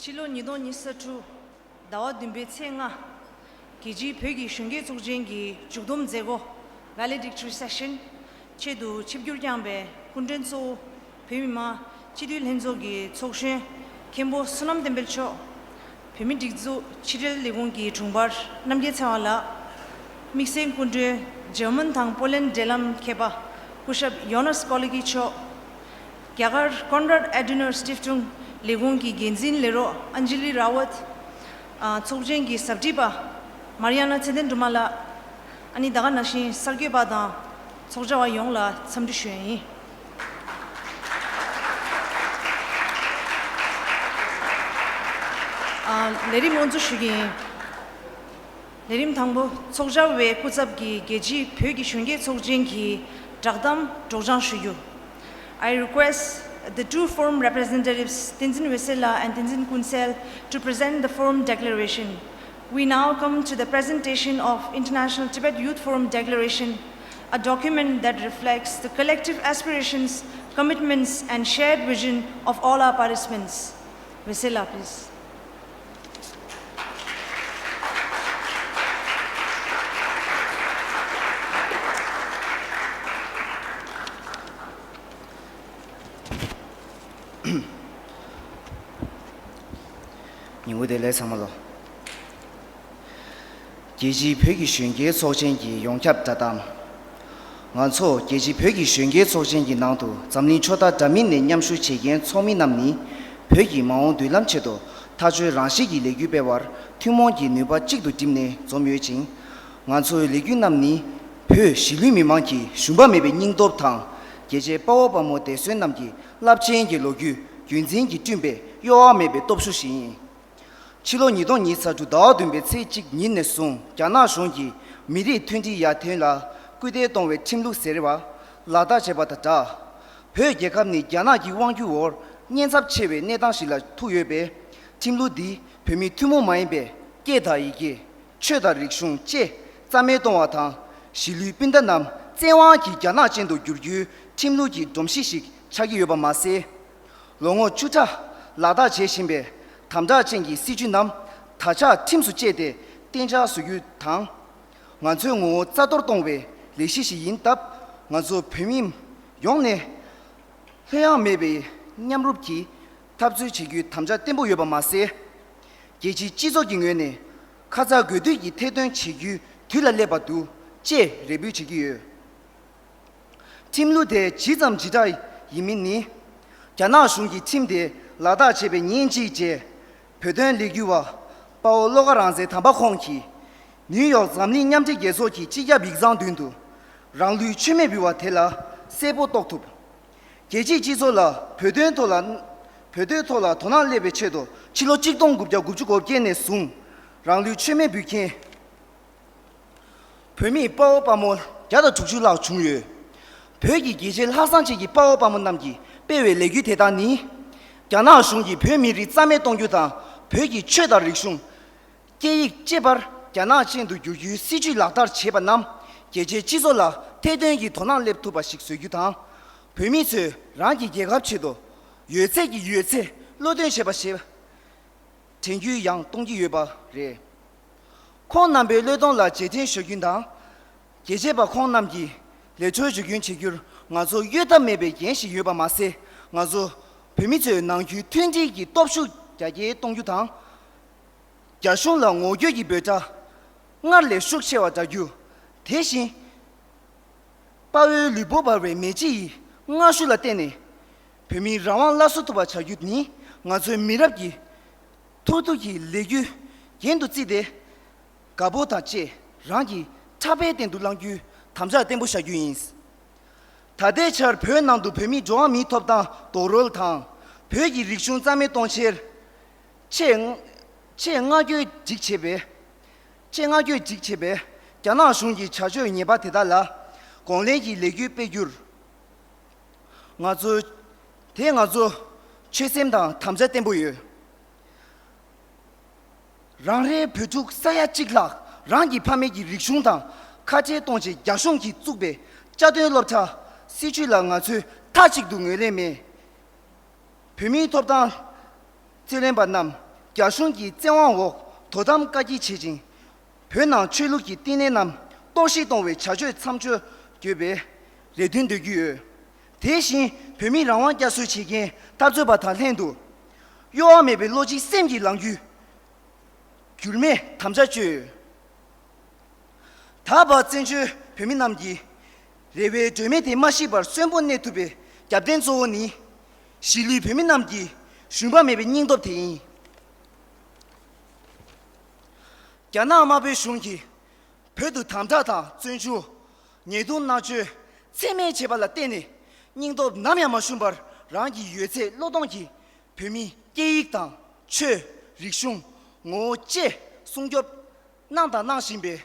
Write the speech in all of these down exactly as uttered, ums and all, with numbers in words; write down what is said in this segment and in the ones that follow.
ཕྱི་ལོ་ཉིས་སྟོང་ཉི་ཤུ་རྩ་དྲུག་ཟླ་བ་བདུན་པའི་ཚེས་ལྔ། རྒྱལ་སྤྱིའི་བོད་ཀྱི་གཞོན་སྐྱེས་ཚོགས་ཆེན་གྱི་མཇུག་བསྡོམས་མཛད་སྒོ། Valedictory Session ཆེད་དུ་ཆིབས་བསྒྱུར་བསྐྱངས་པའི་སྐུ་མགྲོན་གཙོ་བོ། བོད་མི་མང་སྤྱི་འཐུས་ལྷན་ཚོགས་ཀྱི་ཚོགས་གཞོན་མཁན་པོ་བསོད་ནམས་བསྟན་འཕེལ་མཆོག་བོད་མིའི་སྒྲིག་འཛུགས་ཕྱི་དྲིལ་ལས་ཁུངས་ཀྱི་དྲུང་འཕར་རྣམ་རྒྱལ་ཚེ་དབང་ལགས། དམིགས་བསལ་སྐུ་མགྲོན་འཇར་མན་དང་པོ་ལན་འབྲེལ་ལམ་མཁས་པ་སྐུ་ཞབས་ཡོ་ནཱས་ཀོ་ལི་ཀི་མཆོག་རྒྱ་གར་Konrad Adenauer Stiftung ལས་ཁུངས་ཀྱི་འགན་འཛིན་ལས་རོགས་ཨན་ཇི་ལི་ར་ཝད། ཨ། ཚོགས་ཆེན་གྱི་ཟབ་ཁྲིད་པ་མར་ཡ་ན་ཚེ་བརྟན་སྒྲོལ་མ་ལགས། ཨ་ནི་ད་ག་ནང་བཞིན་གསར་འགོད་པ་དང་ཚོགས་བཅར་བ་ཡོངས་ལ་འཚམས་འདྲི་ཞུ་ཡ་ཡིན། ཨ། ལས་རིམ་དབུ་འཛུགས་ཞུ་གི་ཡིན། ལས་རིམ་དང་པོ། ཚོགས་བཅར་བའི་སྐུ་ཚབ་ཀྱིས་རྒྱལ་སྤྱིའི་བོད་ཀྱི་གཞོན་སྐྱེས་ཚོགས་ཆེན་གྱི་བསྒྲགས་གཏམ་སྒྲོག་སྦྱང་ཞུ་རྒྱུ། I request the two forum representatives, Tenzin Vesela and Tenzin Kunsel, to present the forum declaration. We now come to the presentation of International Tibet Youth Forum Declaration, a document that reflects the collective aspirations, commitments, and shared vision of all our participants. Vesela, please. ཉིན་གུང་བདེ་ལེགས་ཚང་མ་ལོ། རྒྱལ་སྤྱིའི་བོད་ཀྱི་གཞོན་སྐྱེས་ཚོགས་ཆེན་གྱི་ཡོངས་ཁྱབ་བསྒྲགས་གཏམ། ང་ཚོ་རྒྱལ་སྤྱིའི་བོད་ཀྱི་གཞོན་སྐྱེས་ཚོགས་ཆེན་གྱི་ནང་དུ་འཛམ་གླིང་ཕྱོགས་མཐའ་འདྲ་མིན་ནས་མཉམ་ཞུགས་བྱེད་མཁན་ཚོགས་མི་རྣམས་ནི། བོད་ཀྱི་མ་འོངས་མདུན་ལམ་ཆེད་དུ་ཐག་གཅོད་རང་བཞིན་གྱི་ལས་འགུལ་སྤེལ་བར་ཐུན་མོང་གི་ནུས་པ་གཅིག་ཏུ་བསྒྲིམས་ནས་འཛོམས་ཡོད་ཅིང་། ང་ཚོའི་ལས་འགུལ་རྣམས་ནི། བོད་གཞིས་ལུས་མི་མང་གི་ཞུམ་པ་མེད་པའི་སྙིང་སྟོབས་དང་། རྒྱལ་གཅེས་དཔའ་བོ་དཔའ་མོ་འདས་གསོན་རྣམས་ཀྱི་རླབས་ཆེན་གྱི་ལོ་རྒྱུས་རྒྱུན་འཛིན་གྱིས་བསྐྲུན་པའི་གཡོ་བ་མེད་པའི་སྟོབས་ཤུགས་ཤིག་ཡིན། ཕྱི་ལོ་ཉིས་སྟོང་ཉི་ཤུ་རྩ་དྲུག་ཟླ་བ་བདུན་པའི་ཚེས་གཅིག་ཉིན་ནས་བཟུང་རྒྱ་ནག་གཞུང་གིས་མི་རིགས་མཐུན་སྒྲིལ་ཡར་ཐོན་ལ་སྐུལ་འདེད་གཏོང་བའི་ཁྲིམས་ལུགས་ཟེར་བ་ལག་བསྟར་བྱས་པ་དང་སྦྲགས། བོད་རྒྱལ་ཁབ་ནི་རྒྱ་ནག་གི་དབང་སྒྱུར་འོག་ཉེན་ཚབས་ཆེ་བའི་གནས་སྟངས་ཤིག་ལ་ཐུག་ཡོད་པས། ཁྲིམས་ལུགས་འདིས་བོད་མི་ཐུན་མོང་མ་ཡིན་པའི་སྐད་དང་ཡི་གེ། ཆོས་དང་རིག་གཞུང་བཅས་རྩ་མེད་གཏོང་བ་དང་། གཞིས་ལུས་སྤུན་ཟླ་རྣམས་བཙན་དབང་གིས་རྒྱ་ནག་ཅན་དུ་བསྒྱུར་རྒྱུའི་ཁྲིམས་ལུགས་ཀྱི་སྒྲོམ་གཞི་ཞིག་ཆགས་ཀྱི་ཡོད་པ་མ་ཟད། ལོ་ངོ་བཅུ་ཕྲག་ལག་བསྟར་བྱེད་བཞིན་པའི་དམ་དྲག་ཅན་གྱི་སྲིད་བྱུས་རྣམས་ད་ཆ་ཁྲིམས་སུ་བཅས་ཏེ་གཏན་འཇགས་བཟོ་རྒྱུ་དང་། ང་ཚོའི་ངོ་བོ་རྩ་གཏོར་གཏོང་བའི་ལས་གཞི་ཞིག་ཡིན་སྟབས། ང་ཚོ་བོད་མི་ཡོངས་ནས་ལྷོད་ཡངས་མེད་པའི་མཉམ་རུབ་ཀྱིས་འཐབ་རྩོད་བྱེད་རྒྱུའི་དམ་བཅའ་བརྟན་པོ་ཡོད་པ་མ་ཟད། རྒྱལ་སྤྱིའི་སྤྱི་ཚོགས་ཀྱི་ངོས་ནས་ཁ་ཚ་དགོས་གཏུགས་ཀྱི་ཐེར་འདོན་བྱེད་རྒྱུའི་དུས་ལ་སླེབས་པ་འདུག་ཅེས་རེ་འབོད་བྱེད་ཀྱི་ཡོད། ཁྲིམས་ལུགས་དེ་ཇི་ཙམ་ཇི་ལྟར་ཡིན་མིན་ནི། རྒྱ་ནག་གཞུང་གིས་ཁྲིམས་དེ་ལག་བསྟར་བྱས་པའི་ཉིན་གཅིག་རྗེས། བོད་དོན་ལས་འགུལ་བ་དཔའ་བོ་བློ་དགའ་རང་བཙན་དམ་པ་ཁོང་གིས། ནིའུ་ཡོག་འཛམ་གླིང་མཉམ་འབྲེལ་རྒྱལ་ཚོགས་ཀྱི་སྤྱི་ཁྱབ་ཡིག་ཚང་མདུན་དུ། རང་ལུས་མཆོད་མེ་འབུལ་བ་དེ་ལ་གསལ་པོ་རྟོགས་ཐུབ། རྒྱལ་སྤྱིའི་སྤྱི་ཚོགས་ལ་བོད་དོན་ཐོག་ལ། བོད་དོན་ཐོག་ལ་དོ་སྣང་སླེབས་པའི་ཆེད་དུ་ཕྱི་ལོ་གཅིག་སྟོང་དགུ་བརྒྱ་དགུ་བཅུ་གོ་བརྒྱད་ནས་བཟུང་རང་ལུས་མཆོད་མེ་འབུལ་མཁན། བོད་མིའི་དཔའ་བོ་དཔའ་མོ་བརྒྱ་དང་དྲུག་ཅུ་ལྷག་བྱུང་ཡོད། བོད་ཀྱི་རྒྱལ་གཅེས་ལྷག་བསམ་ཅན་གྱི་དཔའ་བོ་དཔའ་མོ་རྣམས་ཀྱིས་སྤེལ་བའི་ལས་འགུལ་དེ་དག་ནི། རྒྱ་ནག་གཞུང་གིས་བོད་མི་རིགས་རྩ་མེད་གཏོང་རྒྱུ་དང་། བོད་ཀྱི་ཆོས་དང་རིག་གཞུང་། སྐད་ཡིག་བཅས་པར་རྒྱ་ནག་ཅན་དུ་བསྒྱུར་རྒྱུའི་སྲིད་བྱུས་ལག་བསྟར་བྱས་པ་རྣམས་རྒྱལ་སྤྱིའི་སྤྱི་ཚོགས་ལ་ཐེར་འདོན་གྱིས་དོ་སྣང་སླེབས་ཐུབ་པ་ཞིག་བཟོ་རྒྱུ་དང་། བོད་མི་ཚོས་རང་གི་རྒྱལ་ཁབ་ཆེད་དུ་ཡོད་ཚད་ཀྱི་ཡོད་ཚད་བློས་གཏོང་བྱེད་པ་ཞེས་དྲན་རྒྱུ་ཡང་གཏོང་གི་ཡོད་པ་རེད། ཁོང་རྣམ་པའི་བློས་གཏོང་ལ་རྗེས་དྲན་ཞུ་རྒྱུ་དང་། རྒྱལ་གཅེས་པ་ཁོང་རྣམས་ཀྱི་ལས་འཕྲོར་བརྗོད་སྐྱོན་བྱེད་རྒྱུར་ང་ཚོ་གཡོལ་ཐབས་མེད་པའི་འགན་ཞིག་ཡོད་པ་མ་ཟད། ང་ཚོ་བོད་མི་ཚོའི་ནང་ཁུལ་མཐུན་སྒྲིལ་གྱི་སྟོབས་ཤུགས་རྒྱ་སྐྱེད་གཏོང་རྒྱུ་དང་། རྒྱ་གཞུང་ལ་ངོ་རྒོལ་གྱི་འབོད་སྒྲ་སྔར་ལས་ཤུགས་ཆེ་བ་བསྒྲག་རྒྱུ། དེ་བཞིན། དཔའ་བོའི་ལུས་པོ་འབར་བའི་མེ་ལྕེ་ཡི་སྔར་ཤུགས་ལ་བརྟེན་ནས། བོད་མིའི་རང་དབང་སླར་གསོ་ཐུབ་པ་བྱ་རྒྱུ་ནི་ང་ཚོའི་མི་རབས་ཀྱི་ཐུགས་ཐུགས་ཀྱི་ལས་འགུལ་རྒྱན་དུ་བརྩིས་ཏེ། དགའ་སྤོབས་དང་བཅས་རང་གི་ཕྲག་པའི་སྟེང་དུ་བླང་རྒྱུའི་དམ་བཅའ་བརྟན་པོ་བཞག་རྒྱུ་ཡིན། ད་ལྟའི་ཆར་བོད་ནང་དུ་བོད་མིའི་འགྲོ་བ་མིའི་ཐོབ་ཐང་རྡོག་རོལ་དང་། བོད་ཀྱི་རིག་གཞུང་རྩ་མེད་གཏོང་ཕྱིར། ཆེད་ཆེད་མངགས་བཀོད་སྒྲིག་བྱས་པའི། ཆེད་མངགས་བཀོད་སྒྲིག་བྱས་པའི་རྒྱ་ནག་གཞུང་གི་བྱ་སྤྱོད་ངན་པ་དེ་དག་ལ་གོང་ལེན་གྱི་ལས་འགུལ་སྤེལ་རྒྱུར། ང་ཚོ། དེས་ང་ཚོ་ཆོད་སེམས་དང་དམ་བཅའ་བརྟན་པོ་ཡོད། རང་རེའི་བོད་ཕྲུག་ས་ཡ་གཅིག་ལྷག་རང་གི་ཕ་མེས་ཀྱི་རིག་གཞུང་དང་ཁ་བྲལ་གཏོང་ཆེད་རྒྱ་གཞུང་གིས་བཙུགས་པའི་བཅའ་སྡོད་སློབ་གྲྭ་སྲིད་བྱུས་ལ་ང་ཚོས་མཐའ་གཅིག་ཏུ་ངོས་ལེན་མེད། བོད་མིའི་ཐོབ་ཐང་རྩོད་ལེན་པ་རྣམས་ རྒྱ་གཞུང་གི་བཙན་དབང་འོག་དོ་དམ་བཀག་སྐྱིལ་བྱེད་ཅིང་། བོད་ནང་ཆོས་ལུགས་ཀྱི་བསྟི་གནས་རྣམས་གཏོར་བཤིག་གཏོང་བའི་བྱ་སྤྱོད་མཚམས་འཇོག་དགོས་པའི་རེ་འདུན་འདོན་གྱི་ཡོད། དེ་བཞིན་བོད་མིའི་རང་དབང་བསྐྱར་གསོ་བྱེད་མཁན་འཐབ་རྩོད་པ་དང་ལྷན་དུ། གཡོ་བ་མེད་པའི་བློ་གཅིག་སེམས་ཀྱིས་ལངས་རྒྱུའི་འགྱུར་མེད་དམ་བཅའ་བཅོལ་ཡོད། ད་བར་བཙན་བྱོལ་བོད་མི་རྣམས་ཀྱི་རེ་བའི་སྒྲོན་མེ་དེ་མ་ཤི་བར་གསོན་པོ་གནས་ཐུབ་པའི་རྒྱབ་རྟེན་གཙོ་བོ་ནི། གཞིས་ལུས་བོད་མི་རྣམས་ཀྱི་ཞུམ་པ་མེད་པའི་སྙིང་སྟོབས་དེ་ཡིན། རྒྱ་ནག་དམར་པོའི་གཞུང་གིས་བོད་དུ་དམ་དྲག་དང་བཙོན་འཇུག་ཉེས་རྡུང་མནར་གཅོད་ཚད་མེད་བྱས་པ་ལ་བརྟེན་ནས། སྙིང་སྟོབས་ནམ་ཡང་མ་ཞུམ་པར་རང་གི་ཡོད་ཚད་བློས་གཏོང་གིས་བོད་མིའི་སྐད་ཡིག་དང་ཆོས། རིག་གཞུང་། ངོ་བོ་བཅས་སྲུང་སྐྱོབ་གནང་དང་གནང་བཞིན་པའི་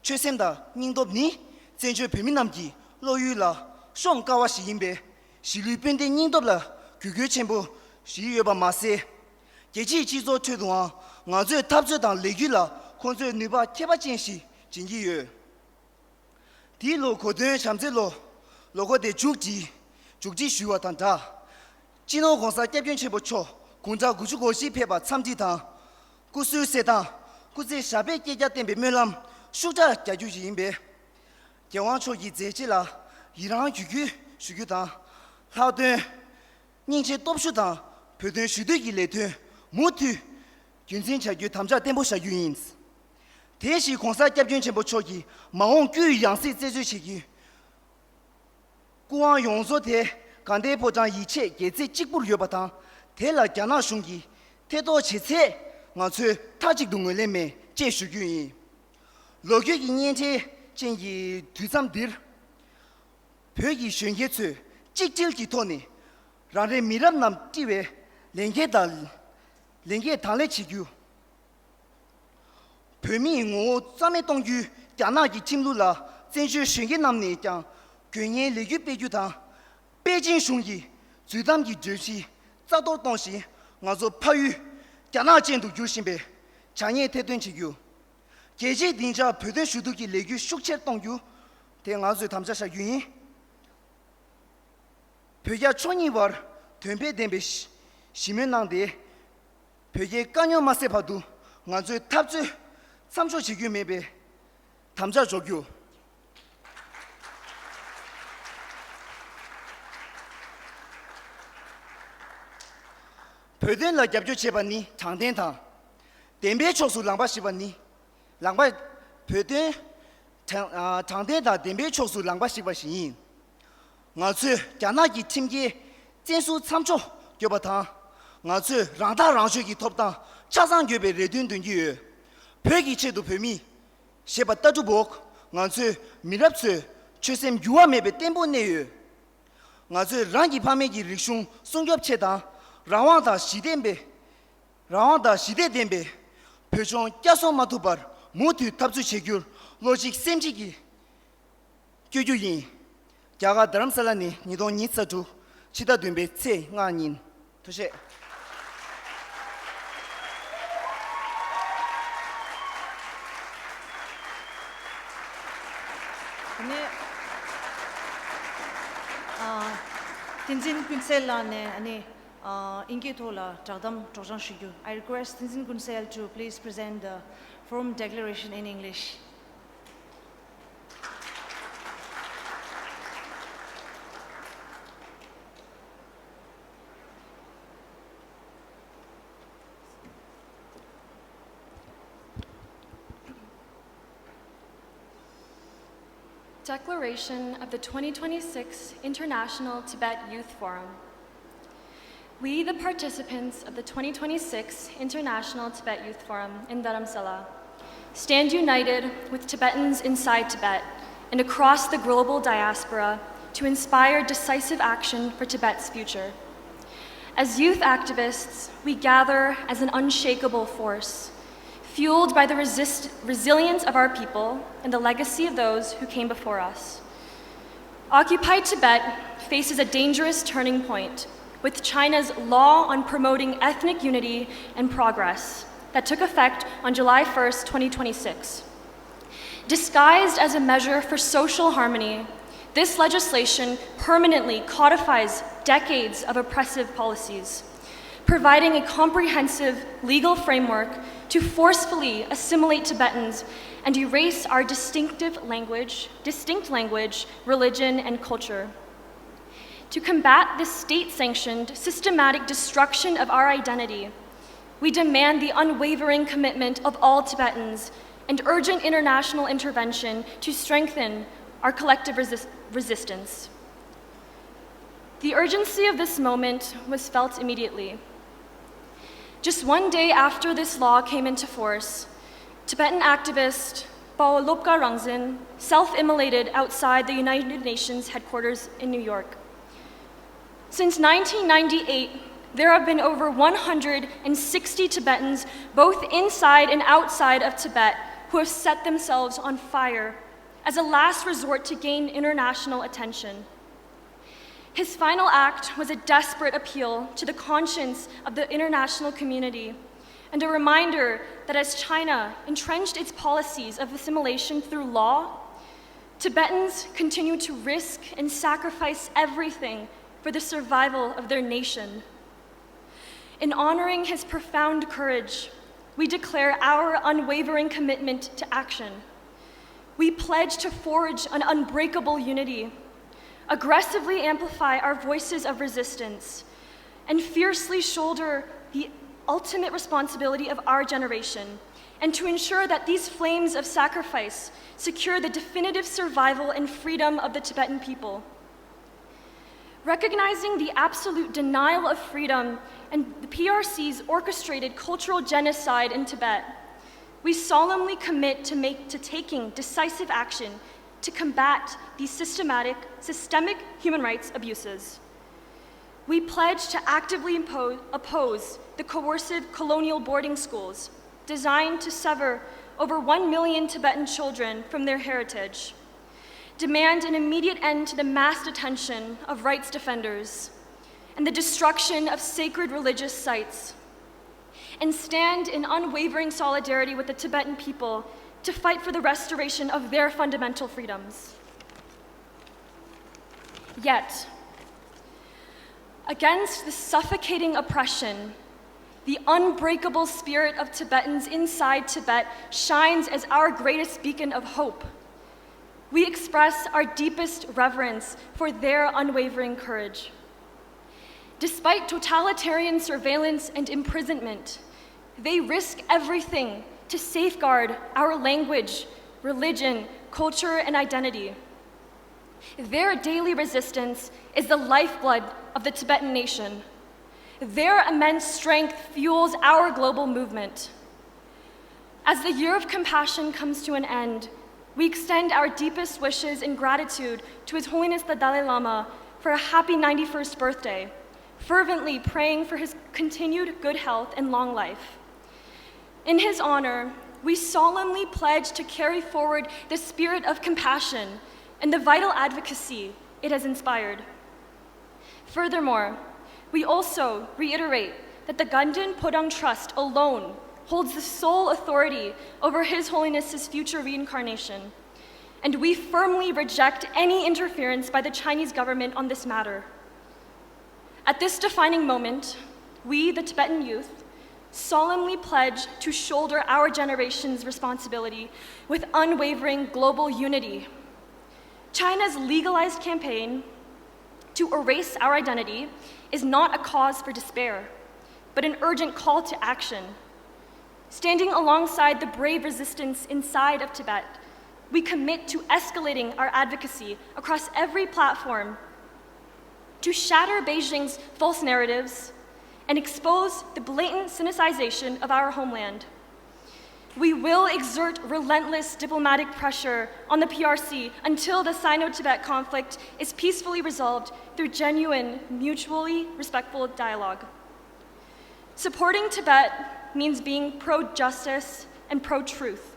ཆོད་སེམས་དང་སྙིང་སྟོབས་ནི། བཙན་བྱོལ་བོད་མི་རྣམས་ཀྱི་བློ་ཡུལ་ལ་ཤོང་དཀའ་བ་ཞིག་ཡིན་པས། གཞིས་ལུས་སྤུན་ཟླའི་སྙིང་སྟོབས་ལ་གུས་བཀུར་ཆེན་པོ་ཞིག་ཡོད་པ་མ་ཟད། རྒྱལ་སྤྱིའི་སྤྱི་ཚོགས་ཁྲོད་དུའང་ང་ཚོའི་འཐབ་རྩོད་དང་ལས་འགུལ་ལ་ཁོང་ཚོས་ནུས་པ་ཁྱད་པར་ཅན་ཞིག་སྦྱིན་གྱི་ཡོད། དེའི་ལོ་གོ་སྟོན་བྱམས་བརྩེའི་ལོ། ལོ་འཁོར་དེ་མཇུག་སྒྲིལ། མཇུག་སྒྲིལ་ཞུས་པ་དང་སྦྲགས། སྤྱི་ནོར་༸གོང་ས་༸སྐྱབས་མགོན་ཆེན་པོ་མཆོག་དགུང་གྲངས་དགུ་བཅུ་གོ་བཞི་ཕེབས་པར་འཚམས་འདྲི་དང་། སྐུ་གཟུགས་གསལ་ཐང་། སྐུ་ཚེ་ཞབས་པད་བསྐལ་བརྒྱར་བརྟན་པའི་སྨོན་ལམ་ཤུགས་དྲག་རྒྱག་རྒྱུ་ཞིག་ཡིན་པས། རྒྱལ་དབང་མཆོག་གི་མཛད་རྗེས་ལ་ཡི་རང་གུས་བཀུར་ཞུ་རྒྱུ་དང་། ལྷག་དོན། སྙིང་རྗེ་སྟོབས་ཤུགས་དང་བོད་དོན་ཞུ་འདོད་ཀྱི་ལས་དོན་མུ་མཐུད་རྒྱུན་འཛིན་བྱ་རྒྱུའི་དམ་བཅའ་བརྟན་པོ་བཞག་རྒྱུ་ཡིན། དེ་བཞིན་༸གོང་ས་༸སྐྱབས་མགོན་ཆེན་པོ་མཆོག་གི་མ་འོངས་སྐུའི་ཡང་སྲིད་རྩད་གཅོད་བྱེད་རྒྱུའི་སྐུ་དབང་ཡོངས་རྫོགས་དེ་དགའ་ལྡན་ཕོ་བྲང་ཡིད་ཆེས་རྒྱལ་རྩེ་གཅིག་པུར་ཡོད་པ་དང་། དེ་ལ་རྒྱ་ནག་གཞུང་གིས་ཐེ་གཏོགས་བྱེད་ཚད་ང་ཚོས་མཐའ་གཅིག་ཏུ་ངོས་ལེན་མེད་ཅེས་ཞུ་རྒྱུ་ཡིན། ལོ་རྒྱུས་ཀྱི་བརྙན་འཕྲིན་ཅན་གྱི་དུས་མཚམས་འདིར། བོད་ཀྱི་གཞོན་སྐྱེས་ཚོས་གཅིག་སྒྲིལ་གྱི་ཐོག་ནས་རང་རེའི་མི་རབས་རྣམས་དཀྲི་བའི་ལས་འགན་དང་། ལས་འགན་དང་ལེན་བྱེད་རྒྱུ། བོད་མིའི་ངོ་བོ་རྩ་མེད་གཏོང་རྒྱུའི་རྒྱ་ནག་གི་ཁྲིམས་ལུགས་ལ་བཙན་བྱོལ་གཞོན་སྐྱེས་རྣམས་ནས་ཀྱང་དགོས་ངེས་ལས་འགུལ་སྤེལ་རྒྱུ་དང་། པེ་ཅིང་གཞུང་གིས་འཛུལ་གཏམ་གྱི་གྲོས་གཞི་རྩ་གཏོར་གཏོང་བཞིན་ང་ཚོ་ཕ་ཡུལ་རྒྱ་ནག་ཅན་དུ་འགྱུར་བཞིན་པའི་བྱ་ངན་ཐེར་འདོན་བྱེད་རྒྱུ། རྒྱལ་སྤྱིའི་སྡིངས་ཆར་བོད་དོན་ཞུ་གཏུག་གི་ལས་འགུལ་ཤུགས་ཆེར་གཏོང་རྒྱུ། དེ་ང་ཚོས་དམ་བཅའ་བཞག་རྒྱུ་ཡིན། བོད་རྒྱ་ཕྱོགས་གཉིས་བར་དོན་ཕན་ལྡན་པའི་ཞི་ཞི་མོལ་གནང་སྟེ། བོད་རྒྱའི་དཀའ་རྙོག་མ་སེལ་བར་དུ་ང་ཚོས་འཐབ་རྩོད་མཚམས་འཇོག་བྱེད་རྒྱུ་མེད་པའི་དམ་བཅའ་འཇོག་རྒྱུ། བོད་དོན་ལ་རྒྱབ་སྐྱོར་བྱེད་པ་ནི་དྲང་བདེན་དང་། བདེན་པའི་ཕྱོགས་སུ་ལངས་པ་ཞེས་པ་ནི། ལངས་པ། བོད་དོན། དྲང་ཨ་དྲང་བདེན་དང་བདེན་པའི་ཕྱོགས་སུ་ལངས་པ་ཞིག་པ་ཞིག་ཡིན། ང་ཚོས་རྒྱ་ནག་གི་ཁྲིམས་འགལ་བཙན་བཟུང་མཚམས་འཇོག་དགོས་པ་དང་། ང་ཚོས་རང་ཐག་རང་གཅོད་ཀྱི་ཐོབ་ཐང་ཆ་ཚང་དགོས་པའི་རེ་འདུན་འདོན་གྱི་ཡོད། བོད་ཀྱི་ཆེད་དུ་བོད་མི། ཞེས་པ་ལྟ་གྲུབ་འོག་ང་ཚོའི་མི་རབས་ཚོས་ཆོད་སེམས་འགྱུར་བ་མེད་པའི་བརྟན་པོ་གནས་ཡོད། ང་ཚོས་རང་གི་ཕ་མེས་ཀྱི་རིག་གཞུང་སྲུང་སྐྱོབ་ཆེད་དང་། རང་དབང་དང་ཞི་བདེ་ལྡན་པའི། རང་དབང་དང་ཞི་བདེ་ལྡན་པའི་བོད་ལྗོངས་བསྐྱར་གསོ་མ་ཐུབ་པར་མུ་མཐུད་འཐབ་རྩོད་བྱེད་རྒྱུར་བློ་གཅིག་སེམས་གཅིག་གིས་བསྐྱོད་རྒྱུ་ཡིན། རྒྱ་གར་རྡ་རམ་ས་ལ་ནས་ཉིས་སྟོང་ཉི་ཤུ་རྩ་དྲུག་ཕྱི་ཟླ་བདུན་པའི་ཚེས་ལྔ་ཉིན། ཐུགས་རྗེ་ཆེ། དེ་ནས་ཨ། བསྟན་འཛིན་ཀུན་གསལ་ལགས་ནས་ཨ་ནི། ཨ། དབྱིན་སྐད་ཐོག་ལ་བསྒྲགས་གཏམ་སྒྲོག་སྦྱང་ཞུ་རྒྱུ། I request Tenzin Gunsel to please present the formal declaration in English. Declaration of the twenty twenty-six International Tibet Youth Forum. We, the participants of the twenty twenty-six International Tibet Youth Forum in Dharamsala, stand united with Tibetans inside Tibet and across the global diaspora to inspire decisive action for Tibet's future. As youth activists, we gather as an unshakable force, fueled by the resist-, resilience of our people and the legacy of those who came before us. Occupied Tibet faces a dangerous turning point with China's Law on Promoting Ethnic Unity and Progress that took effect on July first, twenty twenty-six. Disguised as a measure for social harmony, this legislation permanently codifies decades of oppressive policies, providing a comprehensive legal framework to forcefully assimilate Tibetans and erase our distinctive language, distinct language, religion, and culture. To combat this state-sanctioned, systematic destruction of our identity, we demand the unwavering commitment of all Tibetans and urgent international intervention to strengthen our collective resist- resistance. The urgency of this moment was felt immediately. Just one day after this law came into force, Tibetan activist Pawo Lobka Rangzin self-immolated outside the United Nations headquarters in New York. Since nineteen ninety-eight, there have been over one hundred sixty Tibetans, both inside and outside of Tibet, who have set themselves on fire as a last resort to gain international attention. His final act was a desperate appeal to the conscience of the international community and a reminder that as China entrenched its policies of assimilation through law, Tibetans continue to risk and sacrifice everything for the survival of their nation. In honoring his profound courage, we declare our unwavering commitment to action. We pledge to forge an unbreakable unity, aggressively amplify our voices of resistance, and fiercely shoulder the ultimate responsibility of our generation, and to ensure that these flames of sacrifice secure the definitive survival and freedom of the Tibetan people. Recognizing the absolute denial of freedom and the P R C's orchestrated cultural genocide in Tibet, we solemnly commit to make to taking decisive action to combat these systematic, systemic human rights abuses. We pledge to actively impo- oppose the coercive colonial boarding schools designed to sever over one million Tibetan children from their heritage, demand an immediate end to the mass detention of rights defenders and the destruction of sacred religious sites, and stand in unwavering solidarity with the Tibetan people to fight for the restoration of their fundamental freedoms. Yet, against the suffocating oppression, the unbreakable spirit of Tibetans inside Tibet shines as our greatest beacon of hope. We express our deepest reverence for their unwavering courage. Despite totalitarian surveillance and imprisonment, they risk everything to safeguard our language, religion, culture, and identity. Their daily resistance is the lifeblood of the Tibetan nation. Their immense strength fuels our global movement. As the Year of Compassion comes to an end, we extend our deepest wishes and gratitude to His Holiness the Dalai Lama for a happy ninety-first birthday, fervently praying for his continued good health and long life. In his honor, we solemnly pledge to carry forward the spirit of compassion and the vital advocacy it has inspired. Furthermore, we also reiterate that the Ganden Podang Trust alone holds the sole authority over His Holiness's future reincarnation, and we firmly reject any interference by the Chinese government on this matter. At this defining moment, we, the Tibetan youth, solemnly pledge to shoulder our generation's responsibility with unwavering global unity. China's legalized campaign to erase our identity is not a cause for despair, but an urgent call to action. Standing alongside the brave resistance inside of Tibet, we commit to escalating our advocacy across every platform to shatter Beijing's false narratives and expose the blatant sinicization of our homeland. We will exert relentless diplomatic pressure on the P R C until the Sino Tibet conflict is peacefully resolved through genuine, mutually respectful dialogue. Supporting Tibet means being pro justice and pro truth.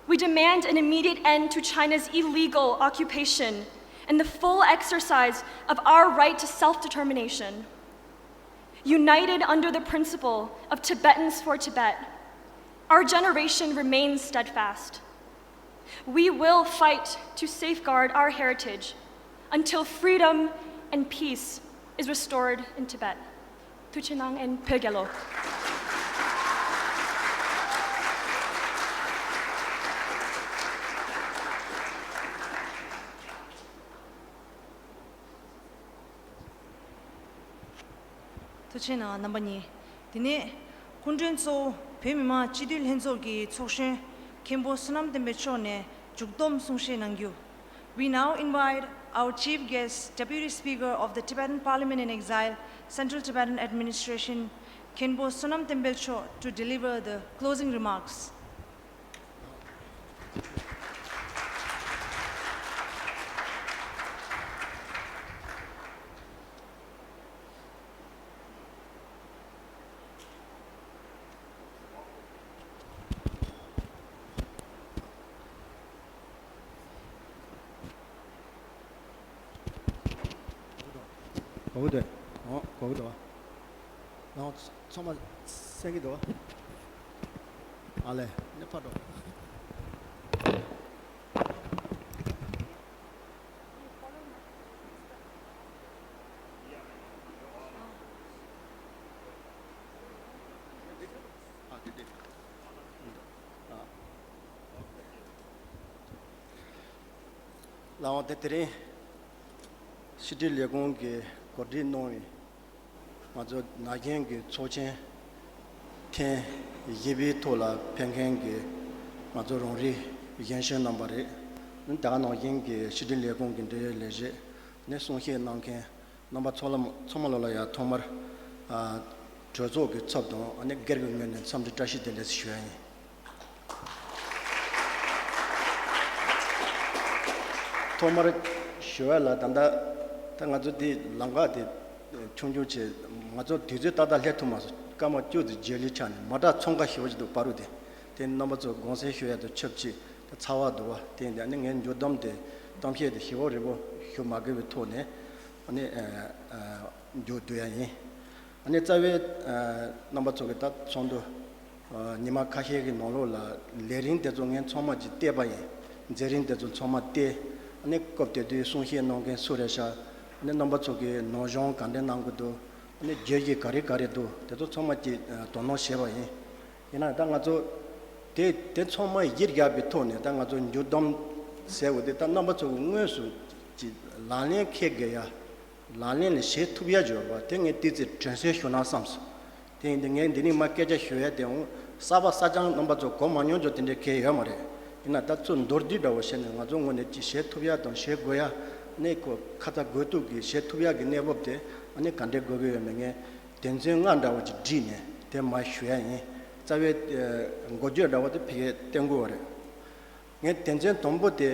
We demand an immediate end to China's illegal occupation and the full exercise of our right to self determination. United under the principle of Tibetans for Tibet, our generation remains steadfast. We will fight to safeguard our heritage until freedom and peace is restored in Tibet. ཐུགས་རྗེ་གནང་ཨན་བོད་རྒྱལ་ལོ། ཐུགས་རྗེ་གནང་རྣམ་པ་གཉིས། དེ་ནས་སྐུ་མགྲོན་གཙོ་བོ་བོད་མི་མང་སྤྱི་འཐུས་ལྷན་ཚོགས་ཀྱི་ཚོགས་གཞོན་མཁན་པོ་བསོད་ནམས་བསྟན་འཕེལ་མཆོག་ནས་མཇུག་བསྡོམས་གསུང་བཤད་གནང་རྒྱུ། We now invite our chief guest, Deputy Speaker of the Tibetan Parliament in Exile, Central Tibetan Administration, མཁན་པོ་བསོད་ནམས་བསྟན་འཕེལ་མཆོག to deliver the closing remarks. གོ་གི་འདུག་ཨོ་གོ་གི་འདུག་ཨང་། ཚང་མ་གསན་གི་འདུག་ཨ་ལས་ནི་ཕར་འགྲོ། ལགས་འོང་། དེ་དེ་རིང་ཕྱི་དྲིལ་ལས་ཁུངས་ཀྱིས་གོ་སྒྲིག་གནང་བའི་ང་ཚོ་ན་གཞོན་གྱི་ཚོགས་ཆེན་ཐེངས་བཞི་པའི་ཐོག་ལ་ཕེབས་མཁན་གྱི་ང་ཚོ་རང་རིགས་གཞོན་གཞོན་རྣམ་པ་རེད། ད་ག་ནང་བཞིན་གྱི་ཕྱི་དྲིལ་ལས་ཁུངས་ཀྱི་འབྲེལ་ཡོད་ལས་བྱེད་ནས་གསུང་བཤད་གནང་མཁན་རྣམ་པ་ཚོ་ལ་ཚང་མ་ལོ་ལ་ཡང་ཐོག་མར་ཨ་གྲོས་ཚོགས་ཀྱི་ཚབ་དང་ཨ་ནི་སྒེར་གྱི་ངོས་ནས་འཚམས་འདྲི་བཀྲ་ཤིས་བདེ་ལེགས་ཞུ་ཡ་ཡིན། ཐོག་མར་ཞུ་བ་ལ་ད་ལྟ་ད་ང་ཚོ་འདི་ལམ་ཁ་དེ་ཆུང་ཆུང་བྱས། ང་ཚོ་དུས་ཚོད་ཏག་ཏག་སླེབས་ཐུབ་མ་སོང་། སྐར་མ་བཅུ་ཙམ་རྗེས་ལུས་ཆགས་ནས་མ་དྲག་ཚོང་ཁ་ཞེ་པོ་ཅིག་འདུག་བར་དུ་དེ་དེ་རྣམ་པ་ཚོ་དགོངས་སེལ་ཞུ་ཡ་དང་ཆབས་ཅིག་ད་ཚ་བ་འདུག་བ། དེ་ཡིན་དུས་ཨ་ནི་ངས་མཇུག་བསྡོམས་དེ་གཏམ་བཤད་དེ་ཞེ་པོ་རིང་པོ་ཞུ་མ་དགོས་པའི་ཐོག་ནས་ཨ་ནི་ཨ་ཨ་མཇུག་བསྡུ་ཡ་ཡིན། ཨ་ནི་རྩ་བའི་ཨ་རྣམ་པ་ཚོ་གི་ད་ཚོགས་འདུ་ཨ་ཉི་མ་ཁ་ཤས་ཀྱི་ནང་ལོགས་ལ་ལས་རིམ་དེ་ཚོ་ངས་ཚང་མ་ཅིག་བལྟས་པ་ཡིན། མཛད་རིམ་དེ་ཚོ་ཚང་མ་བལྟས། ཨ་ནི་སྐབས་དེ་དུས་གསུང་བཤད་གནང་མཁན་སུ་རེད་ཤག་ཨ་ནི་རྣམ་པ་ཚོ་གིས་ནང་སྦྱོང་ག་འདྲ་གནང་གི་འདུག་ཨ་ནི་བརྗོད་གཞི་ག་རེ་ག་རེ་འདུག་དེ་ཚོ་ཚང་མ་ཅིག་ཨ་དོ་སྣང་བྱས་པ་ཡིན། ཡིན་ན་ད་ང་ཚོ་དེ་དེ་ཚང་མ་གཞིར་བཞག་པའི་ཐོག་ནས་ད་ང་ཚོ་མཇུག་བསྡོམས་ཟེར་བ་དེ་ད་རྣམ་པ་ཚོ་གི་དངོས་སུ་ཅིག་ལག་ལེན་འཁེལ་དགོས་ཡ། ལག་ལེན་ལ་བྱེད་ཐུབ་ཡ་ཡོད་པ་དེ་ངས་ཏོག་ཙམ་དྲན་གསོ་ཞུ་ན་བསམས་སོང་། དེ་ཡིན་དུས་ངས་འདི་ནས་མར་སྐད་ཆ་ཞུ་ཡ་དེ་འོང་གསར་པ་གསར་རྐྱང་རྣམ་པ་ཚོ་གོ་མ་མྱོང་རྒྱུ་དེ་འདྲའི་གལ་ཡོད་མ་རེད། ཡིན་ན་ད་ཚུར་མདོར་བསྡུས་འདྲ་བོ་བྱས་ནས་ང་ཚོ་ངོས་ནས་ཅིག་བྱེད་ཐུབ་ཡ་དང་བྱེད་དགོས་ཡ་ནས་ཁོ་ཁ་ཚ་དགོས་གཏུག་གིས་བྱེད་ཐུབ་ཡ་གི་གནས་བབ་དེ་ཨ་ནི་ག་འདྲའི་དགོས་ཀྱི་ཡོད་མེད་ངས་དོན་ཚན་ལྔ་འདྲ་བོ་ཅིག་བསྒྲིགས་ནས་དེ་མར་ཞུ་ཡ་ཡིན། རྩ་བའི་ཨ་འགོ་བརྗོད་འདྲ་བོ་དེ་ཕ་གིར་བསྟན་དགོས་པ་རེད། ངས་དོན་ཚན་དང་པོ་དེ་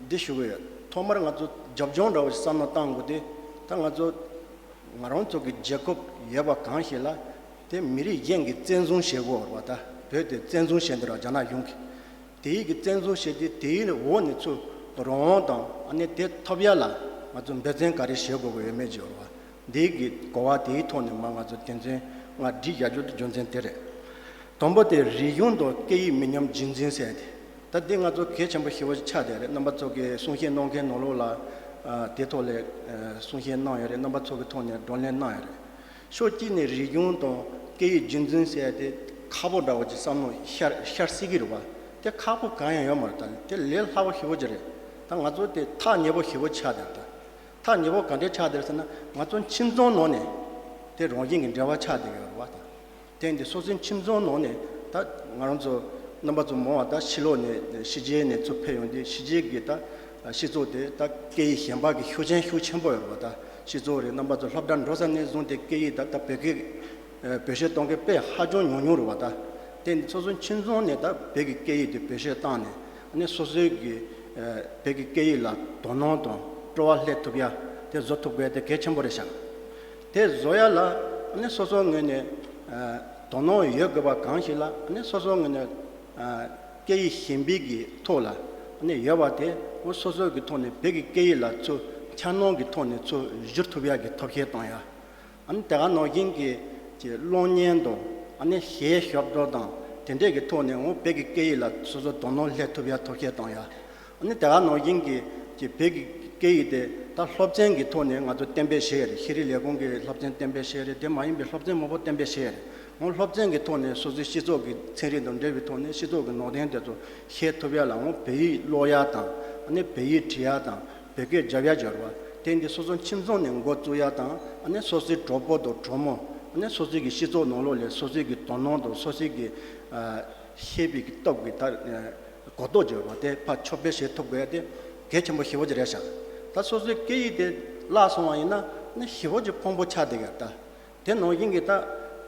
འདི་ཞུ་གི་ཡོད། ཐོག་མར་ང་ཚོ་རྒྱབ་ལྗོངས་འདྲ་བོ་ཞིག་བསམ་བློ་བཏང་དགོས་དེ། ད་ང་ཚོ་ང་རང་ཚོ་གི་རྒྱལ་ཁབ་ཡོད་པ་གང་ཞིག་ལ་དེ་མི་རིགས་གཞན་གྱིས་བཙན་བཟུང་བྱེད་དགོས་པ་རེད་བ། ད་བོད་དེ་བཙན་བཟུང་བྱས་འདུག་ར་རྒྱ་ནག་གཞུང་གིས། དེའི་གི་བཙན་བཟུང་བྱས་ཏེ་དེའི་འོག་ནས་ཚུར་རང་དབང་དང་ཨ་ནི་དེ་ཐོབ་ཡ་ལ་ང་ཚོ་འབད་བརྩོན་ག་རེ་བྱེད་དགོས་ཀྱི་ཡོད་མེད་ཅིག་ཡོད་རེད་བ། འདི་གི་གོ་བ་དེའི་ཐོག་ནས་མར་ང་ཚོ་དོན་ཚན་ལྔ་བསྒྲིགས་བཞག་རྒྱུ་དེ་རྒྱུ་མཚན་དེ་རེད། དང་པོ་དེ་རིག་གཞུང་དང་སྐད་ཡིག་མི་ཉམས་རྒྱུན་འཛིན་ཟེར་ཏེ། ད་འདི་ང་ཚོ་གལ་ཆེན་པོ་ཞེ་པོ་ཆགས་བསྡད་རེད། རྣམ་པ་ཚོ་གིས་གསུང་བཤད་གནང་མཁན་ནང་ལོགས་ལ་ཨ་དེ་ཐོག་ལ་ཨ་གསུང་བཤད་གནང་ཡོད་རེད། རྣམ་པ་ཚོ་གི་ཐོག་ནས་བགྲོ་གླེང་གནང་ཡོད་རེད། ཕྱོགས་གཅིག་ནས་རིག་གཞུང་དང་སྐད་ཡིག་རྒྱུན་འཛིན་ཟེར་ཏེ་ཁག་པོ་འདྲ་བོ་ཅིག་བསམ་བློ་ཤར་ཤར་སྲིད་ཀྱི་རེད་བ། དེ་ཁག་པོ་གང་ཡང་ཡོད་མ་རེད། ད་དེ་ལས་སླ་པོ་ཞེ་པོ་ཅིག་རེད། ད་ང་ཚོ་དེ་ཐག་ཉེ་པོ་ཞེ་པོ་ཆགས་བསྡད་རེད། ད་ཐག་ཉེ་པོ་ག་འདྲས་ཆགས་བསྡད་རེད་ཟེར་ན་ང་ཚོ་ཁྱིམ་ཚང་ནང་ནས་དེ་རང་བཞིན་གྱི་འབྲེལ་བ་ཆགས་བསྡད་ཡོད་རེད་བ། ད་དེ་ཡིན་དུས་སོ་སོའི་ཁྱིམ་ཚང་ནང་ནས་ད་ང་རང་ཚོ་རྣམ་པ་ཚོ་མང་བ་ད་ཕྱི་ལོགས་ནས་ཕྱི་རྒྱལ་ནས་ཚུར་ཕེབས་ཡོང་དུས་ཕྱི་རྒྱལ་གྱི་ད་སྤྱི་ཚོགས་དེ་ད་སྐད་ཡིག་གཞན་པ་གི་ཤུགས་རྐྱེན་ཤུགས་ཆེན་པོ་ཡོད་རེད་བ། ད་སྤྱི་ཚོགས་རེད། རྣམ་པ་ཚོ་སློབ་གྲྭ་འགྲོ་ས་ནས་བཟུང་སྟེ་སྐད་ཡིག་ད་ད་བོད་སྐད་བེད་སྤྱོད་གཏོང་མཁན་དཔེ་ཧ་ཅང་ཉུང་ཉུང་རེད་བ། ད་དེ་ཡིན་དུས་སོ་སོའི་ཁྱིམ་ཚང་ནས་ད་བོད་ཀྱི་སྐད་ཡིག་དེ་བེད་སྤྱོད་བཏང་ནས་ཨ་ནི་སོ་སོའི་གི་བོད་ཀྱི་སྐད་ཡིག་ལ་དོ་སྣང་དང་སྤྲོ་བ་སླེབས་ཐུབ་ཡ་དེ་བཟོ་ཐུབ་དགོས་དེ་གལ་ཆེན་པོ་རེད་ཤག་དེ་བཟོ་ཡ་ལ་ཨ་ནི་སོ་སོའི་ངོས་ནས་དོ་སྣང་ཡོད་དགོས་པ་གང་ཞིག་ལ་ཨ་ནི་སོ་སོའི་ངོས་ནས་སྐད་ཡིག་གཞན་པའི་གི་ཐོག་ལ་ཨ་ནི་ཡོད་པ་དེ་སོ་སོའི་གི་ཐོག་ནས་བོད་ཀྱི་སྐད་ཡིག་ལ་ཚུར་འཆར་སྣང་གི་ཐོག་ནས་ཚུར་བསྒྱུར་ཐུབ་ཡ་གི་ཐབས་ཤེས་གཏོང་ཡ། ཨ་ནི་དེ་ག་ནང་བཞིན་གྱི་ཀྱི་གློག་བརྙན་དང་ཨ་ནི་གཞས་ཞབས་བྲོ་དང་དེ་འདྲས་ཀྱི་ཐོག་ནས་འོ་བོད་ཀྱི་སྐད་ཡིག་ལ་སོ་སོ་དོ་སྣང་སླེབས་ཐུབ་ཡ་ཐབས་ཤེས་གཏོང་ཡ། ཨ་ནི་དེ་ག་ནང་བཞིན་གྱི་ཀྱི་བོད་ཀྱི་ སྐད་ཡིག་དེ་ད་སློབ་ཚན་གྱི་ཐོག་ནས་ང་ཚོ་གཏན་འབེབས་བྱས་རེད། ཤེས་རིག་ལས་ཁུངས་ཀྱི་སློབ་ཚན་གཏན་འབེབས་བྱས་རེད། དེ་མ་ཡིན་པའི་སློབ་ཚན་མང་པོ་གཏན་འབེབས་བྱས་རེད། འོ་སློབ་ཚན་གྱི་ཐོག་ནས་སོ་སོའི་སྤྱི་ཚོགས་ཀྱི་ཚན་རིག་དང་འབྲེལ་བའི་ཐོག་ནས་སྤྱི་ཚོགས་ཀྱི་ནང་དོན་དེ་ཚོ་ཤེས་ཐུབ་ཡ་ལ་འོ་བོད་ཡིག་ཀློག་ཡ་དང་། ཨ་ནི་བོད་ཡིག་འབྲི་ཡ་དང་། བོད་སྐད་རྒྱབ་ཡ་སྦྱོར་བ་དེ་འདི་སོ་སོ་ཁྱིམ་ཚང་ནས་འགོ་བཙུགས་ཡ་དང་། ཨ་ནི་སོ་སོའི་གྲོགས་པོ་དང་གྲོགས་མོ། ཨ་ནི་སོ་སོའི་གི་སྤྱི་ཚོགས་ནང་ལོགས་ལ་སོ་སོའི་གི་དོ་སྣང་དང་སོ་སོའི་གི་ཨ་ཤེས་པའི་གི་སྟོབས་ཀྱི་ད་གོ་རྟོགས་སྦྱོར་བ་དེ་ཕར་ཕྱོགས་སྤེལ་བྱེད་ཐུབ་དགོས་ཡ་དེ་གལ་ཆེན་པོ་ཞེ་པོ་ཅིག་རེད་ཤག་ད་སོ་སོའི་སྐད་ཡིག་དེ་བརླག་སོང་བ་ཡིན་ན་ནི་ཞེ་པོ་ཅིག་ཕངས་པོ་ཆགས་བསྡད་ཡ་ད། དེ་ནང་བཞིན་གྱི་ད་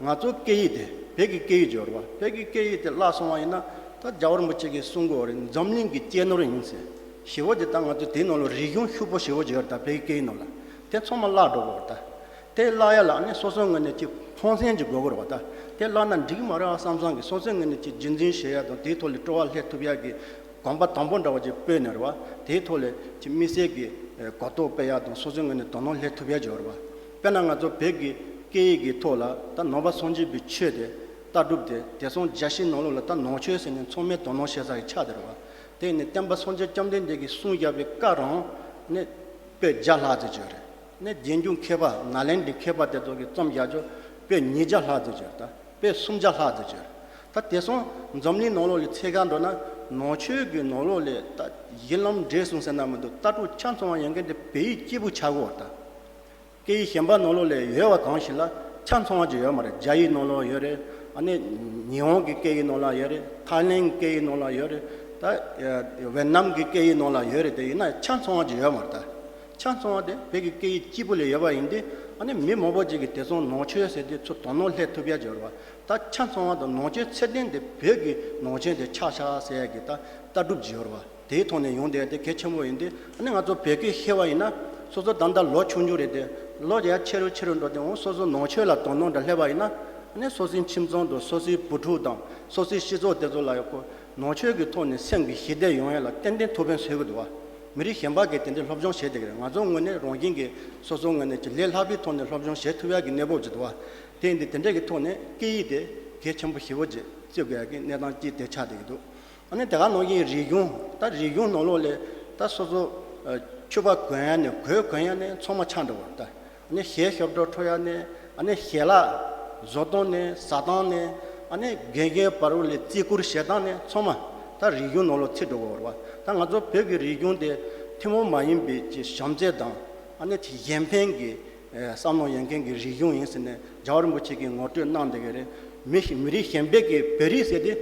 ང་ཚོ་སྐད་ཡིག་དེ་བོད་ཀྱི་སྐད་ཡིག་སྦྱོར་བ་བོད་ཀྱི་སྐད་ཡིག་དེ་བརླག་སོང་བ་ཡིན་ན་ད་རྒྱལ་བ་རིན་པོ་ཆེ་གིས་གསུང་གི་ཡོད་རེད། འཛམ་གླིང་གི་གཅེས་ནོར་ཡིན་ཟེར། ཞེ་པོ་ཅིག་ད་ང་ཚོ་དེའི་ནང་ལ་རིག་གཞུང་ཤུགས་པོ་ཞེ་པོ་ཅིག་ཡོད་རེད། ད་བོད་ཀྱི་སྐད་ཡིག་ནང་ལ་དེ་ཚང་མ་བརླག་འགྲོ་གི་ཡོད་རེད་ད། དེ་བརླག་ཡ་ལ་ཨ་ནི་སོ་སོའི་ངོས་ནས་ཅིག་ཕོངས་སེམས་ཅིག་དགོས་ཀྱི་རེད་བ། ད་དེ་བརླག་ན་འགྲིག་གི་མ་རེད་བསམ་བསམ་གྱི་སོ་སོའི་ངོས་ནས་ཅིག་རྒྱུན་འཛིན་བྱེད་ཡ་དང་དེའི་ཐོག་ལ་སྤྲོ་བ་སླེབས་ཐུབ་ཡ་གི་གོམ་པ་དང་པོ་འདྲ་བོ་ཅིག་སྤོས་ནས་རེད་བ། དེའི་ཐོག་ལ་ཅིག་དམིགས་བསལ་གྱི་གོ་རྟོགས་སྤེལ་ཡ་དང་སོ་སོའི་ངོས་ནས་དོ་སྣང་སླེབས་ཐུབ་ཡ་ཅིག་ཡོད་རེད་བ། དཔེར་ན་ང་ཚོ་བོད་ཀྱི་སྐད་ཡིག་གི་ཐོག་ལ་ད་ནང་པ་སངས་རྒྱས་པའི་ཆོས་དེ་ལྟ་གྲུབ་དེ་དེང་སང་རྒྱ་ཆེའི་ནང་ལོགས་ལ་ད་ནང་ཆོས་ཟེར་ནས་ཚང་མས་དོ་སྣང་བྱེད་ས་ཡི་ཆགས་བསྡད་རེད་བ། དེ་ནི་སྟོན་པ་སངས་རྒྱས་བཅོམ་ལྡན་འདས་ཀྱིས་གསུངས་བཞག་པའི་བཀའ་རང་ནི་དཔེ་བརྒྱ་ལྷག་ཙམ་ཅིག་ཡོད་རེད། ནས་རྗེས་འཇུག་མཁས་པ་ནཱ་ལེནྡྲའི་མཁས་པ་དེ་ཚོ་གིས་རྩོམ་རྒྱག་ཆོག་དཔེ་ཉིས་བརྒྱ་ལྷག་ཙམ་ཅིག་ཡོད་ད། དཔེ་སུམ་བརྒྱ་ལྷག་ཙམ་ཅིག་ཡོད། ད་དེང་སང་འཛམ་གླིང་ནང་ལོགས་ལ་འཚོལ་ག་འགྲོ་ན་ནང་ཆོས་ཀྱི་ནང་ལོགས་ལ་ད་གཞི་ལམ་འབྲས་གསུམ་ཟེར་ན་མི་འདུག་ལྟ་གྲུབ་ཆ་ཚང་བ་ཡོད་མཁན་དེ་བོད་ཡིག་གཅིག་པུ་ཆགས་ཀྱི་ཡོད་ད། སྐད་ཡིག་གཞན་པ་ནང་ལོགས་ལ་ཡོད་པ་གང་ཞིག་ལ་ཆ་ཚང་བ་ཅིག་ཡོད་མ་རེད། རྒྱ་ཡིག་ནང་ལོགས་ཡོད་རེད། ཨ་ནི་ཉི་ཧོང་གི་སྐད་ཡིག་ནང་ལ་ཡོད་རེད། ཐའི་ལེན་སྐད་ཡིག་ནང་ལ་ཡོད་རེད། ད་ཝེ་ནམ་གྱི་སྐད་ཡིག་ནང་ལ་ཡོད་རེད། དེ་ཡིན་ན་ཆ་ཚང་བ་ཅིག་ཡོད་མ་རེད་ད། ཆ་ཚང་བ་དེ་བོད་ཀྱི་སྐད་ཡིག་གཅིག་པུ་ལ་ཡོད་པ་ཡིན་དུས་ཨ་ནི་མི་མང་པོ་ཅིག་གིས་དེང་སང་ནང་ཆོས་ཟེར་དུས་ཚུར་དོ་སྣང་སླེབས་ཐུབ་ཡ་ཅིག་ཡོད་རེད་བ། ད་ཆ་ཚང་བ་དང་ནང་ཆོས་ཚད་ལྡན་དེ་བོད་ཀྱི་ནང་ཆོས་དེ་ཆགས་ཤག་ཟེར་ཡ་གི་ད་ལྟ་གྲུབ་ཅིག་ཡོད་རེད་བ། དེའི་ཐོག་ནས་ཡོང་བསྡད་དེ་གལ་ཆེན་པོ་ཡིན་དུས་ཨ་ནི་ང་ཚོ་བོད་སྐད་ཤེས་པ་ཡིན་ན་སོ་སོ་ད་ལྟ་ལོ་ཆུང་ཆུང་རེད་དེ་ལོ་ཡར་ཆེ་རུ་ཆེ་རུ་འགྲོ་དུས་འོ་སོ་སོ་ནང་ཆོས་ལ་དོ་སྣང་འདྲ་སླེབས་པ་ཡིན་ན་ཨ་ནི་སོ་སོའི་ཁྱིམ་ཚང་དང་སོ་སོའི་བུ་ཕྲུག་དང་སོ་སོའི་སྤྱི་ཚོགས་དེ་ཚོ་ལ་ཡང་ཁོ་ནང་ཆོས་ཀྱི་ཐོག་ནས་སེམས་ཀྱི་ཞི་བདེ་ཡོང་ཡ་ལ་ཏན་ཏན་ཐུགས་ཕན་གསོས་ཀྱི་འདུག་བ། མི་རིགས་གཞན་པ་གིས་དེ་འདྲའི་སློབ་སྦྱོང་བྱེད་བསྡད་ཀྱི་རེད། ང་ཚོ་ངོས་ནས་རང་བཞིན་གྱིས་སོ་སོ་ངོས་ནས་ཀྱི་ལས་སླ་པོའི་ཐོག་ནས་སློབ་སྦྱོང་བྱེད་ཐུབ་ཡ་གི་གནས་བབ་ཅིག་འདུག་བ། དེ་ཡིན་དུས་དེ་འདྲ་གི་ཐོག་ནས་སྐད་ཡིག་དེ་གལ་ཆེན་པོ་ཞེ་པོ་ཅིག་བརྩི་དགོས་ཡ་གི་གནས་སྟངས་ཅིག་དེ་ཆགས་བསྡད་ཀྱི་འདུག་ཨ་ནི་དེ་ག་ནང་བཞིན་རིག་གཞུང་ད་རིག་གཞུང་ནང་ལོགས་ལ་ད་སོ་སོ་ཨ་ཕྱུ་པ་གོན་ཡ་ནས་གོས་གོན་ཡ་ནས་ཚང་མ་ཆགས་འགྲོ་བ་རེད་ད། ཨ་ནི་གཞས་ཞབས་བྲོ་འཁྲབ་ཡ་ནས་ཨ་ནི་ཞལ་ལག་བཟོ་སྟངས་ནས་ཟ་སྟངས་ནས་ཨ་ནི་རྒན་གཞོན་བར་དུ་ལ་བརྩི་བཀུར་བྱེད་སྟངས་ནས་ཚང་མ་ད་རིག་གཞུང་ནང་ལོགས་ཚུད་འགྲོ་གི་ཡོད་རེད་བ། ད་ང་ཚོ་བོད་ཀྱི་རིག་གཞུང་དེ་ཐུན་མོང་མ་ཡིན་པའི་ཅིག་བྱམས་བརྩེ་དང་ཨ་ནི་ཅིག་གཞན་ཕན་གྱི་ཨེ་བསམ་བློ་ཡོད་མཁན་གྱི་རིག་གཞུང་ཡིན་ཟེར་ནས་རྒྱལ་བ་རིན་པོ་ཆེ་གིས་ངོ་སྤྲོད་གནང་བསྡད་ཀྱི་རེད། མི་ཞིག་མི་རིགས་གཞན་པའི་གི་བོད་རིགས་ཟེར་དེ་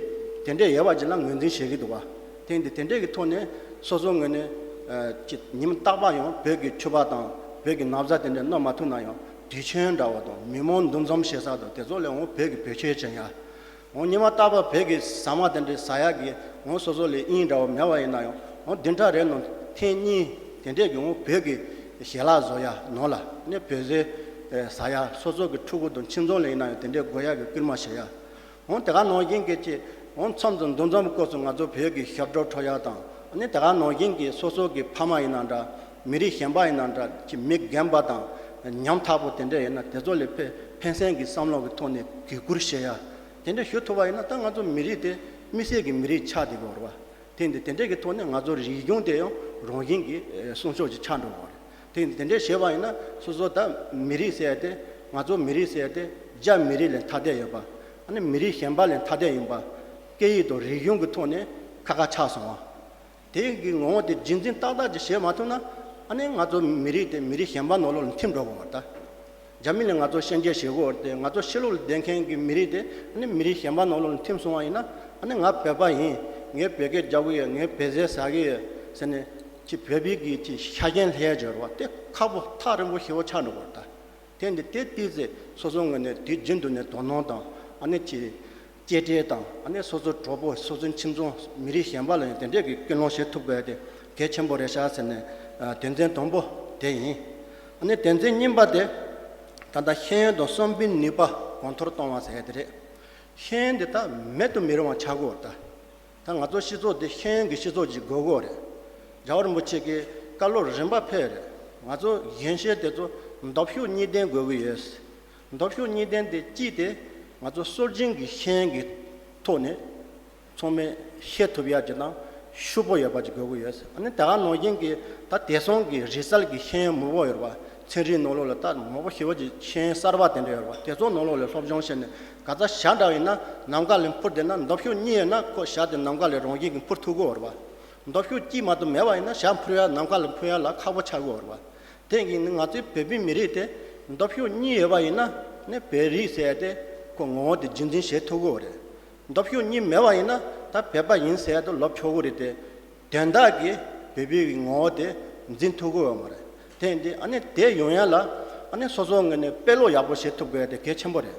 དེ་འདྲས་ཡོད་པ་ཅིག་ལ་ངོས་འཛིན་བྱེད་ཀྱི་འདུག་བ། དེ་འདི་དེ་འདྲས་ཀྱི་ཐོག་ནས་སོ་སོ་ངོས་ནས་ཨ་ཅིག་ཉི་མ་རྟག་པར་ཡང་བོད་ཀྱི་ཕྱུ་པ་དང་བོད་ཀྱི་ན་བཟའ་དེ་འདྲས་གནང་མ་ཐུབ་ན་ཡང་དུས་ཆེན་འདྲ་བོ་དང་མི་མང་འདུ་འཛོམས་བྱེད་ས་དང་དེ་ཚོ་ལ་འོང་བོད་ཀྱི་བེད་སྤྱོད་བྱེད་ཡ། འོང་ཉི་མ་རྟག་པར་བོད་ཀྱི་ཟ་མ་དེ་འདྲས་ཟ་ཡ་གི་འོང་སོ་སོ་ལ་དབྱིངས་འདྲ་བོ་མེད་པ་ཡིན་ན་ཡང་འོང་བདུན་ཕྲག་རེ་ནང་ཐེངས་གཉིས་དེ་འདྲས་ཀྱི་འོང་བོད་ཀྱི་ཞལ་ལག་བཟོ་ཡ་ནང་ལ་ནས་བོད་ཟས་ཟ་ཡ་སོ་སོ་གི་ཕྲུ་གུ་དང་ཁྱིམ་ཚང་ལ་ཡིན་ན་ཡང་དེ་འདྲས་དགོས་ཡ་གི་སྐུལ་མ་བྱེད་ཡ། འོང་དེ་ག་ནང་བཞིན་གྱི་ཅིག་འོང་མཚམས་སུ་འདུ་འཛོམས་སྐབས་སུ་ང་ཚོ་བོད་ཀྱི་ཞབས་བྲོ་འཁྲབ་ཡ་དང་ཨ་ནི་དེ་ག་ནང་བཞིན་གྱི་སོ་སོ་གི་ཕ་མ་ཡིན་ན་འདྲ་མི་རིགས་གཞན་པ་ཡིན་ན་འདྲ་ཅིག་མི་རྒན་པ་དང་ཉམ་ཐག་པོ་དེ་འདྲ་ཡིན་ན་དེ་ཚོ་ལ་ཕན་ཕན་སེམས་ཀྱི་བསམ་བློ་གི་ཐོག་ནས་གུས་བཀུར་བྱེད་ཡ་དེ་འདྲ་ཞུ་ཐུབ་པ་ཡིན་ན་ད་ང་ཚོ་མི་རིགས་དེ་དམིགས་བསལ་གྱི་མི་རིགས་ཆགས་བསྡད་ཀྱི་ཡོད་རེད་བ། དེ་འདི་དེ་འདྲས་ཀྱི་ཐོག་ནས་ང་ཚོ་རིག་གཞུང་དེ་ཡང་རང་བཞིན་གྱིས་ཨེ་སྲུང་སྐྱོབ་ཅིག་ཆགས་འགྲོ་གི་རེད། དེ་འདི་དེ་འདྲས་བྱས་པ་ཡིན་ན་སོ་སོ་ད་མི་རིགས་ཟེར་ཏེ་ང་ཚོ་མི་རིགས་ཟེར་ཏེ་རྒྱ་མི་རིགས་ལས་ཐ་དད་ཡོད་པ། ཨ་ནི་མི་རིགས་གཞན་པ་ལས་ཐ་དད་ཡིན་པ། སྐད་ཡིག་དང་རིག་གཞུང་གི་ཐོག་ནས་ཁ་ཁ་ཆགས་སོང་བ། དེ་གི་ངོ་བོ་དེ་རྒྱུན་འཛིན་ཏག་ཏག་ཅིག་བྱེད་མ་ཐུབ་ན་ཨ་ནི་ང་ཚོ་མི་རིགས་དེ་མི་རིགས་གཞན་པ་ནང་ལོགས་ལ་འཐིམ་འགྲོ་གི་རེད་ད། རྒྱ་མི་ལ་ང་ཚོ་ཤན་འབྱེད་བྱེད་དགོས་ཏེ་ང་ཚོ་ཕྱི་ལོགས་ལ་བསྡད་མཁན་གྱི་མི་རིགས་དེ་ཨ་ནི་མི་རིགས་གཞན་པ་ནང་ལོགས་ལ་འཐིམ་སོང་བ་ཡིན་ན་ཨ་ནི་ང་བོད་པ་ཡིན། ངས་བོད་སྐད་རྒྱག་གི་ཡོད། ངས་བོད་ཟས་ཟ་གི་ཡོད་ཟེར་ནས་ཅི་བོད་པའི་གི་ཅི་ཤ་ཞེན་སླེབས་ཡ་སྦྱོར་བ་དེ་ཁག་པོ་ཐག་རིང་པོ་ཞེ་པོ་ཆགས་འགྲོ་གི་རེད་ད། དེ་འདི་དེ་ཏིག་ཙེ་སོ་སོ་ངོས་ནས་དུས་རྒྱུན་དུ་ནས་དོ་སྣང་དང་ཨ་ནི་ཅི་གཅེས་སྤྲས་དང་ཨ་ནི་སོ་སོའི་གྲོགས་པོ་སོ་སོའི་ཁྱིམ་ཚང་མི་རིགས་གཞན་པ་ལ་ཡང་དེ་འདྲས་ཀྱི་སྐུལ་སློང་བྱེད་ཐུབ་དགོས་དེ་གལ་ཆེན་པོ་རེད་ཤག་ཟེར་ནས་ཨ་དོན་ཚན་དང་པོ་དེ་ཡིན། ཨ་ནི་དོན་ཚན་གཉིས་པ་དེ་ད་ལྟ་ཤེས་ཡོན་དང་བསམ་པའི་ནུས་པ་གོང་མཐོར་གཏོང་བ་ཟེར་ཡ་དེ་རེད། ཤེས་ཡོན་དེ་ད་མེད་དུ་མི་རུང་བ་ཆགས་ཀྱི་ཡོད་ད། ད་ང་ཚོ་སྤྱི་ཚོགས་འདི་ཤེས་ཡོན་གྱི་སྤྱི་ཚོགས་ཅིག་དགོས་ཀྱི་ཡོད་རེད། རྒྱལ་བ་རིན་པོ་ཆེ་གིས་བཀའ་སློབ་རིམ་པ་ཕེབས་རེད། ང་ཚོ་གཞོན་སྐྱེས་དེ་ཚོ་འདོད་ཕྱོགས་གཉིས་ལྡན་དགོས་ཀྱི་ཡོད། འདོད་ཕྱོགས་གཉིས་ལྡན་དེ་གཅིག་དེ་ང་ཚོ་སྲོལ་རྒྱུན་གྱི་ཤེས་ཡོན་གྱི་ཐོག་ནས་ཚང་མས་ཤེས་ཐུབ་ཡ་ཅིག་དང་ ཤུགས་པོ་ཡོད་པ་ཅིག་དགོས་ཀྱི་ཡོད། ཨ་ནི་དེ་ག་ནང་བཞིན་གྱི་ད་དེང་སང་གི་རིག་གསར་གྱི་ཤེས་ཡོན་མང་པོ་ཡོད་རེད་བ། ཚན་རིག་ནང་ལོགས་ལ་ད་མང་པོ་ཞེ་པོ་ཅིག་ཤེས་ཡོན་གསར་པ་དེ་འདྲ་ཡོད་རེད་བ། དེ་ཚོ་ནང་ལོགས་ལ་སློབ་སྦྱོང་བྱས་ནས་ག་ཚོད་ཞྭ་འདྲ་བ་ཡིན་ན་ནམ་མཁའ་ལ་འཕུར་བསྡད་ན། འདབ་གཤོག་གཉིས་ཡོད་ན་ཁོ་ཞྭ་དེ་ནམ་མཁའ་ལ་རང་བཞིན་གྱིས་འཕུར་ཐུབ་ཀྱི་ཡོད་རེད་བ། འདབ་གཤོག་གཅིག་མ་གཏོགས་མེད་པ་ཡིན་ན་ཞྭ་འཕུར་ཡ་ནམ་མཁའ་ལ་འཕུར་ཡ་ལ་ཁག་པོ་ཆགས་ཀྱི་ཡོད་རེད་བ། དེ་ཡིན་ན་ང་ཚོའི་བོད་པའི་མི་རིགས་དེ་འདབ་གཤོག་གཉིས་ཡོད་པ་ཡིན་ན་ནི་བོད་རིགས་ཟེར་ཡ་དེ་ཁོ་ངོ་བོ་དེ་རྒྱུན་འཛིན་བྱེད་ཐུབ་ཀྱི་ཡོད་རེད། འདབ་གཤོག་གཉིས་མེད་པ་ཡིན་ན་ད་བོད་པ་ཡིན་ཟེར་ཡ་དེ་ལབ་ཆོག་གི་རེད་དེ། དོན་དག་གིས་བོད་པའི་ངོ་བོ་དེ་འཛིན་ཐུབ་ཀྱི་ཡོད་མ་རེད། དེ་ཡིན་དུས་ཨ་ནི་དེ་ཡོང་ཡ་ལ་ཨ་ནི་སོ་སོའི་ངོས་ནས་དཔེ་ཀློག་ཡག་པོ་བྱེད་ཐུབ་དགོས་ཡ་དེ་གལ་ཆེན་པོ་རེད།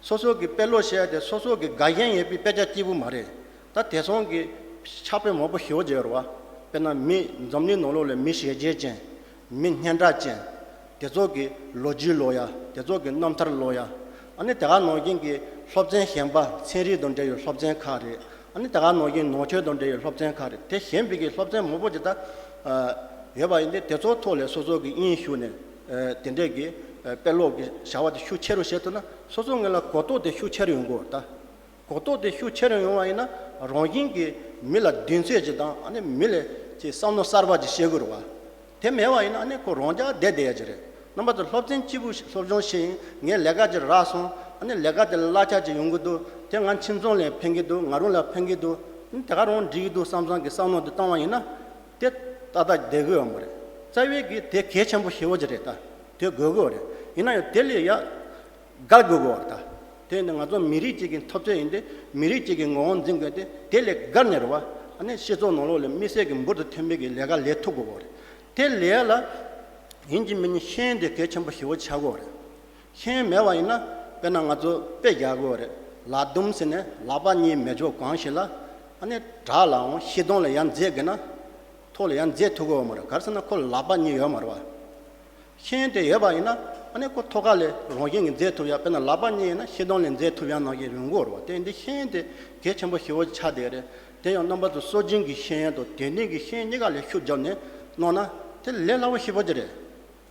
སོ་སོ་གི་དཔེ་ཀློག་བྱས་ཏེ་སོ་སོ་གི་དགའ་ཞེན་ཡོད་པའི་དཔེ་ཆ་གཅིག་པུ་མ་རེད། ད་དེང་སང་གི་ཕྱག་དཔེ་མང་པོ་ཞེ་པོ་ཅིག་ཡོད་རེད་བ། དཔེར་ན་མི་འཛམ་གླིང་ནང་ལོགས་ལ་མི་ཞེ་བརྒྱད་ཅན། མི་སྙན་གྲགས་ཅན། དེ་ཚོ་གི་ལོ་རྒྱུས་ཀློག་ཡ། དེ་ཚོ་གི་རྣམ་ཐར་ཀློག་ཡ། ཨ་ནི་དེ་ག་ནང་བཞིན་གྱི་སློབ་ཚན་གཞན་པ་ཚན་རིག་དང་འབྲེལ་བའི་སློབ་ཚན་ཁག་རེད། ཨ་ནི་དེ་ག་ནང་བཞིན་ནང་ཆོས་དང་འབྲེལ་བའི་སློབ་ཚན་ཁག་རེད། དེ་གཞན་པའི་གི་སློབ་ཚན་མང་པོ་ཅིག་ད་ཡོད་པ་ཡིན་ཏེ། དེ་ཚོའི་ཐོག་ལ་སོ་སོ་གི་དབྱིངས་ཞུགས་ནས་དེ་འདྲས་ཀྱི་དཔེ་ཀློག་གི་བྱ་བ་དེ་ཤུགས་ཆེ་རུ་བྱེད་ཐུབ་ན་སོ་སོ་ངོས་ལ་གོ་རྟོགས་དེ་ཤུགས་ཆེ་རུ་ཡོང་གི་ཡོད་རེད་ད། གོ་རྟོགས་དེ་ཤུགས་ཆེ་རུ་ཡོང་བ་ཡིན་ན་རང་བཞིན་གྱིས་མི་ལ་གདེང་ཚོད་ཅིག་དང་ཨ་ནི་མི་ལ་ཅིག་བསམ་བློ་གསར་པ་ཅིག་བཤད་དགོས་རེད་བ། དེ་མེད་པ་ཡིན་ན་ཨ་ནི་ཁོ་རང་རྐྱང་བསྡད་བསྡད་ཡ་ཅིག་རེད། རྣམ་པ་ཚོ་སློབ་ཚན་གཅིག་པུ་སློབ་སྦྱོང་བྱས་ཡིན། ངས་ལས་ཀ་ཅིག་རག་སོང་། ཨ་ནི་ལས་ཀ་དེ་ལ་གླ་ཆ་ཅིག་ཡོང་གི་འདུག་དེ་ང་ཁྱིམ་ཚང་ལ་ཕན་གྱི་འདུག་ང་རང་ལ་ཕན་གྱི་འདུག་ཨ་ནི་དེ་ག་རང་འགྲིག་གི་འདུག་བསམ་བསམ་གྱི་བསམ་བློ་དེ་བཏང་བ་ཡིན་ན་དེ་ཏག་ཏག་བསྡད་དགོས་ཡོད་མ་རེད། རྩ་བའི་གི་དེ་གལ་ཆེན་པོ་ཞེ་པོ་ཅིག་རེད་ད། དེ་དགོས་དགོས་རེད། ཡིན་ན་ཡང་དེ་ལས་ཡ། བརྒལ་དགོས་ཀྱི་ཡོད་རེད་ད། དེ་ནི་ང་ཚོ་མི་རིགས་གཅིག་གི་འཐབ་རྩོད་ཡིན་ཏེ། མི་རིགས་གཅིག་གི་ངོ་བོ་འཛིན་དགོས་ཏེ། དེ་ལས་བརྒལ་ནས་རེད་བ། ཨ་ནི་སྤྱི་ཚོགས་ནང་ལོགས་ལ་དམིགས་བསལ་གྱི་འབུར་དུ་ཐོན་པའི་གི་ལས་ཀ་ལས་ཐུབ་དགོས་ཀྱི་ཡོད་རེད། དེ་ལས་ལ་ཡིན་གཅིག་མིན་གཅིག་ཤེས་ཡོན་དེ་གལ་ཆེན་པོ་ཞེ་པོ་ཆགས་ཀྱི་ཡོད་རེད། ཤེས་ཡོན་མེད་པ་ཡིན་ན་དཔེར་ན་ང་ཚོ་དཔེ་རྒྱག་གི་ཡོད་རེད། ལག་རྡུམ་ཟེར་ནས་ལག་པ་གཉིས་མེད་ཕྱོགས་གང་ཞིག་ལ་ཨ་ནི་བྲག་ལའང་ཤི་དོང་ལ་ཡར་འཛེག་དགོས་ན་ཐོག་ལ་ཡར་འཛེག་ཐུབ་ཀྱི་ཡོད་མ་རེད། ག་རེ་ཟེར་ན་ཁོ་ལ་ལག་པ་གཉིས་ཡོད་མ་རེད་བ། ཤེས་ཡོན་དེ་ཡོད་པ་ཡིན་ན་ཨ་ནི་ཁོ་ཐོག་ཁ་ལས་རང་བཞིན་གྱིས་འཛེག་ཐུབ་ཡ། དཔེར་ན་ལག་པ་གཉིས་ཡིན་ན་ཤི་དོང་ལས་འཛེག་ཐུབ་ཡ་ནང་བཞིན་ཡོང་གི་ཡོད་རེད་བ། དེ་འདི་ཤེས་ཡོན་དེ་གལ་ཆེན་པོ་ཞེ་པོ་ཆགས་བསྡད་རེད། དེ་ཡང་རྣམ་པ་ཚོ་སྲོལ་རྒྱུན་གྱི་ཤེས་ཡོན་དང་དེང་དུས་ཀྱི་ཤེས་ཡོན་གཉིས་ཀ་ལ་ཤུགས་བརྒྱབ་ནས་གནང་ན་དེ་ལས་སླ་པོ་ཞེ་པོ་ཅིག་རེད།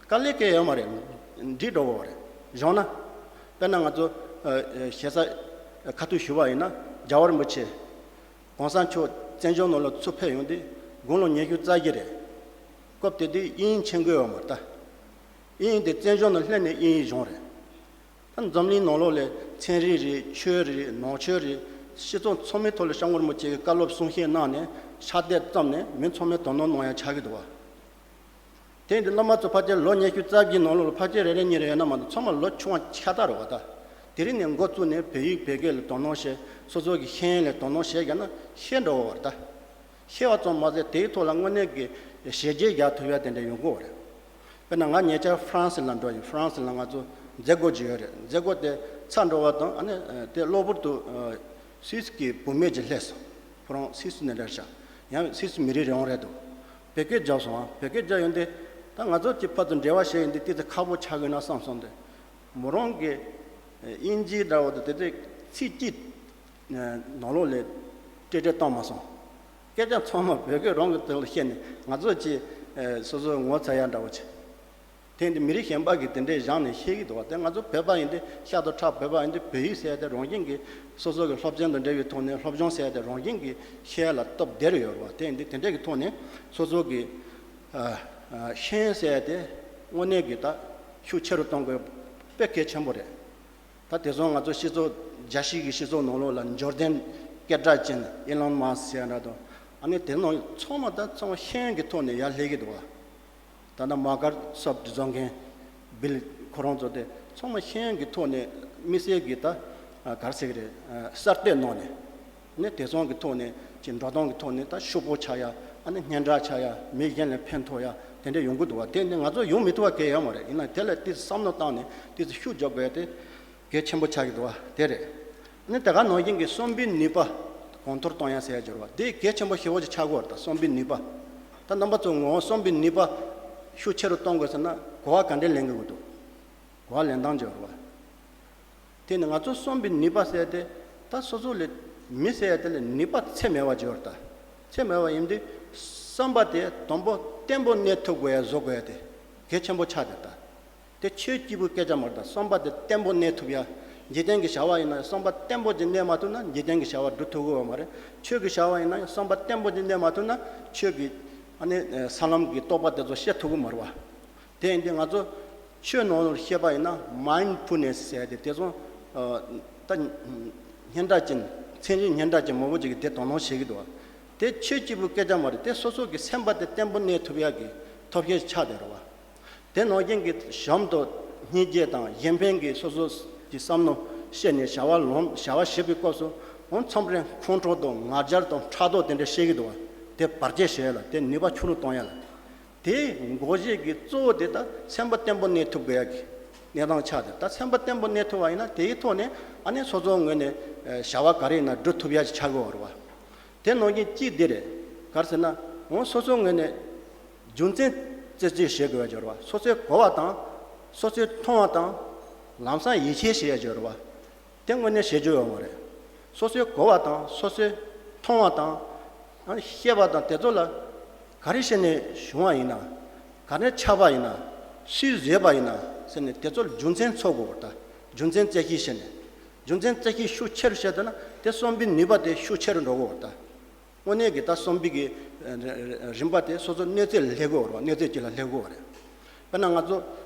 དཀའ་ལས་སྐྱེལ་ཡོད་མ་རེད། འགྲིག་འགྲོ་གི་རེད། བཞག་ན་དཔེར་ན་ང་ཚོ་ཨ་ཨ་ཞེ་ས་ཁ་ཐུག་ཞུ་བ་ཡིན་ན་རྒྱལ་བ་རིན་པོ་ཆེ་གོང་ས་མཆོག་བཙན་བྱོལ་ནང་ལ་ཚུར་ཕེབས་ཡོང་དུས་དགུང་ལོ་ཉི་ཤུ་རྩ་བཞི་རེད། སྐབས་དེ་དུས་དབྱིན་ཡིག་མཁྱེན་གྱི་ཡོད་མ་རེད་ད། དབྱིན་ཡིག་དེ་བཙན་བྱོལ་ནང་སླེབས་ནས་དབྱིན་ཡིག་སྦྱངས་རེད། ད་འཛམ་གླིང་ནང་ལོགས་ལ་ཚན་རིག་རེད། ཆོས་རེད། ནང་ཆོས་རེད། སྤྱི་ཚོགས་ཚང་མའི་ཐོག་ལ་སྐྱབས་མགོན་རིན་པོ་ཆེ་གིས་བཀའ་སློབ་གསུང་བཤད་གནང་ནས་ཕྱག་དེབ་བརྩམས་ནས་མི་ཚང་མས་དོ་སྣང་གནང་ཡ་ཆགས་ཀྱི་འདུག་བ། དེ་ཡིན་དུས་སློབ་མ་ཚོ་ཕལ་ཆེར་ལོ་ཉི་ཤུ་རྩ་བཞིའི་ནང་ལོགས་ལ་ཕལ་ཆེར་རེ་རེ་གཉིས་རེ་ཡོད་ན་མ་གཏོགས་ཚང་མ་ལོ་ཆུང་བ་ཆགས་ཚར་རེད་བ་ད། དེ་རིང་ནས་འགོ་བཙུགས་ནས་བོད་ཡིག་བོད་སྐད་ལ་དོ་སྣང་བྱས། སོ་སོ་གི་ཤེས་ཡོན་ལ་དོ་སྣང་བྱས་བཞག་ན་ཤེས་འགྲོ་བ་རེད་ད། ཤེས་པ་ཙམ་མ་ཟད་དེའི་ཐོག་ལ་དངོས་གནས་ཀྱི་བྱས་རྗེས་རྒྱག་ཐུབ་ཡ་དེ་འདྲ་ཡོང་གི་ཡོད་རེད། དཔེར་ན་ང་ཉེ་ཆར་ཧྥ་རན་སི་ལ་འགྲོ་ཡིན། ཧྥ་རན་སི་ལ་ང་ཚོ་མཛད་སྒོ་ཅིག་ཡོད་རེད། མཛད་སྒོ་དེ་ཚར་འགྲོ་བ་དང་ཨ་ནི་དེ་གློ་བུར་དུ་སུད་སི་གི་བུད་མེད་ཅིག་སླེབས་སོང་། ཁོ་རང་སུད་སི་ནས་རེད་ཤག་ཡང་སུད་སི་མི་རིགས་རང་རེད་འདུག་བོད་སྐད་རྒྱབ་སོང་ཨ། བོད་སྐད་རྒྱབ་ཡོང་དུས་ད་ང་ཚོ་གཅིག་ཕར་ཚུར་འབྲེལ་བ་བྱས་ཡོང་དུས་ཏོག་ཙམ་ཁག་པོ་ཆགས་ཀྱི་ན་བསམ་སོང་སྟེ། མོ་རང་གི་དབྱིན་ཇི་འདྲ་བོ་དེ་དེ་ཚིག་གཅིག་ནང་ལོགས་ལ་ཏྲེ་ཏྲེ་བཏང་མ་སོང་། སྐད་ཆ་ཚང་མ་བོད་སྐད་རང་གི་དོན་ལ་བཤད་ནས་ང་ཚོ་གཅིག་སོ་སོའི་ངོ་ཚ་ཡ་འདྲ་བོ་བྱས། དེ་ཡིན་དུས་མི་རིགས་གཞན་པ་གིས་དེ་འདྲའི་བཞག་ནས་བཤད་ཀྱི་འདུག་བ། དེ་ང་ཚོ་བོད་པ་ཡིན་དུས་ཤ་དང་ཁྲག་བོད་པ་ཡིན་དུས་བོད་ཡིག་ཟེར་ཡ་དེ་རང་བཞིན་གྱིས་སོ་སོ་གི་སློབ་ཚན་དང་འབྲེལ་བའི་ཐོག་ནས་སློབ་སྦྱོང་ཟེར་ཡ་དེ་རང་བཞིན་གྱིས་ཤེས་ཡ་ལ་སྟབས་བདེ་རུ་ཡོད་རེད་བ། དེ་ཡིན་དུས་དེ་འདྲ་གི་ཐོག་ནས་སོ་སོ་གི་ཨ་ཨ་ཤེས་ཡོན་ཟེར་ཡ་དེ་དངོས་གནས་ཀྱི་ད་ཤུགས་ཆེ་རུ་གཏོང་དགོས་དཔེ་གལ་ཆེན་པོ་རེད། ད་དེང་སང་ང་ཚོ་སྤྱི་ཚོགས་རྒྱལ་སྤྱི་གི་སྤྱི་ཚོགས་ནང་ལོགས་ལ་འབྱོར་ལྡན་སྐད་གྲགས་ཅན་ཨི་ལོན་མཱ་སི་ཟེར་ཡ་འདྲ་དང་ཨ་ནི་དེ་ནང་ཚང་མ་ད་ཚང་མ་ཤེས་ཡོན་གྱི་ཐོག་ནས་ཡར་སླེབས་ཀྱི་འདུག་བ། ད་ལྟ་མའི་ཀོ་རོ་སོབ་བཟོ་མཁན་བིལ་ཁོ་རང་ཚོ་དེ་ཚང་མ་ཤེས་ཡོན་གྱི་ཐོག་ནས་དམིགས་བསལ་གྱི་ད་ག་རེ་ཟེར་གི་རེད། གསར་གཏོད་གནང་ནས་ནི་དེང་སང་གི་ཐོག་ནས་ཀྱི་འགྲོ་སྟངས་ཀྱི་ཐོག་ནས་ད་ཕྱུག་པོ་ཆགས་ཡ། ཨ་ནི་སྙན་གྲགས་ཆགས་ཡ། མི་གཞན་ལ་ཕན་ཐོགས་ཡ་དེ་འདྲ་ཡོང་གི་འདུག་བ། དེ་ནི་ང་ཚོ་ཡོང་མི་ཐུབ་པ་གལ་ཡོད་མ་རེད། ཡིན་ན་དེ་ལ་ཏོག་ཙམ་བསམ་བློ་བཏང་ནས་ཏོག་ཙམ་ཤུགས་རྒྱག་དགོས་ཡ་དེ་གལ་ཆེན་པོ་ཆགས་ཀྱི་འདུག་བ། དེ་རེད། ཨ་ནི་དེ་ག་ནང་བཞིན་གྱི་བསམ་པའི་ནུས་པ་གོང་མཐོར་གཏོང་ཡ་ཟེར་ཡ་སྦྱོར་བ་དེ་གལ་ཆེན་པོ་ཞེ་པོ་ཅིག་ཆགས་ཀྱི་ཡོད་རེད། ད་བསམ་པའི་ནུས་པ། ད་རྣམ་པ་ཚོ་ངོ་བོ་བསམ་པའི་ནུས་པ་ཤུགས་ཆེ་རུ་གཏོང་དགོས་ཟེར་ན་གོ་བ་ག་འདྲས་ལེན་དགོས་ཀྱི་འདུག་གོ་བ་ལེན་སྟངས་སྦྱོར་བ། དེ་ནི་ང་ཚོ་བསམ་པའི་ནུས་པ་ཟེར་ཏེ་ད་སོ་སོ་ལ་མི་ཟེར་ཡ་དེ་ལ་ནུས་པ་ཚད་མེད་པ་སྦྱོར་ད། ཚད་མེད་པ་ཡིན་དུས་བསམ་པ་དེ་དང་པོ་བརྟན་པོ་གནས་ཐུབ་དགོས་ཡ་བཟོ་དགོས་ཡ་དེ་གལ་ཆེན་པོ་ཆགས་དེ་ད། དེ་ཆོས་སྐྱིད་པོའི་སྐད་ཆ་མ་རེད་ད། བསམ་པ་དེ་བརྟན་པོ་གནས་ཐུབ་ཡ། འཇིག་རྟེན་གྱི་བྱ་བ་ཡིན་ན་བསམ་པ་བརྟན་པོ་ཅིག་གནས་མ་ཐུབ་ན་འཇིག་རྟེན་གྱི་བྱ་བ་སྒྲུབ་ཐུབ་ཀྱི་ཡོད་མ་རེད། ཆོས་ཀྱི་བྱ་བ་ཡིན་ན་བསམ་པ་བརྟན་པོ་ཅིག་གནས་མ་ཐུབ་ན་ཆོས་ཀྱི་ཨ་ནི་ས་ལམ་གྱི་རྟོགས་པ་དེ་ཚོ་སྐྱེ་ཐུབ་ཀྱི་མ་རེད་བ། དེ་ཡིན་དུས་ང་ཚོ་ཆོས་ནང་ལ་བཤད་པ་ཡིན་ན་མའིན་ཌ་ཕུལ་ནེ་སི་ཟེར་ཏེ་དེ་ཚོ་ད་སྙན་གྲགས་ཅན་ཚན་རིག་སྙན་གྲགས་ཅན་མང་པོ་ཅིག་གིས་དེ་དོ་སྣང་བྱེད་ཀྱི་འདུག་བ། དེ་ཆོས་སྐྱིད་པོ་སྐད་ཆ་མ་རེད། དེ་སོ་སོ་གི་སེམས་པ་དེ་བརྟན་པོ་གནས་ཐུབ་ཡག་གི་ཐབས་ཤེས་ཆགས་བསྡད་རེད་བ། དེ་ནང་བཞིན་གྱི་གཞན་དང་སྙིང་རྗེ་དང་གཞན་ཕན་གྱི་སོ་སོ་གྱི་བསམ་མནོ་བཤད་ནས་བྱ་བ་ལོངས་བྱ་བ་བྱེད་པའི་སྐབས་སུ་འོ་མཚམས་རེ་ཁོང་ཁྲོ་དང་ང་རྒྱལ་དང་ཕྲག་དོག་དེ་འདྲ་བཤད་ཀྱི་འདུག་བ། དེ་བར་ཆད་བྱེད་ཡ་ལ་དེ་ནུས་པ་ཆུང་རུ་གཏོང་ཡ་ལ། དེ་འགོག་བྱེད་ཀྱི་གཙོ་བོ་དེ་ད་སེམས་པ་བརྟན་པོ་གནས་ཐུབ་དགོས་ཡ་གི་གནས་སྟངས་ཆགས་ཏེ། ད་སེམས་པ་བརྟན་པོ་གནས་ཐུབ་པ་ཡིན་ན་དེའི་ཐོག་ནས་ཨ་ནི་སོ་སོའི་ངོས་ནས་བྱ་བ་ག་རེ་ཡིན་ན་སྒྲུབ་ཐུབ་ཡ་ཞིག་ཆགས་ཀྱི་ཡོད་རེད་བ། དེ་ནང་བཞིན་གཅིག་འདི་རེད། ག་རེ་ཟེར་ན་འོ་སོ་སོའི་ངོས་ནས་རྒྱུ་མཚན་རྩད་གཅོད་བྱེད་དགོས་ཡ་ཅིག་ཡོད་རེད་བ། སོ་སོས་གོ་བ་དང་སོ་སོས་མཐོང་བ་དང་ལམ་སང་ཡིད་ཆེས་བྱེད་ཡ་ཅིག་ཡོད་རེད་བ། དེ་དངོས་གནས་བྱེད་རྒྱུ་ཡོད་མ་རེད། སོ་སོའི་གོ་བ་དང་སོ་སོའི་མཐོང་བ་དང་ཨ་ནི་ཤེས་པ་དང་དེ་ཚོ་ལ་ག་རེ་བྱས་ནས་བྱུང་བ་ཡིན་ན། ག་ནས་ཆགས་པ་ཡིན་ན། སུས་བཟོས་པ་ཡིན་ན་ཟེར་ནས་དེ་ཚོར་རྒྱུ་མཚན་འཚོལ་དགོས་པར་ད། རྒྱུ་མཚན་རྩད་ཞིབ་བྱས་ནས། རྒྱུ་མཚན་རྩད་ཞིབ་ཤུགས་ཆེ་རུ་བྱས་ཐུབ་ན་དེ་གསུམ་པའི་ནུས་པ་དེ་ཤུགས་ཆེ་རུ་འགྲོ་གི་ཡོད་རེད་ད། དངོས་གནས་ཀྱི་ད་གསུམ་པའི་གི་ཨ་རིམ་པ་དེ་སོ་སོ་གནས་ཚད་ལ་སླེབས་ཀྱི་ཡོད་རེད་བ། གནས་ཚད་ཅིག་ལ་སླེབས་ཀྱི་ཡོད་རེད། དཔེར་ན་ང་ཚོ་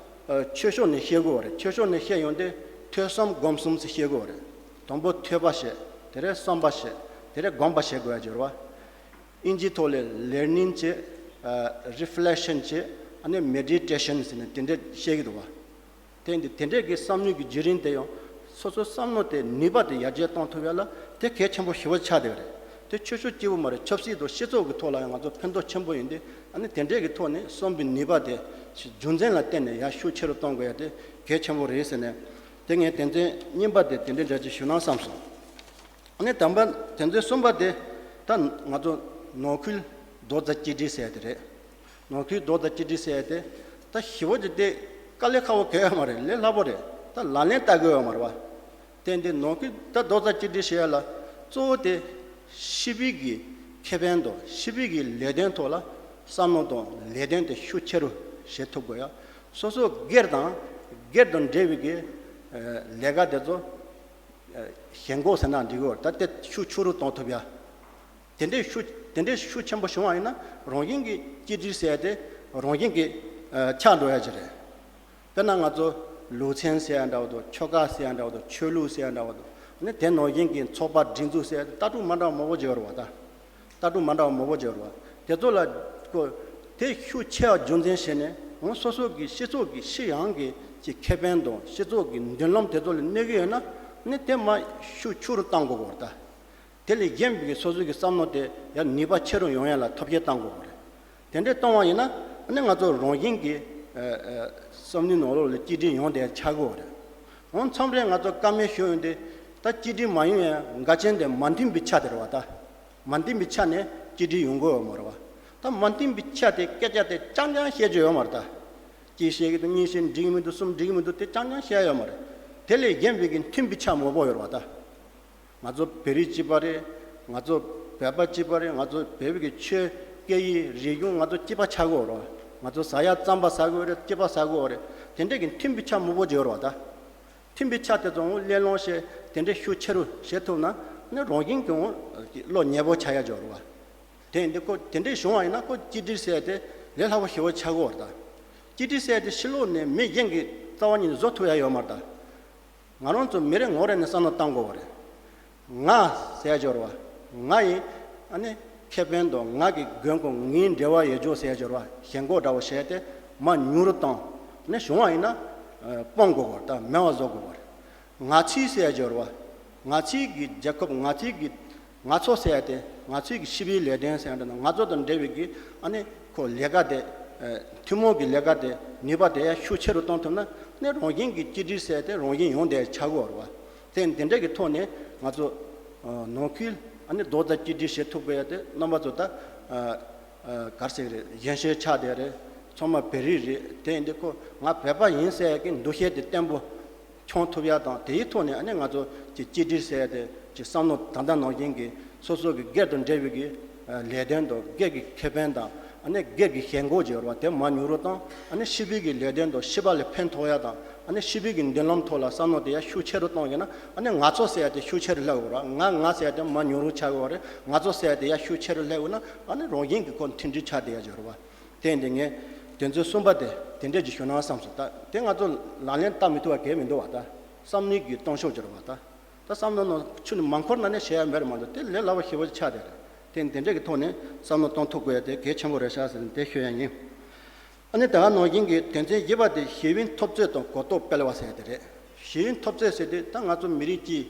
ཨ་ཆོས་ཕྱོགས་ནས་བཤད་ཀྱི་ཡོད་རེད། ཆོས་ཕྱོགས་ནས་བཤད་ཡོང་དུས་ཐོས་བསམ་སྒོམ་གསུམ་ཟེར་བཤད་ཀྱི་ཡོད་རེད། དང་པོ་ཐོས་པ་བྱེད། དེ་རེད་བསམ་པ་བྱེད། དེ་རེད་སྒོམ་པ་བྱེད་དགོས་ཡ་ཅིག་ཡོད་རེད་བ། ཨིན་ཇིའི་ཐོག་ལ་ལེར་ནིང་བྱེད། ཨ་རི་ཕི་ལེག་ཤན་བྱེད། ཨ་ནི་མེ་ཌི་ཊེ་ཤན་ཟེར་ནས་དེ་འདྲས་བཤད་ཀྱི་འདུག་བ། དེ་འདི་དེ་འདྲས་ཀྱི་བསམ་བློའི་གི་བརྒྱུད་རིམ་དེ་ཡང་སོ་སོའི་བསམ་བློ་དེ་ནུས་པ་དེ་ཡར་རྒྱས་གཏོང་ཐུབ་ཡ་ལ་དེ་གལ་ཆེན་པོ་ཞེ་པོ་ཆགས་བསྡད་པ་རེད། དེ་ཆོས་ཕྱོགས་གཅིག་པུ་མ་རེད། ཆབ་སྲིད་དང་སྤྱི་ཚོགས་ཀྱི་ཐོག་ལ་ཡང་ང་ཚོ་ཕན་ཐོགས་ཆེན་པོ་ཡིན་ཏེ། ཨ་ནི་དེ་འདྲས་ཀྱི་ཐོག་ནས་བསམ་པའི་ནུས་པ་དེ་རྒྱུ་མཚན་ལ་བརྟེན་ནས་ཡར་ཤུགས་ཆེ་རུ་གཏོང་དགོས་ཡ་དེ་གལ་ཆེན་པོ་རེད་ཟེར་ནས། དེ་ངས་དོན་ཚན་གཉིས་པ་དེ་དེ་འདྲས་འདྲ་ཅིག་ཞུ་ན་བསམ་སོང་། ཨ་ནི་དམ་པ་དོན་ཚན་གསུམ་པ་དེ་ད་ང་ཚོ་ནང་ཁུལ་རྡོག་རྩ་གཅིག་སྒྲིལ་ཟེར་ཡ་དེ་རེད། ནང་ཁུལ་རྡོག་རྩ་གཅིག་སྒྲིལ་ཟེར་ཡ་དེ་ད་ཞེ་པོ་ཅིག་དེ་དཀའ་ལས་ཁག་པོ་གང་ཡང་མ་རེད། ལས་སླ་པོ་རེད། ད་ལག་ལེན་བསྟར་དགོས་ཡོད་མ་རེད་བ། དེ་འདི་ནང་ཁུལ་ད་རྡོག་རྩ་གཅིག་སྒྲིལ་བྱེད་ཡ་ལ་གཙོ་བོ་དེ་སྤྱི་པའི་གི་ཁེ་ཕན་དང་སྤྱི་པའི་གི་ལས་དོན་ཐོག་ལ་བསམ་བློ་དང་ལས་དོན་དེ་ཤུགས་ཆེ་རུ་བྱེད་ཐུབ་དགོས་ཡ། སོ་སོ་སྒེར་དང་སྒེར་དང་འབྲེལ་བའི་གི་ལས་ཀ་དེ་ཚོ་ཞེན་ཁོག་ཟེར་ན་འགྲིག་གི་ཡོད། ད་དེ་ཤུགས་ཆུང་རུ་གཏོང་ཐུབ་ཡ། དེ་འདྲའི་ཤུགས་དེ་འདྲའི་ཤུགས་ཆེན་པོ་བྱུང་བ་ཡིན་ན་རང་བཞིན་གྱིས་གཅིག་སྒྲིལ་ཟེར་ཡ་དེ་རང་བཞིན་གྱིས་ཆགས་འགྲོ་ཡ་ཅིག་རེད། དཔེར་ན་ང་ཚོ་ལུས་རྩལ་ཟེར་ཡ་འདྲ་བོ་དང་། ཆོ་ག་ཟེར་ཡ་འདྲ་བོ་དང་། ཆོས་ལུགས་ཟེར་ཡ་འདྲ་བོ་དང་། ཨ་ནི་དེ་ནང་བཞིན་གྱི་ཚོགས་པ་སྒྲིག་འཛུགས་ཟེར་ཡ་དེ་ལྟ་གྲུབ་མ་འདྲ་བ་མང་པོ་ཅིག་ཡོད་རེད་བ། ད་ལྟ་གྲུབ་མ་འདྲ་བ་མང་པོ་ཅིག་ཡོད་རེད་བ། དེ་ཚོ་ལ་ཀོ་དེ་ཤུགས་ཆེ་བ་རྒྱུ་མཚན་བྱས་ནས་འོ་སོ་སོ་གི་སྤྱི་ཚོགས་ཀྱི་སྤྱི་ཡོངས་ཀྱི་ཅིག་ཁེ་ཕན་དང་སྤྱི་ཚོགས་ཀྱི་མདུན་ལམ་དེ་ཚོ་ལ་གནོད་ཀྱི་ཡོད་ན་ནི་དེ་མར་ཤུགས་ཆུང་རུ་གཏོང་དགོས་ཀྱི་ཡོད་རེད་ད། དེ་ལས་གཞན་པའི་སོ་སོའི་གི་བསམ་བློ་དེ་ཡང་ནུས་པ་ཆེ་རུ་ཡོང་ཡ་ལ་ཐབས་ཤེས་གཏང་དགོས་པ་རེད། དེ་འདྲས་གཏོང་བ་ཡིན་ན་ཨ་ནི་ང་ཚོ་རང་བཞིན་གྱིས་ཨ་ཨ་བསམ་བློའི་ནང་ལོགས་ལ་གཅིག་སྒྲིལ་ཡོང་བསྡད་ཆགས་ཀྱི་ཡོད་རེད། འོ་མཚམས་རེ་ང་ཚོ་བཀའ་མོལ་ཞུ་ཡོང་དུས་ད་གཅིག་སྒྲིལ་མ་ཡོང་ཡ་འགལ་རྐྱེན་དེ་མ་མཐུན་པའི་ཆ་དེ་རེད་བ། ད་མ་མཐུན་པའི་ཆ་ནས་གཅིག་སྒྲིལ་ཡོང་གི་ཡོད་མ་རེད་བ། ད་མ་མཐུན་པའི་ཆ་དེ་སྐད་ཆ་དེ་རྐྱང་རྐྱང་བཤད་རྒྱུ་ཡོད་མ་རེད་ད། གཅིག་བཤད་ཀྱི་འདུག་གཉིས་བཤད་འགྲིག་གི་མི་འདུག་གསུམ་འགྲིག་གི་མི་འདུག་དེ་རྐྱང་རྐྱང་བཤད་ཡ་ཡོད་མ་རེད། དེ་ལས་གཞན་པའི་གི་མཐུན་པའི་ཆ་མང་པོ་ཡོད་རེད་བ་ད། ང་ཚོ་བོད་རིགས་གཅིག་པ་རེད། ང་ཚོ་བོད་པ་གཅིག་པ་རེད། ང་ཚོ་བོད་ཀྱི་ཆོས་སྐད་ཡིག་རིག་གཞུང་ང་ཚོ་གཅིག་པ་ཆགས་ཀྱི་ཡོད་རེད། ང་ཚོ་ཟ་ཡ་རྩམ་པ་ཟ་གི་ཡོད་རེད། སྐྱིད་པ་ཟ་གི་ཡོད་རེད། དེ་འདྲས་ཀྱི་མཐུན་པའི་ཆ་མང་པོ་ཅིག་ཡོད་རེད་བ་ད། མཐུན་པའི་ཆ་དེ་ཚོ་གླེང་སློང་བྱས་དེ་འདྲས་ཤུགས་ཆེ་རུ་བྱེད་ཐུབ་ན་ནི་རང་བཞིན་གྱིས་བློ་ཉེ་པོ་ཆགས་ཡ་ཅིག་ཡོད་རེད་བ། དེ་འདི་ཁོ་དེ་འདྲས་བྱུང་བ་ཡིན་ན་ཁོ་གཅིག་སྒྲིལ་ཟེར་དེ་ལས་སླ་པོ་ཞེ་པོ་ཆགས་ཀྱི་ཡོད་རེད་ད། གཅིག་སྒྲིལ་ཟེར་དེ་ཕྱི་ལོགས་ནས་མི་གཞན་གྱིས་རྩ་བ་ཉིད་ནས་བཟོ་ཐུབ་ཡ་ཡོད་མ་རེད་ད། ང་རང་ཚོ་མི་རེ་ངོ་རེ་ནས་བསམ་བློ་བཏང་དགོས་པ་རེད། ང་ཟེར་ཡ་ཅིག་ཡོད་རེད་བ། ང་ཡི་ཨ་ནི་ཁེ་ཕན་དང་ང་གི་མགོན་པོ་ངའི་འབྲེལ་བ་ཡོད་རྒྱུ་ཟེར་ཡ་ཅིག་ཡོད་རེད་བ། ཞེན་ཁོག་འདྲ་བོ་བྱས་ཏེ་མར་ཉུང་རུ་བཏང་ནས་བྱུང་བ་ཡིན་ན་ཨ་སྤང་དགོས་པ་རེད་ད། མེད་པ་བཟོ་དགོས་པ་རེད། ང་ཚོའི་ཟེར་ཡ་ཅིག་ཡོད་རེད་བ། ང་ཚོའི་གི་རྒྱལ་ཁབ། ང་ཚོའི་གི་ང་ཚོ་ཟེར་ཡ་དེ་ང་ཚོའི་གི་སྤྱི་པའི་ལས་དོན་ཟེར་ཡ་འདྲ་ན་ང་ཚོ་དང་འབྲེལ་བའི་གི་ཨ་ནི་ཁོ་ལས་ཀ་དེ་ཨ་ཐུན་མོང་གི་ལས་ཀ་དེ་ནུས་པ་དེ་ཡང་ཤུགས་ཆེ་རུ་གཏོང་ཐུབ་ན་ནི་རང་བཞིན་གྱི་གཅིག་སྒྲིལ་ཟེར་ཡ་དེ་རང་བཞིན་ཡོང་བསྡད་ཆགས་ཀྱི་ཡོད་རེད་བ། དེ་འདི་འདྲ་གི་ཐོག་ནས་ང་ཚོ་ཨ་ནང་ཁུལ་ཨ་ནི་རྡོག་རྩ་གཅིག་སྒྲིལ་བྱེད་ཐུབ་དགོས་ཡ་དེ་རྣམ་པ་ཚོ་ད་ཨ་ཨ་ག་རེ་ཟེར་གི་རེད། གཞོན་གཞོན་ཆགས་བསྡད་རེད། ཚང་མ་བོད་རིགས་རེད། དེ་ཡིན་དུས་ཁོ་ང་བོད་པ་ཡིན་ཟེར་ཡ་གི་འདུ་ཤེས་དེ་བརྟན་པོ་འཁྱོངས་ཐུབ་ཡ་དང་། དེའི་ཐོག་ནས་ཨ་ནི་ང་ཚོ་གི་གཅིག་སྒྲིལ་ཟེར་ཡ་དེ་གི་བསམ་བློ་ད་ལྟ་ནང་བཞིན་གྱི་སོ་སོ་གི་སྒེར་དང་འབྲེལ་བའི་གི་ལས་དོན་དང་། སྒེར་གྱི་ཁེ་ཕན་དང་། ཨ་ནི་སྒེར་གྱི་ཞེན་ཁོག་ཅིག་ཡོད་རེད་བ། དེ་མར་ཉུང་རུ་བཏང་། ཨ་ནི་སྤྱི་པའི་གི་ལས་དོན་དང་། སྤྱི་པ་ལ་ཕན་ཐོགས་ཡ་དང་ ཨ་ནི་སྤྱི་པའི་གི་མདུན་ལམ་ཐོག་ལ་བསམ་བློ་དེ་ཡར་ཤུགས་ཆེ་རུ་གཏོང་ཡོད་ན། ཨ་ནི་ང་ཚོ་ཟེར་ཡ་དེ་ཤུགས་ཆེ་རུ་སླེབས་དགོས་རེད། ང་ང་ཟེར་ཡ་དེ་མར་ཉུང་རུ་ཆགས་དགོས་རེད། ང་ཚོ་ཟེར་ཡ་དེ་ཡར་ཤུགས་ཆེ་རུ་སླེབས་དགོས་ན། ཨ་ནི་རང་བཞིན་གྱི་ཁོ་མཐུན་སྒྲིལ་ཆགས་བསྡད་ཡ་ཅིག་ཡོད་རེད་བ། དེ་ཡིན་དུས་ངས་དོན་ཚན་གསུམ་པ་དེ་དེ་འདྲས་ཅིག་ཞུ་ན་བསམ་སོང་། ད་དེ་ང་ཚོ་ལག་ལེན་བསྟར་མི་ཐུབ་པ་གང་ཡང་མི་འདུག་བ། ད་བསམ་བློའི་གི་སྟོང་ཤུགས་ཅིག་རེད་བ། ད་ད་བསམ་བློ་ནང་ཆུ་ནི་མ་འཁོར་ན་ནི་བྱེད་ཡ་མེད་རེད་མ་གཏོགས། དེ་ལས་སླ་པོ་ཞེ་པོ་ཅིག་ཆགས་བསྡད་རེད། དེ་དེ་འདྲས་ཀྱི་ཐོག་ནས་བསམ་བློ་གཏོང་ཐུབ་དགོས་ཡ་དེ་གལ་ཆེན་པོ་རེད་ཤག་ཟེར་ནས་དེ་ཞུ་ཡ་ཡིན། ཨ་ནི་ད་ག་ནང་བཞིན་གྱི་དོན་ཚན་བཞི་པ་དེ་གཞན་ཡུལ་འཐབ་རྩོད་དང་གོ་རྟོགས་སྤེལ་བ་ཟེར་དེ་རེད། གཞན་ཡུལ་འཐབ་རྩོད་ཟེར་དུས་ད་ང་ཚོ་མི་རིགས་གཅིག་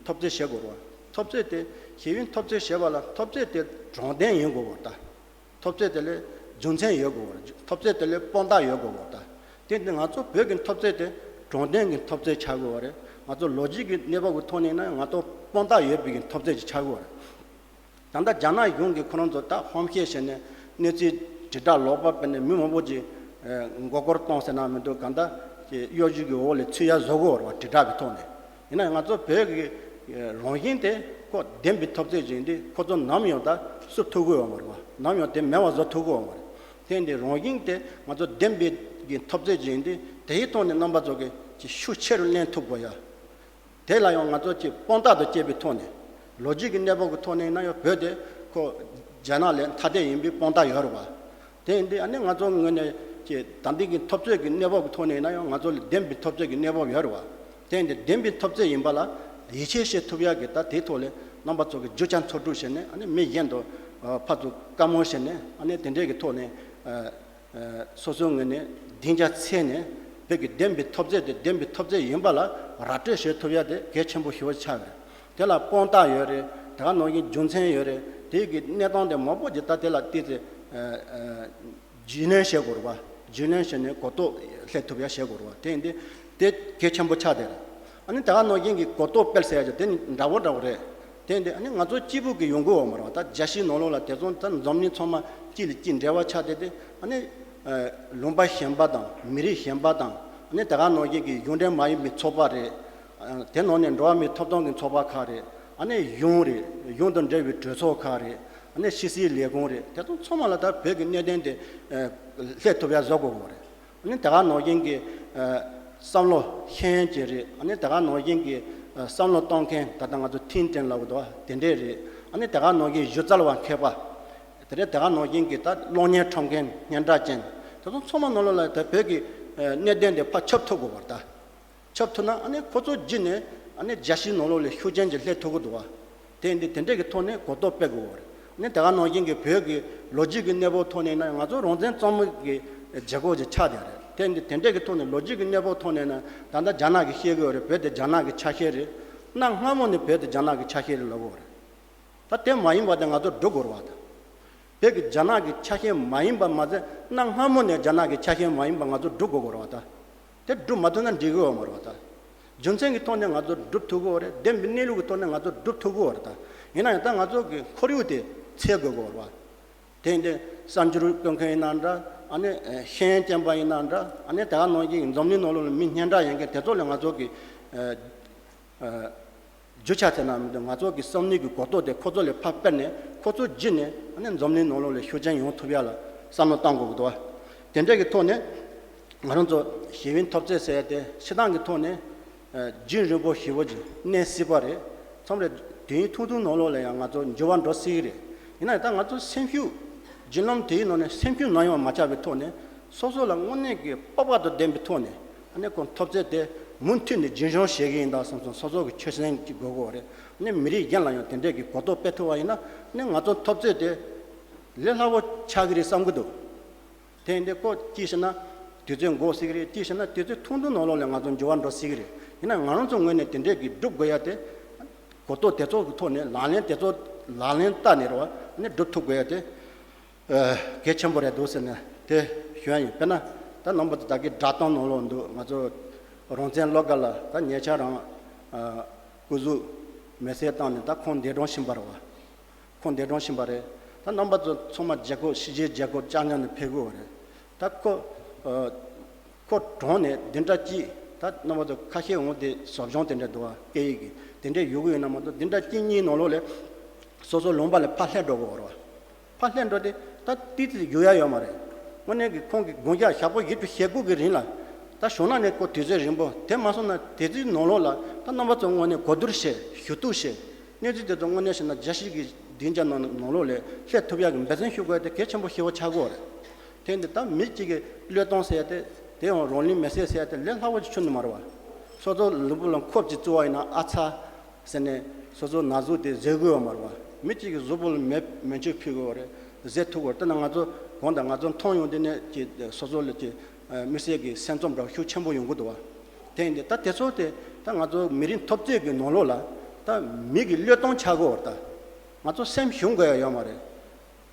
འཐབ་རྩོད་བྱེད་དགོས་རེད་བ། འཐབ་རྩོད་དེ་གཞན་ཡུལ་འཐབ་རྩོད་བྱེད་པ་ལ་འཐབ་རྩོད་དེ་དྲང་བདེན་ཡིན་དགོས་པ་ད། འཐབ་རྩོད་དེ་ལ་རྒྱུ་མཚན་ཡོད་དགོས་པ་རེད། འཐབ་རྩོད་དེ་ལ་དཔང་རྟགས་ཡོད་དགོས་པ་ད། དེ་ནི་ང་ཚོ་བོད་ཀྱི་འཐབ་རྩོད་དེ་དྲང་བདེན་གྱི་འཐབ་རྩོད་ཆགས་དགོས་པ་རེད། ང་ཚོ་ལོ་ཇིག་གི་གནས་བབ་ཀྱི་ཐོག་ནས་ཡིན་ན་ང་ཚོ་དཔང་རྟགས་ཡོད་པའི་གི་འཐབ་རྩོད་ཅིག་ཆགས་དགོས་པ་རེད། ད་ལྟ་རྒྱ་ནག་གཞུང་གིས་ཁོ་རང་ཚོ་ད་ཧམ་བཤད་བྱས་ནས་གནས་ཚུལ་དྲིལ་བསྒྲགས་ལོག་པ་སྤེལ་ནས་མི་མང་པོ་ཅིག་ཨ་མགོ་སྐོར་བཏང་ཟེར་ན་མི་འདུག། གང་ལྟར་གྱི་གཡོ་ཇུས་ཀྱི་འོག་ལ་ཚུད་ཡ་བཟོ་དགོས་པ་རེད་བ། དྲིལ་བསྒྲགས་ཀྱི་ཐོག་ནས། ཡིན་ན་ང་ཚོ་བོད་ཀྱི་རང་བཞིན་དེ་ཁོ་བདེན་པའི་འཐབ་རྩོད་ཅིག་ཡིན་དུས་ཁོ་ཚོ་ནམ་ཡང་ད་བསུབ་ཐུབ་ཀྱི་ཡོད་མ་རེད་བ། ནམ་ཡང་དེ་མེད་པ་བཟོ་ཐུབ་ཀྱི་ཡོད་མ་རེད། དེ་ཡིན་དུས་རང་བཞིན་དེ་ང་ཚོ་བདེན་པའི་གི་འཐབ་རྩོད་ཅིག་ཡིན་དུས་དེའི་ཐོག་ནས་རྣམ་པ་ཚོ་གིས་ཅིག་ཤུགས་ཆེ་རུ་ལེན་ཐུབ་དགོས་ཡ། དེ་ལ་ཡང་ང་ཚོ་གཅིག་དཔང་རྟགས་དང་བཅས་པའི་ཐོག་ནས། ལོ་ཇིག་གི་གནས་བབ་ཀྱི་ཐོག་ནས་ཡིན་ན་ཡང་བོད་དེ་ཁོ་རྒྱ་ནག་ལས་ཐ་དད་ཡིན་པའི་དཔང་རྟགས་ཡོད་རེད་བ། དེ་ཡིན་དུས་ཨ་ནི་ང་ཚོ་ངོས་ནས་ཀྱི་ད་ལྟའི་གི་འཐབ་རྩོད་ཀྱི་གནས་བབ་ཀྱི་ཐོག་ནས་ཡིན་ན་ཡང་ང་ཚོ་ལ་བདེན་པའི་འཐབ་རྩོད་ཀྱི་གནས་བབ་ཡོད་རེད་བ། དེ་ཡིན་དུས་བདེན་པའི་འཐབ་རྩོད་ཡིན་པ་ལ་ཡིད་ཆེས་བྱེད་ཐུབ་ཡག་གི་ད་དེའི་ཐོག་ལ་རྣམ་པ་ཚོ་གི་རྒྱུ་ཆ་འཚོལ་སྒྲུབ་བྱས་ནས། ཨ་ནི་མི་གཞན་དང་ཕར་ཚུར་བཀའ་མོལ་བྱས་ནས། ཨ་ནི་དེ་འདྲས་ཀྱི་ཐོག་ནས་སོ་སོའི་ངོས་ནས་སྡིངས་ཆ་འཚོལ་ནས་བོད་ཀྱི་བདེན་པའི་འཐབ་རྩོད་དེ་བདེན་པའི་འཐབ་རྩོད་ཡིན་པ་ལ་ར་སྤྲོད་བྱེད་ཐུབ་ཡ་དེ་གལ་ཆེན་པོ་ཞེ་པོ་ཆགས་ཡོད་རེད། དེ་ལ་དཔང་རྟགས་ཡོད་རེད། དེ་ག་ནང་བཞིན་རྒྱུ་མཚན་ཡོད་རེད། དེ་གི་གནས་སྟངས་དེ་མང་པོ་ཅིག་ད་དེ་ལ་བལྟས་ཚེ་རྒྱུས་ལོན་བྱེད་དགོས་རེད་བ། རྒྱུས་ལོན་བྱས་ནས་གོ་རྟོགས་སླེབས་ཐུབ་ཡ་བྱེད་དགོས་རེད་བ། དེ་ཡིན་དུས་དེ་གལ་ཆེན་པོ་ཆགས་བསྡད་རེད། ཨ་ནི་དེ་ག་ནང་བཞིན་གྱི་གོ་རྟོགས་སྤེལ་ཟེར་ཡ་ཅིག་དེ་ནི་འདྲ་བོ་འདྲ་བོ་རེད། དེ་ཡིན་དུས་ཨ་ནི་ང་ཚོ་གཅིག་པུ་གི་ཡོང་གི་ཡོད་མ་རེད་བ། ད་རྒྱལ་སྤྱིའི་ནང་ལོགས་ལ་དེ་ཚོ་ད་འཛམ་གླིང་ཚང་མ་གཅིག་ལ་གཅིག་འབྲེལ་བ་ཆགས་བསྡད་དེ། ཨ་ནི་ལུང་པ་གཞན་པ་དང་མི་རིགས་གཞན་པ་དང་། ཨ་ནི་དེ་ག་ནང་བཞིན་གྱི་གཞུང་འབྲེལ་མ་ཡིན་པའི་ཚོགས་པ་རེད། དེ་ནང་ནས་འགྲོ་བ་མིའི་ཐོབ་ཐང་གི་ཚོགས་པ་ཁག་རེད། ཨ་ནི་གཞུང་རེད། གཞུང་དང་འབྲེལ་བའི་གྲོས་ཚོགས་ཁག་རེད། ཨ་ནི་ཕྱི་སྲིད་ལས་ཁུངས་རེད། དེ་ཚོ་ཚང་མ་ལ་ད་བོད་ཀྱི་གནད་དོན་དེ་སླེབས་ཐུབ་ཡ་བཟོ་དགོས་པ་རེད། ཨ་ནི་དེ་ག་ནང་བཞིན་གྱི་བསམ་བློ་ཤེས་ཡོན་ཅན་རེད། ཨ་ནི་དེ་ག་ནང་བཞིན་གྱི་བསམ་བློ་གཏོང་མཁན་ད་ལྟ་ང་ཚོ་ཐིང་ཊེང་ལབ་དགོས་འདུག་བ། དེ་འདྲས་རེད། ཨ་ནི་དེ་ག་ནང་བཞིན་གཞི་རྩ་བ་མཁས་པ་དེ་རེད། དེ་ག་ནང་བཞིན་གྱི་ད་གློག་བརྙན་འཁྲབ་མཁན་སྙན་གྲགས་ཅན་དེ་ཚོ་ཚང་མ་ནང་ལོགས་ལ་ད་བོད་ཀྱི་གནད་དོན་དེ་ཕར་ཁྱབ་ཐུབ་དགོས་པ་རེད་ད། ཁྱབ་ཐུབ་ན་ཨ་ནི་ཁོ་ཚོ་བརྒྱུད་ནས་ཨ་ནི་རྒྱལ་སྤྱིའི་ནང་ལོགས་ལ་ཤུགས་རྐྱེན་ཅིག་སླེབས་ཐུབ་ཀྱི་འདུག་བ། དེ་འདི་དེ་འདྲས་ཀྱི་ཐོག་ནས་གོ་རྟོགས་སྤེལ་དགོས་པ་རེད། ཨ་ནི་དེ་ག་ནང་བཞིན་གྱི་བོད་ཀྱི་ལོ་རྒྱུས་ཀྱི་གནས་བབ་ཐོག་ནས་ན་ང་ཚོ་རང་བཙན་གཙང་མའི་གི་རྒྱལ་ཁབ་ཅིག་ཆགས་བསྡད་རེད། དེ་འདི་དེ་འདྲས་ཀྱི་ཐོག་ནས་ལོ་རྒྱུས་ཀྱི་གནས་བབ་ཐོག་ནས་ན་ད་ལྟ་རྒྱ་ནག་གིས་བཤད་ཀྱི་ཡོད་རེད། བོད་དེ་རྒྱ་ནག་གི་ཆ་ཤས་རེད། གནའ་སྔ་མོ་ནས་བོད་དེ་རྒྱ་ནག་གི་ཆ་ཤས་རེད་ལབ་ཀྱི་ཡོད་རེད། ད་དེ་མ་ཡིན་པ་དེ་ང་ཚོ་སྒྲུབ་དགོས་རེད་བ། ད་བོད་ཀྱི་རྒྱ་ནག་གི་ཆ་ཤས་མ་ཡིན་པ་མ་ཟད། གནའ་སྔ་མོ་ནས་རྒྱ་ནག་གི་ཆ་ཤས་མ་ཡིན་པ་ང་ཚོ་སྒྲུབ་དགོས་ཀྱི་རེད་བ། ད་དེ་སྒྲུབ་མ་ཐུབ་ན་འགྲིག་གི་ཡོད་མ་རེད་བ། ད་རྒྱུ་མཚན་གྱི་ཐོག་ནས་ང་ཚོ་སྒྲུབ་ཐུབ་ཀྱི་ཡོད་རེད། བདེན་པའི་གནས་ལུགས་ཀྱི་ཐོག་ནས་ང་ཚོ་སྒྲུབ་ཐུབ་ཀྱི་ཡོད་རེད། ད་ཡིན་ན་ཡང་ད་ང་ཚོ་གི་ཁོར་ཡུག་དེ་འཚོལ་དགོས་ཀྱི་ཡོད་རེད་བ། དེ་ཡིན་དུས་གསར་འགྱུར་བཀོད་མཁན་ཡིན་ན་འདྲ། ཨ་ནི་ཤེས་ཡོན་ཅན་པ་ཡིན་ན་འདྲ། ཨ་ནི་དེ་ག་ནང་བཞིན་འཛམ་གླིང་ནང་ལོགས་ལ་མི་སྙན་གྲགས་ཡོད་མཁན་དེ་ཚོ་ལ་ང་ཚོ་གི་རྒྱུ་ཆ་ཟེར་ན་མི་འདུག། ང་ཚོ་གི་བསམ་བློའི་གི་གོ་རྟོགས་དེ་ཁོ་ཚོ་ལ་ཕར་སྤེལ་ནས་ཁོ་ཚོ་བརྒྱུད་ནས་ཨ་ནི་འཛམ་གླིང་ནང་ལོགས་ལ་ཤུགས་རྐྱེན་ཡོང་ཐུབ་ཡ་ལ་བསམ་བློ་གཏང་དགོས་ཀྱི་འདུག་བ། དེ་འདྲ་གི་ཐོག་ནས་ང་རང་ཚོ་གཞན་ཡུལ་འཐབ་རྩོད་ཟེར་ཡ་དེ་སྤྱིར་བཏང་གི་ཐོག་ནས་རྒྱུན་རིང་པོ་ཞེ་པོ་ཅིག་གནས་སྲིད་པ་རེད། མཚམས་རེ་དུས་ཡུན་ཐུང་ཐུང་ནང་ལོགས་ལ་ཡང་ང་ཚོ་འགྱུར་བ་འགྲོ་སྲིད་ཀྱི་རེད། ཡིན་ན་ཡང་ད་ང་ཚོ་སེམས་ཤུགས་བརྒྱུད་ལམ་དེའི་ནང་ནས་སེམས་ཤུགས་ནམ་ཡང་མ་ཆག་པའི་ཐོག་ནས་སོ་སོ་ལ་དངོས་གནས་ཀྱི་སྤོབས་པ་དང་ལྡན་པའི་ཐོག་ནས། ཨ་ནི་ཁོང་འཐབ་རྩོད་དེ་མུ་མཐུད་ནས་རྒྱུན་འཁྱོངས་བྱེད་ཀྱི་ཡིན་ད་བསམ་སོང་། སོ་སོ་གི་ཆོད་སེམས་ཀྱི་དགོས་མཁོ་རེད། ཨ་ནི་མི་རིགས་གཞན་ལ་ཡང་དེ་འདྲས་ཀྱི་གོ་རྟོགས་སྤེལ་ཐུབ་པ་ཡིན་ན། ཨ་ནི་ང་ཚོ་འཐབ་རྩོད་དེ་ལས་སླ་པོ་ཆགས་ཀྱི་རེད་བསམ་གྱི་འདུག། དེ་ཡིན་དུས་ཁོ་ཅིའི་ཕྱིར་ན་དུས་ཚོད་འགོར་སྲིད་ཀྱི་རེད། ཅིའི་ཕྱིར་ན་དུས་ཚོད་ཐུང་ཐུང་ནང་ལོགས་ལ་ང་ཚོ་འགྱུར་བ་འགྲོ་སྲིད་ཀྱི་རེད། ཡིན་ན་ང་རང་ཚོ་ངོས་ནས་དེ་འདྲས་ཀྱི་སྒྲུབ་དགོས་ཡ་དེ་གོ་རྟོགས་དེ་ཚོ་གི་ཐོག་ནས་ལག་ལེན་དེ་ཚོ་ལག་ལེན་བསྟར་ནས་རེད་བ། ཨ་ནི་སྒྲུབ་ཐུབ་དགོས་ཡ་དེ། ཨ། གལ་ཆེན་པོ་རེད་འདུག་ཟེར་ནས་དེ་ཞུ་ཡ་ཡིན། དཔེར་ན་ད་རྣམ་པ་ཚོ་ད་གི་བསྒྲགས་གཏམ་ནང་ལོགས་འདུག། ང་ཚོ་རང་བཙན་བློ་དགའ་ལགས་ད་ཉེ་ཆར་རང་ཨ་སྐུ་གཟུགས་མེ་སྲེག་བཏང་ནས་ད་ཁོང་འདས་གྲོངས་ཕྱིན་པ་རེད་བ། ཁོང་འདས་གྲོངས་ཕྱིན་པ་རེད། ད་རྣམ་པ་ཚོ་ཚང་མ་རྒྱལ་ཁབ་ཕྱི་རྒྱལ་རྒྱལ་ཁབ་བཅར་མཁན་ནས་ཕེབས་དགོས་པ་རེད། ད་ཁོ་ཨ་ཁོ་གྲོངས་ནས་བདུན་ཕྲག་གཅིག། ད་རྣམ་པ་ཚོ་ཁ་ཤས་འོང་དེ་ཟབ་སྦྱོང་དེ་འདྲ་འདུག་བ། སྐད་ཡིག་གི་དེ་འདྲ་ཡོད་གི་ཡོད་ན་མ་གཏོགས་བདུན་ཕྲག་གཅིག་གཉིས་ནང་ལོགས་ལ་སོ་སོ་ལུང་པ་ལ་ཕར་སླེབས་འགྲོ་དགོས་པ་རེད་བ། ཕར་སླེབས་འགྲོ་དེ་ད་ཏིག་ཙམ་རྒྱུག་ཡ་ཡོད་མ་རེད། དངོས་གནས་ཀྱི་ཁོང་གི་དགུང་ཞག་ཞག་པོ་བཞི་བཅུ་ཞེ་དགུ་གི་རིང་ལ་ ད་བྱུང་ན་ནི་ཁོ་དུས་ཚོད་རིང་པོ། དེ་མ་སོང་ན་དེ་དུས་ནང་ལོགས་ལ་ད་རྣམ་པ་ཚོ་དངོས་གནས་གོ་བསྡུར་བྱས། ཞུ་གཏུག་བྱས། གནས་ཚུལ་དེ་ཚོ་དངོས་གནས་བྱས་ན་རྒྱལ་སྤྱི་གི་སྡིངས་ཆ་ནང་ནང་ལོགས་ལ་སླེབས་ཐུབ་ཡག་གི་འབད་བརྩོན་ཞུ་དགོས་ཡ་དེ་གལ་ཆེན་པོ་ཞེ་པོ་ཆགས་ཀྱི་ཡོད་རེད། དེ་འདི་ད་མི་གཅིག་གི་བློས་གཏོང་ཟེར་ཡ་དེ། དེ་ཡང་རང་ལུས་མེར་སྲེག་ཟེར་ཡ་དེ་ལས་སླ་པོ་ཅིག་ཆགས་ནི་མ་རེད་བ། སོ་སོ་ལུས་པོ་ལ་འཁོབ་ཅིག་བཙུགས་པ་ཡིན་ན་ཨ་ཚ་ཟེར་ནས་སོ་སོ་ན་ཟུག་དེ་བཟོད་དགོས་ཡོད་མ་རེད་བ། མི་གཅིག་གི་གཟུགས་པོ་ལ་མེ་མེ་མཆོད་ཕུལ་དགོས་པ་རེད། བཟོད་ཐུབ་དགོས་རེད། དེ་ན་ང་ཚོ་གང་ལྟར་ང་ཚོ་མཐོང་ཡོང་དུས་ནས་ཀྱི་སོ་སོ་ལ་ཀྱི་དམིགས་བསལ་གྱི་སེམས་ཙམ་འདྲ་ཤུགས་ཆེན་པོ་ཡོང་གི་འདུག་བ། དེ་ཡིན་དུས་ད་དེ་ཚོ་དེ་ད་ང་ཚོ་མི་རིགས་འཐབ་རྩོད་ཀྱི་ནང་ལོགས་ལ་ད་མི་གི་བློས་གཏོང་ཆགས་ཀྱི་ཡོད་རེད། ད་ང་ཚོ་སེམས་ཞུམ་དགོས་ཡ་ཡོད་མ་རེད།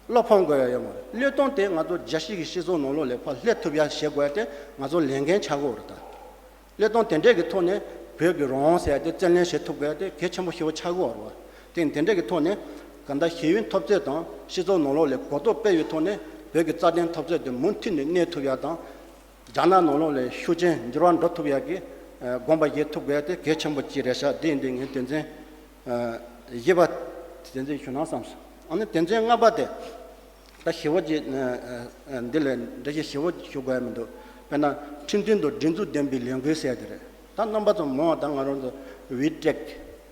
བློ་ཕམ་དགོས་ཡ་ཡོད་མ་རེད། བློས་གཏོང་དེ་ང་ཚོ་རྒྱལ་སྤྱི་གི་སྤྱི་ཚོགས་ནང་ལོགས་ལ་ཕར་སླེབས་ཐུབ་ཡ་བྱེད་དགོས་ཡ་དེ་ང་ཚོ་ལས་འགན་ཆགས་ཀྱི་ཡོད་རེད་ད། བློས་གཏོང་དེ་འདྲས་ཀྱི་ཐོག་ནས་བོད་ཀྱི་རང་དབང་ཟེར་ཡ་དེ་བརྩོན་ལེན་བྱེད་ཐུབ་དགོས་ཡ་དེ་གལ་ཆེན་པོ་ཞེ་པོ་ཆགས་ཀྱི་ཡོད་རེད་བ། དེ་དེ་འདྲས་ཀྱི་ཐོག་ནས་གང་ལྟར་ཞི་བའི་འཐབ་རྩོད་དང་སྤྱི་ཚོགས་ནང་ལོགས་ལ་གོ་རྟོགས་སྤེལ་བའི་ཐོག་ནས་བོད་ཀྱི་རྩ་དོན་འཐབ་རྩོད་དེ་མུ་མཐུད་ནས་གནས་ཐུབ་ཡ་དང་། རྒྱ་ནག་ནང་ལོགས་ལ་ཤུགས་རྐྱེན་འགྱུར་བ་འགྲོ་ཐུབ་ཡག་གི་ཨ་དགོངས་པ་བཞེས་ཐུབ་དགོས་ཡག་དེ་གལ་ཆེན་པོ་ཅིག་རེད་ཤག་དེ་ཡིན་དུས་ངས་དོན་ཚན་ཨ་བཞི་པ་དོན་ཚན་ཞུ་ན་བསམ་སོང་། ཨ་ནི་དོན་ཚན་ལྔ་པ་དེ་ད་ཞེ་པོ་ཅིག་ཨ་ཨ་འདི་ལས་འགྲེལ་བཤད་ཞེ་པོ་ཞུ་དགོས་ཡག་མི་འདུག་དཔེར་ན་ཁྲིམས་མཐུན་དང་སྒྲིག་འཛུགས་ལྡན་པའི་ལས་འགུལ་ཟེར་ཡག་དེ་རེད། ད་རྣམ་པ་ཚོ་མང་བ་ད་ང་རང་ཚོ་ཝི་ཊེག་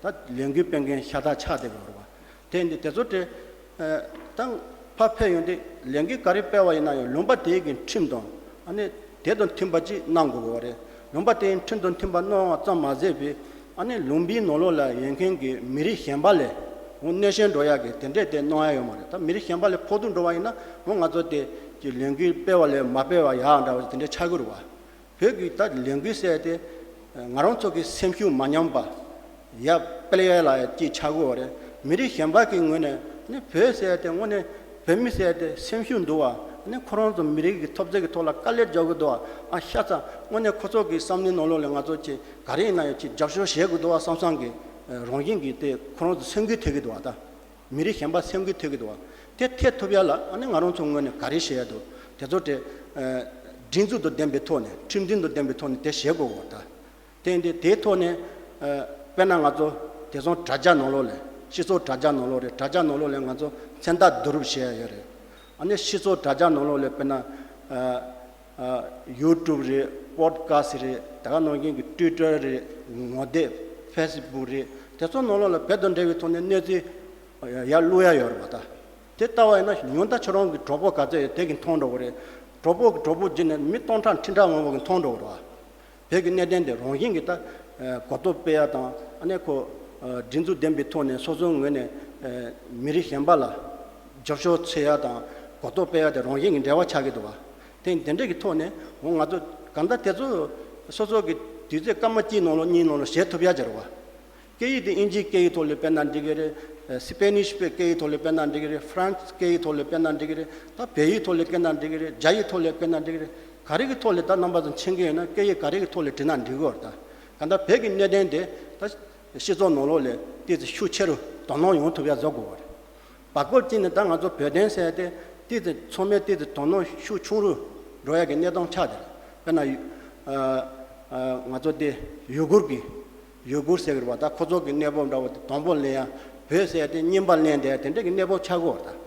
ད་ལས་འགུལ་སྤེལ་མཁན་ཤ་སྟག་ཆགས་བསྡད་ཡོད་རེད་བ། དེ་འདི་དེ་ཚོ་དེ་ཨ་ད་ཕར་ཕེབས་ཡོང་དུས་ལས་འགུལ་ག་རེ་སྤེལ་བ་ཡིན་ན་ཡང་ལུང་པ་དེའི་གི་ཁྲིམས་དང་ཨ་ནི་དེ་དང་མཐུན་པ་ཅིག་གནང་དགོས་པ་རེད། ལུང་པ་དེའི་ཁྲིམས་དང་མཐུན་པ་གནང་བ་ཙམ་མ་ཟད་པའི་ཨ་ནི་ལུང་པའི་ནང་ལོགས་ལ་ཡོད་མཁན་གྱི་མི་རིགས་གཞན་པ་ལ་འོ་གནོད་སྐྱོན་འགྲོ་ཡག་གི་དེ་འདྲས་དེ་གནང་ཡག་ཡོད་མ་རེད། ད་མི་རིགས་གཞན་པ་ལ་ཕོག་ཐུག་འགྲོ་བ་ཡིན་ན་འོ་ང་ཚོ་དེ་ཀྱི་ལས་འགུལ་སྤེལ་བ་ལས་མ་སྤེལ་བ་ཡག་འདྲ་བ་དེ་འདྲས་ཆགས་ཀྱི་རེད་བ། བོད་ཀྱི་ད་ལས་འགུལ་ཟེར་དེ་ང་རང་ཚོ་གི་སེམས་ཤུགས་མ་ཉམས་པ་ཡར་སྤེལ་ཡ་ལ་ཅིག་ཆགས་ཀྱི་ཡོད་རེད། མི་རིགས་གཞན་པ་གི་ངོས་ནས་ནི་བོད་ཟེར་དེ་དངོས་གནས་བོད་མི་ཟེར་དེ་སེམས་ཤུགས་འདུག་བ། ནི་ཁོ་རང་ཚོ་མི་རིགས་ཀྱི་འཐབ་རྩོད་ཀྱི་ཐོག་ལ་དཀའ་ལས་རྒྱག་གི་འདུག་བ། ཨ་ཤ་ཚ་དངོས་གནས་ཁོ་ཚོ་གི་བསམ་བློའི་ནང་ལོགས་ལ་ང་ཚོ་ཅིག་ག་རེ་ཡིན་ན་ཡང་ཅིག་རྒྱབ་སྐྱོར་བྱེད་དགོས་འདུག་བ་བསམ་བསམ་གི་རང་བཞིན་གྱི་དེ་ཁོ་རང་ཚོ་སེམས་འགུལ་ཐེབས་ཀྱི་འདུག་བ། ད། མི་རིགས་གཞན་པ་སེམས་འགུལ་ཐེབས་ཀྱི་འདུག་བ། དེ་ཐེབས་ཐུབ་ཡ་ལ་ཨ་ནི་ང་རང་ཚོ་ངོས་ནས་ག་རེ་བྱེད་ཡ་འདུག་དེ་ཚོ་དེ་ཨ་སྒྲིག་འཛུགས་དང་ལྡན་པའི་ཐོག་ནས་ཁྲིམས་མཐུན་དང་ལྡན་པའི་ཐོག་ནས་དེ་བྱེད་དགོས་གོ། ད་དེ་འདི་དེའི་ཐོག་ནས་ཨ་དཔེར་ན་ང་ཚོ་དེང་སང་དྲ་རྒྱ་ནང་ལོགས་ལ་སྤྱི་ཚོགས་དྲ་རྒྱ་ནང་ལོགས་རེད། དྲ་རྒྱ་ནང་ལོགས་ལ་ང་ཚོ་མཚན་རྟགས་བསྡུ་རུབ་བྱེད་ཡ་ཡོད་རེད། ཨ་ནི་སྤྱི་ཚོགས་དྲ་རྒྱ་ནང་ལོགས་ལ་དཔེར་ན་ཨ་ཨ་ཡུ་ཊུབ་རེད། པོ་ཌི་ཁ་སི་ཊི་རེད། དེ་ག་ནང་བཞིན་གྱི་ཊུའི་ཊར་རེད། ངོ་དེབ་ཕེ་སི་བུག་རེད། དེ་ཚོ་ནང་ལོགས་ལ་བོད་དང་འབྲེལ་བའི་ཐོག་ནས་གནས་ཚུལ་ཡར་བླུག་ཡ་ཡོད་རེད་པ། ད་དེ་ལྟ་བ་ཡིན་ན་ཉུང་མཐའ་ཁྱོད་རང་གི་གྲོགས་པོ་ག་ཚོད་ཡོད་དེ་གིས་མཐོང་འགྲོ་གི་རེད། གྲོགས་པོ་གི་གྲོགས་པོ་བརྒྱུད་ནས་མི་སྟོང་ཕྲག་ཁྲི་ཕྲག་མང་པོ་གིས་མཐོང་འགྲོ་གི་རེད་པ། བོད་ཀྱི་གནད་དོན་དེ་རང་བཞིན་གྱིས་ད་ཨ་གོ་རྟོགས་སྤེལ་ཡ་དང་ཨ་ནི་ཁོ་ཨ་སྒྲིག་འཛུགས་ལྡན་པའི་ཐོག་ནས་སོ་སོའི་ངོས་ནས་ཨ་མི་རིགས་གཞན་པ་ལ་རྒྱབ་སྐྱོར་འཚོལ་ཡ་དང་གོ་རྟོགས་སྤེལ་ཡ་དེ་རང་བཞིན་གྱི་འབྲེལ་བ་ཆགས་ཀྱི་འདུག་བ། དེ་དེ་འདྲ་གི་ཐོག་ནས་འོ་ང་ཚོ་གང་ལྟར་དེ་ཚོ་སོ་སོ་གི་དུས་ཚོད་སྐར་མ་གཅིག་ནང་ལོགས་གཉིས་ནང་ལོགས་བྱེད་ཐུབ་ཡ་ཅིག་རེད་བ། སྐད་ཡིག་དེ་ཨིན་ཇིའི་སྐད་ཡིག་ཐོག་ལ་སྤེལ་ན་འགྲིག་གི་རེད། སི་པེ་ནིཤ་སྐད་ཡིག་ཐོག་ལ་སྤེལ་ན་འགྲིག་གི་རེད། ཧྥ་རན་སི་སྐད་ཡིག་ཐོག་ལ་སྤེལ་ན་འགྲིག་གི་རེད། ད་བལ་ཡིག་ཐོག་ལ་སྤེལ་ན་འགྲིག་གི་རེད། རྒྱ་ཡིག་ཐོག་ལ་སྤེལ་ན་འགྲིག་གི་རེད། ག་རེ་གི་ཐོག་ལ་ད་རྣམ་པ་ཚོ་མཁྱེན་གྱི་ཡོད་ན་སྐད་ཡིག་ག་རེ་གི་ཐོག་ལ་བྲིས་ན་འགྲིག་གི་ཡོད་རེད། ད་གང་ལྟར་བོད་ཀྱི་གནད་དོན་དེ་ད་སྤྱི་ཚོགས་ནང་ལོགས་ལ་ཏོག་ཙམ་ཤུགས་ཆེ་རུ་དོ་སྣང་ཡོང་ཐུབ་ཡ་བཟོ་དགོས་པ་རེད། བར་སྐབས་ཅིག་ནས་ད་ང་ཚོ་བོད་དོན་ཟེར་ཡ་དེ་ཏོག་ཙམ་ཚང་མས་ཏོག་ཙམ་དོ་སྣང་ཤུགས་ཆུང་རུ་འགྲོ་ཡ་གི་གནས་སྟངས་ཆགས་བསྡད་རེད། དཔེར་ན་ཡུ་ཨ་ཨ་ང་ཚོ་དེ་ཡུ་གུར་གྱི་ཡུ་གུར་ཟེར་གི་རེད་པ། ད་ཁོ་ཚོ་གི་གནས་བབ་འདྲ་བོ་དེ་དང་པོ་ལེན་ཡ། བོད་ཟེར་ཡ་དེ་གཉིས་པ་ལེན་བསྡད་ཡ་དེ་འདྲ་གི་གནས་བབ་ཆགས་ཀྱི་ཡོད་རེད།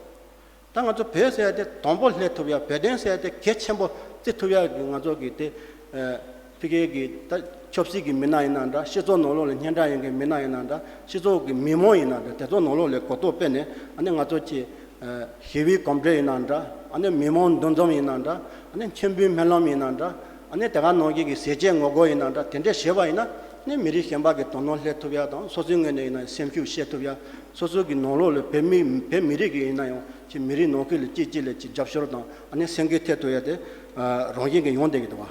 ད་ད་ང་ཚོ་བོད་ཟེར་ཡ་དེ་དང་པོ་སླེབས་ཐུབ་ཡ། བོད་དོན་ཟེར་ཡ་དེ་གལ་ཆེན་པོ་བརྩི་ཐུབ་ཡ་གི་ང་ཚོ་གི་དེ་ཨ་ཕ་གི་གི་ད་ཆབ་སྲིད་ཀྱི་མི་སྣ་ཡིན་ན་འདྲ། སྤྱི་ཚོགས་ནང་ལོགས་ལ་སྙན་གྲགས་ཡོད་མཁན་མི་སྣ་ཡིན་ན་འདྲ། སྤྱི་ཚོགས་ཀྱི་མི་མང་ཡིན་ན་འདྲ། དེ་ཚོ་ནང་ལོགས་ལ་གོ་རྟོགས་སྤེལ་ནས་ཨ་ནི་ང་ཚོ་ཀྱི་ཨ་ཞི་བའི་གོམ་བགྲོད་ཡིན་ན་འདྲ། ཨ་ནི་མི་མང་འདུ་འཛོམས་ཡིན་ན་འདྲ། ཨ་ནི་མཆོད་འབུལ་སྨོན་ལམ་ཡིན་ན་འདྲ། ཨ་ནི་དེ་ག་ནང་བཞིན་གྱི་ཟས་བཅད་ངོ་རྒོལ་ཡིན་ན་འདྲ། དེ་འདྲས་བྱས་པ་ཡིན་ན་ནི་མི་རིགས་གཞན་པ་གི་དོ་སྣང་སླེབས་ཐུབ་ཡ་དང་། སོ་སོའི་ངོས་ནས་ཡིན་ན་སེམས་ཤུགས་བཤད་ཐུབ་ཡ། སོ་སོ་གི་ནང་ལོགས་ལ་བོད་མི་བོད་མི་རིགས་ཀྱི་ཡིན་ན་ཡང་ཅིག་མི་རིགས་ནང་ཁུལ་ལ་གཅིག་གཅིག་ལ་ཅིག་རྒྱབ་སྐྱོར་དང་ཨ་ནི་སེམས་འགུལ་ཐེབས་ཐུབ་ཡ་དེ་ཨ་རང་བཞིན་གྱིས་ཡོང་བསྡད་ཀྱི་འདུག་བ།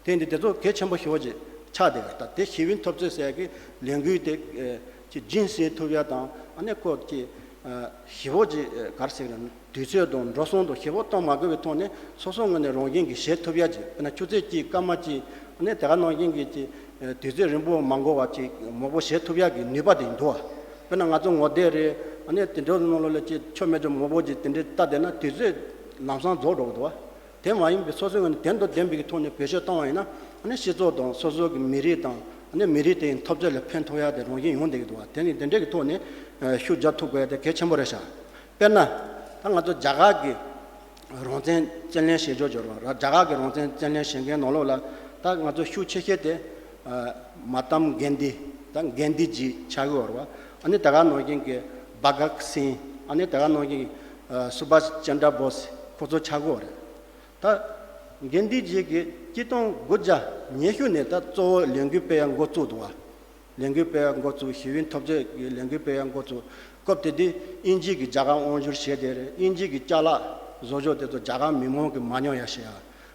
དེ་འདི་དེ་ཚོ་གལ་ཆེན་པོ་ཞེ་པོ་ཅིག་ཆགས་བསྡད་ཡོད། ད་དེ་ཞི་བའི་འཐབ་རྩོད་ཟེར་ཡ་གི་ལས་འགུལ་དེ་ཨ་ཅིག་རྒྱུན་བསྲིང་ཐུབ་ཡ་དང་། ཨ་ནི་ཁོ་ཅིག་ཨ་ཞེ་པོ་ཅིག་ཨ་ག་རེ་ཟེར་གི་རེད། དུས་ཚོད་དང་འགྲོ་སོང་དང་ཞེ་པོ་གཏོང་མ་དགོས་པའི་ཐོག་ནས་སོ་སོ་ངོས་ནས་རང་བཞིན་གྱིས་བྱེད་ཐུབ་ཡ་ཅིག་དཔེར་ན་ཆུ་ཚོད་གཅིག་སྐར་མ་གཅིག་ཨ་ནི་དེ་ག་ནང་བཞིན་གྱི་ཅིག་ཨ་དུས་ཚོད་རིང་པོ་མ་འགོར་བ་ཅིག་མང་པོ་བྱེད་ཐུབ་ཡ་གི་ནུས་པ་དེ་འདུག་བ། དཔེར་ན་ང་ཚོ་ངོ་དེབ་རེད། ཨ་ནི་དེ་འདྲའི་ནང་ལོགས་ལ་ཅིག་ཆོ་མེད་ཆོ་མང་པོ་ཅིག་དེ་འདྲའི་ལྟ་བསྡད་ན་དུས་ཚོད་ལམ་སང་རྫོགས་འགྲོ་གི་འདུག་བ། དེ་མ་ཡིན་པའི་སོ་སོའི་ངོས་ནས་དོན་དང་ལྡན་པའི་ཐོག་ནས་བེད་སྤྱོད་བཏང་བ་ཡིན་ན་ཨ་ནི་སྤྱི་ཚོགས་དང་སོ་སོ་གི་མི་རིགས་དང་ཨ་ནི་མི་རིགས་དེའི་འཐབ་རྩོད་ལ་ཕན་ཐོགས་ཡ་དེ་རང་བཞིན་ཡོང་བསྡད་ཀྱི་འདུག་བ། དེ་ནི་དེ་འདྲའི་གི་ཐོག་ནས་ཨ་ཤུགས་རྒྱག་ཐུབ་དགོས་ཡ་དེ་གལ་ཆེན་པོ་རེད་ཤག་དཔེར་ན་ད་ང་ཚོ་རྒྱ་གར་གི་རང་བཙན་རྩོད་ལེན་བྱེད་ཕྱོགས་སྦྱོར་བ་ར། རྒྱ་གར་གི་རང་བཙན་རྩོད་ལེན་བྱེད་མཁན་ནང་ལོགས་ལ་ ད་ང་ཚོ་ཤུགས་ཆེ་ཤོས་དེ་ཨ་མ་ཧཏ་མ་གན་དྷི། ད་གན་དྷི་ཇི་ཆགས་ཀྱི་ཡོད་རེད་བ། ཨ་ནི་ད་ག་ནང་བཞིན་གྱི་བྷ་གཏ་སིང་། ཨ་ནི་ད་ག་ནང་བཞིན་ཨ་སུ་བྷཱཤ་ཅན་དྲ་བྷོ་སི། ཁོ་ཚོ་ཆགས་ཀྱི་ཡོད་རེད། ད་གན་དྷི་ཇི་གིས་ཆིག་སྟོང་དགུ་བརྒྱ་ཉི་ཤུ་ནས་ད་གཙོ་བོ་ལས་འགུལ་སྤེལ་ཡ་འགོ་བཙུགས་འདུག་བ། ལས་འགུལ་སྤེལ་ཡ་འགོ་བཙུགས། ཞི་བའི་འཐབ་རྩོད་ཀྱི་ལས་འགུལ་སྤེལ་ཡ་འགོ་བཙུགས། སྐབས་དེ་དུས་དབྱིན་ཇི་གིས་རྒྱ་གར་དབང་བསྒྱུར་བྱས་ཏེ་རེད། དབྱིན་ཇི་གི་ཅ་ལག་བཟོ་བཅོས་དེ་ཚོ་རྒྱ་གར་མི་མང་གིས་མ་ཉོ་ཡ་བྱེད་ཡ།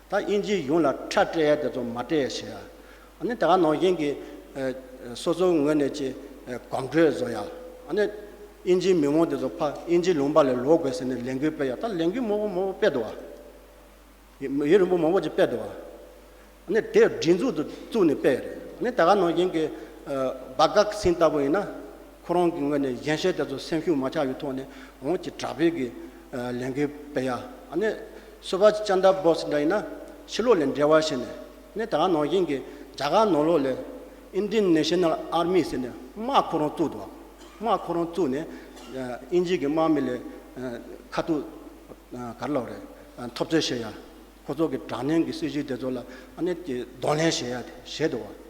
ད་དབྱིན་ཇི་གཞུང་ལ་ཁྲལ་སྤྲད་ཡ་དེ་ཚོ་མ་སྤྲད་ཡ་བྱེད་ཡ། ཨ་ནི་ད་ག་ནང་བཞིན་གྱི་ཨ་སོ་སོའི་ངོས་ནས་ཀྱི་ཨ་གོམ་བགྲོད་བཟོ་ཡ། ཨ་ནི་དབྱིན་ཇིའི་མི་མང་དེ་ཚོ་ཕར་དབྱིན་ཇིའི་ལུང་པ་ལ་ལོག་དགོས་ཟེར་ནས་ལས་འགུལ་སྤེལ་ཡ། ད་ལས་འགུལ་མང་པོ་མང་པོ་སྤེལ་འདུག་བ། ཡུན་རིང་པོ་མང་པོ་ཅིག་སྤེལ་འདུག་བ། ཨ་ནི་དེ་སྒྲིག་འཛུགས་དུ་བཙུགས་ནས་སྤེལ་རེད། ཨ་ནི་ད་ག་ནང་བཞིན་གྱི་ཨ་བྷ་གཏ་སིང་ལྟ་བུ་ཡིན་ན། ཁོ་རང་གི་ངོས་ནས་གཞན་གཞན་དེ་ཚོ་སེམས་ཤུགས་མ་ཆག་པའི་ཐོག་ནས་འོང་ཅིག་དྲག་པོའི་གི་ཨ་ལས་འགུལ་སྤེལ་ཡ། ཨ་ནི་སུ་བྷཱཤ་ཅན་དྲ་བྷོ་སི་འདྲ་ཡིན་ན་ཕྱི་ལོགས་ལ་འབྲེལ་བ་བྱས་ནས། ཨ་ནི་ད་ག་ནང་བཞིན་གྱི་རྒྱ་གར་ནང་ལོགས་ལ་Indian National Army ཟེར་ནས་དམག་ཁོ་རང་བཙུགས་འདུག་བ། དམག་ཁོ་རང་བཙུགས་ནས་ཨ་དབྱིན་ཇི་གི་དམག་མི་ལ་ཨ་ཁ་ཐུག་ཨ་ག་རེ་ལབ་རེད། ཨ་འཐབ་རྩོད་བྱེད་ཡ། ཁོ་ཚོ་གི་དྲག་གནོན་གྱི་སྲིད་བྱུས་དེ་ཚོ་ལ་ཨ་ནི་གདོང་ལེན་བྱེད་ཡ་དེ་བྱས་འདུག་བ།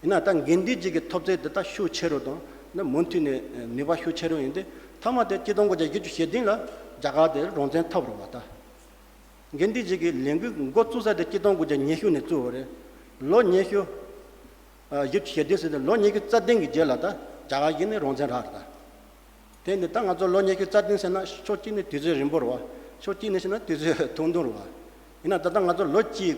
ཡིན་ན་ད་གན་དྷི་ཇི་གི་འཐབ་རྩོད་དེ་ད་ཤུགས་ཆེ་རུ་དང་། ནི་མུ་མཐུད་ནས་ནུས་པ་ཤུགས་ཆེ་རུ་ཡིན་ཏེ། མཐའ་མ་དེ་ཆིག་སྟོང་དགུ་བརྒྱ་བཞི་བཅུ་ཞེ་བདུན་ལ་རྒྱ་གར་དེ་རང་བཙན་ཐོབ་རེད་བ། ད་གན་དྷི་ཇི་གི་ལས་འགུལ་འགོ་བཙུགས་ས་དེ་ཆིག་སྟོང་དགུ་བརྒྱ་ཉི་ཤུ་ནས་བཙུགས་པ་རེད། ལོ་ཉི་ཤུ་ཨ་བཞི་བཅུ་ཞེ་བདུན་ཟེར་ཏེ་ལོ་ཉི་ཤུ་རྩ་བདུན་གྱི་རྗེས་ལ་ད་རྒྱ་གར་གཞི་ནས་རང་བཙན་རག་རེད། ད་དེ་ནི་ད་ང་ཚོ་ལོ་ཉི་ཤུ་རྩ་བདུན་ཟེར་ན་ཕྱོགས་གཅིག་ནས་དུས་ཚོད་རིང་པོ་རེད་བ། ཕྱོགས་གཅིག་ནས་བཤད་ན་དུས་ཚོད་ཐུང་ཐུང་རེད་བ། ཡིན་ན་ད་ལྟ་ང་ཚོ་ལོ་གཅིག་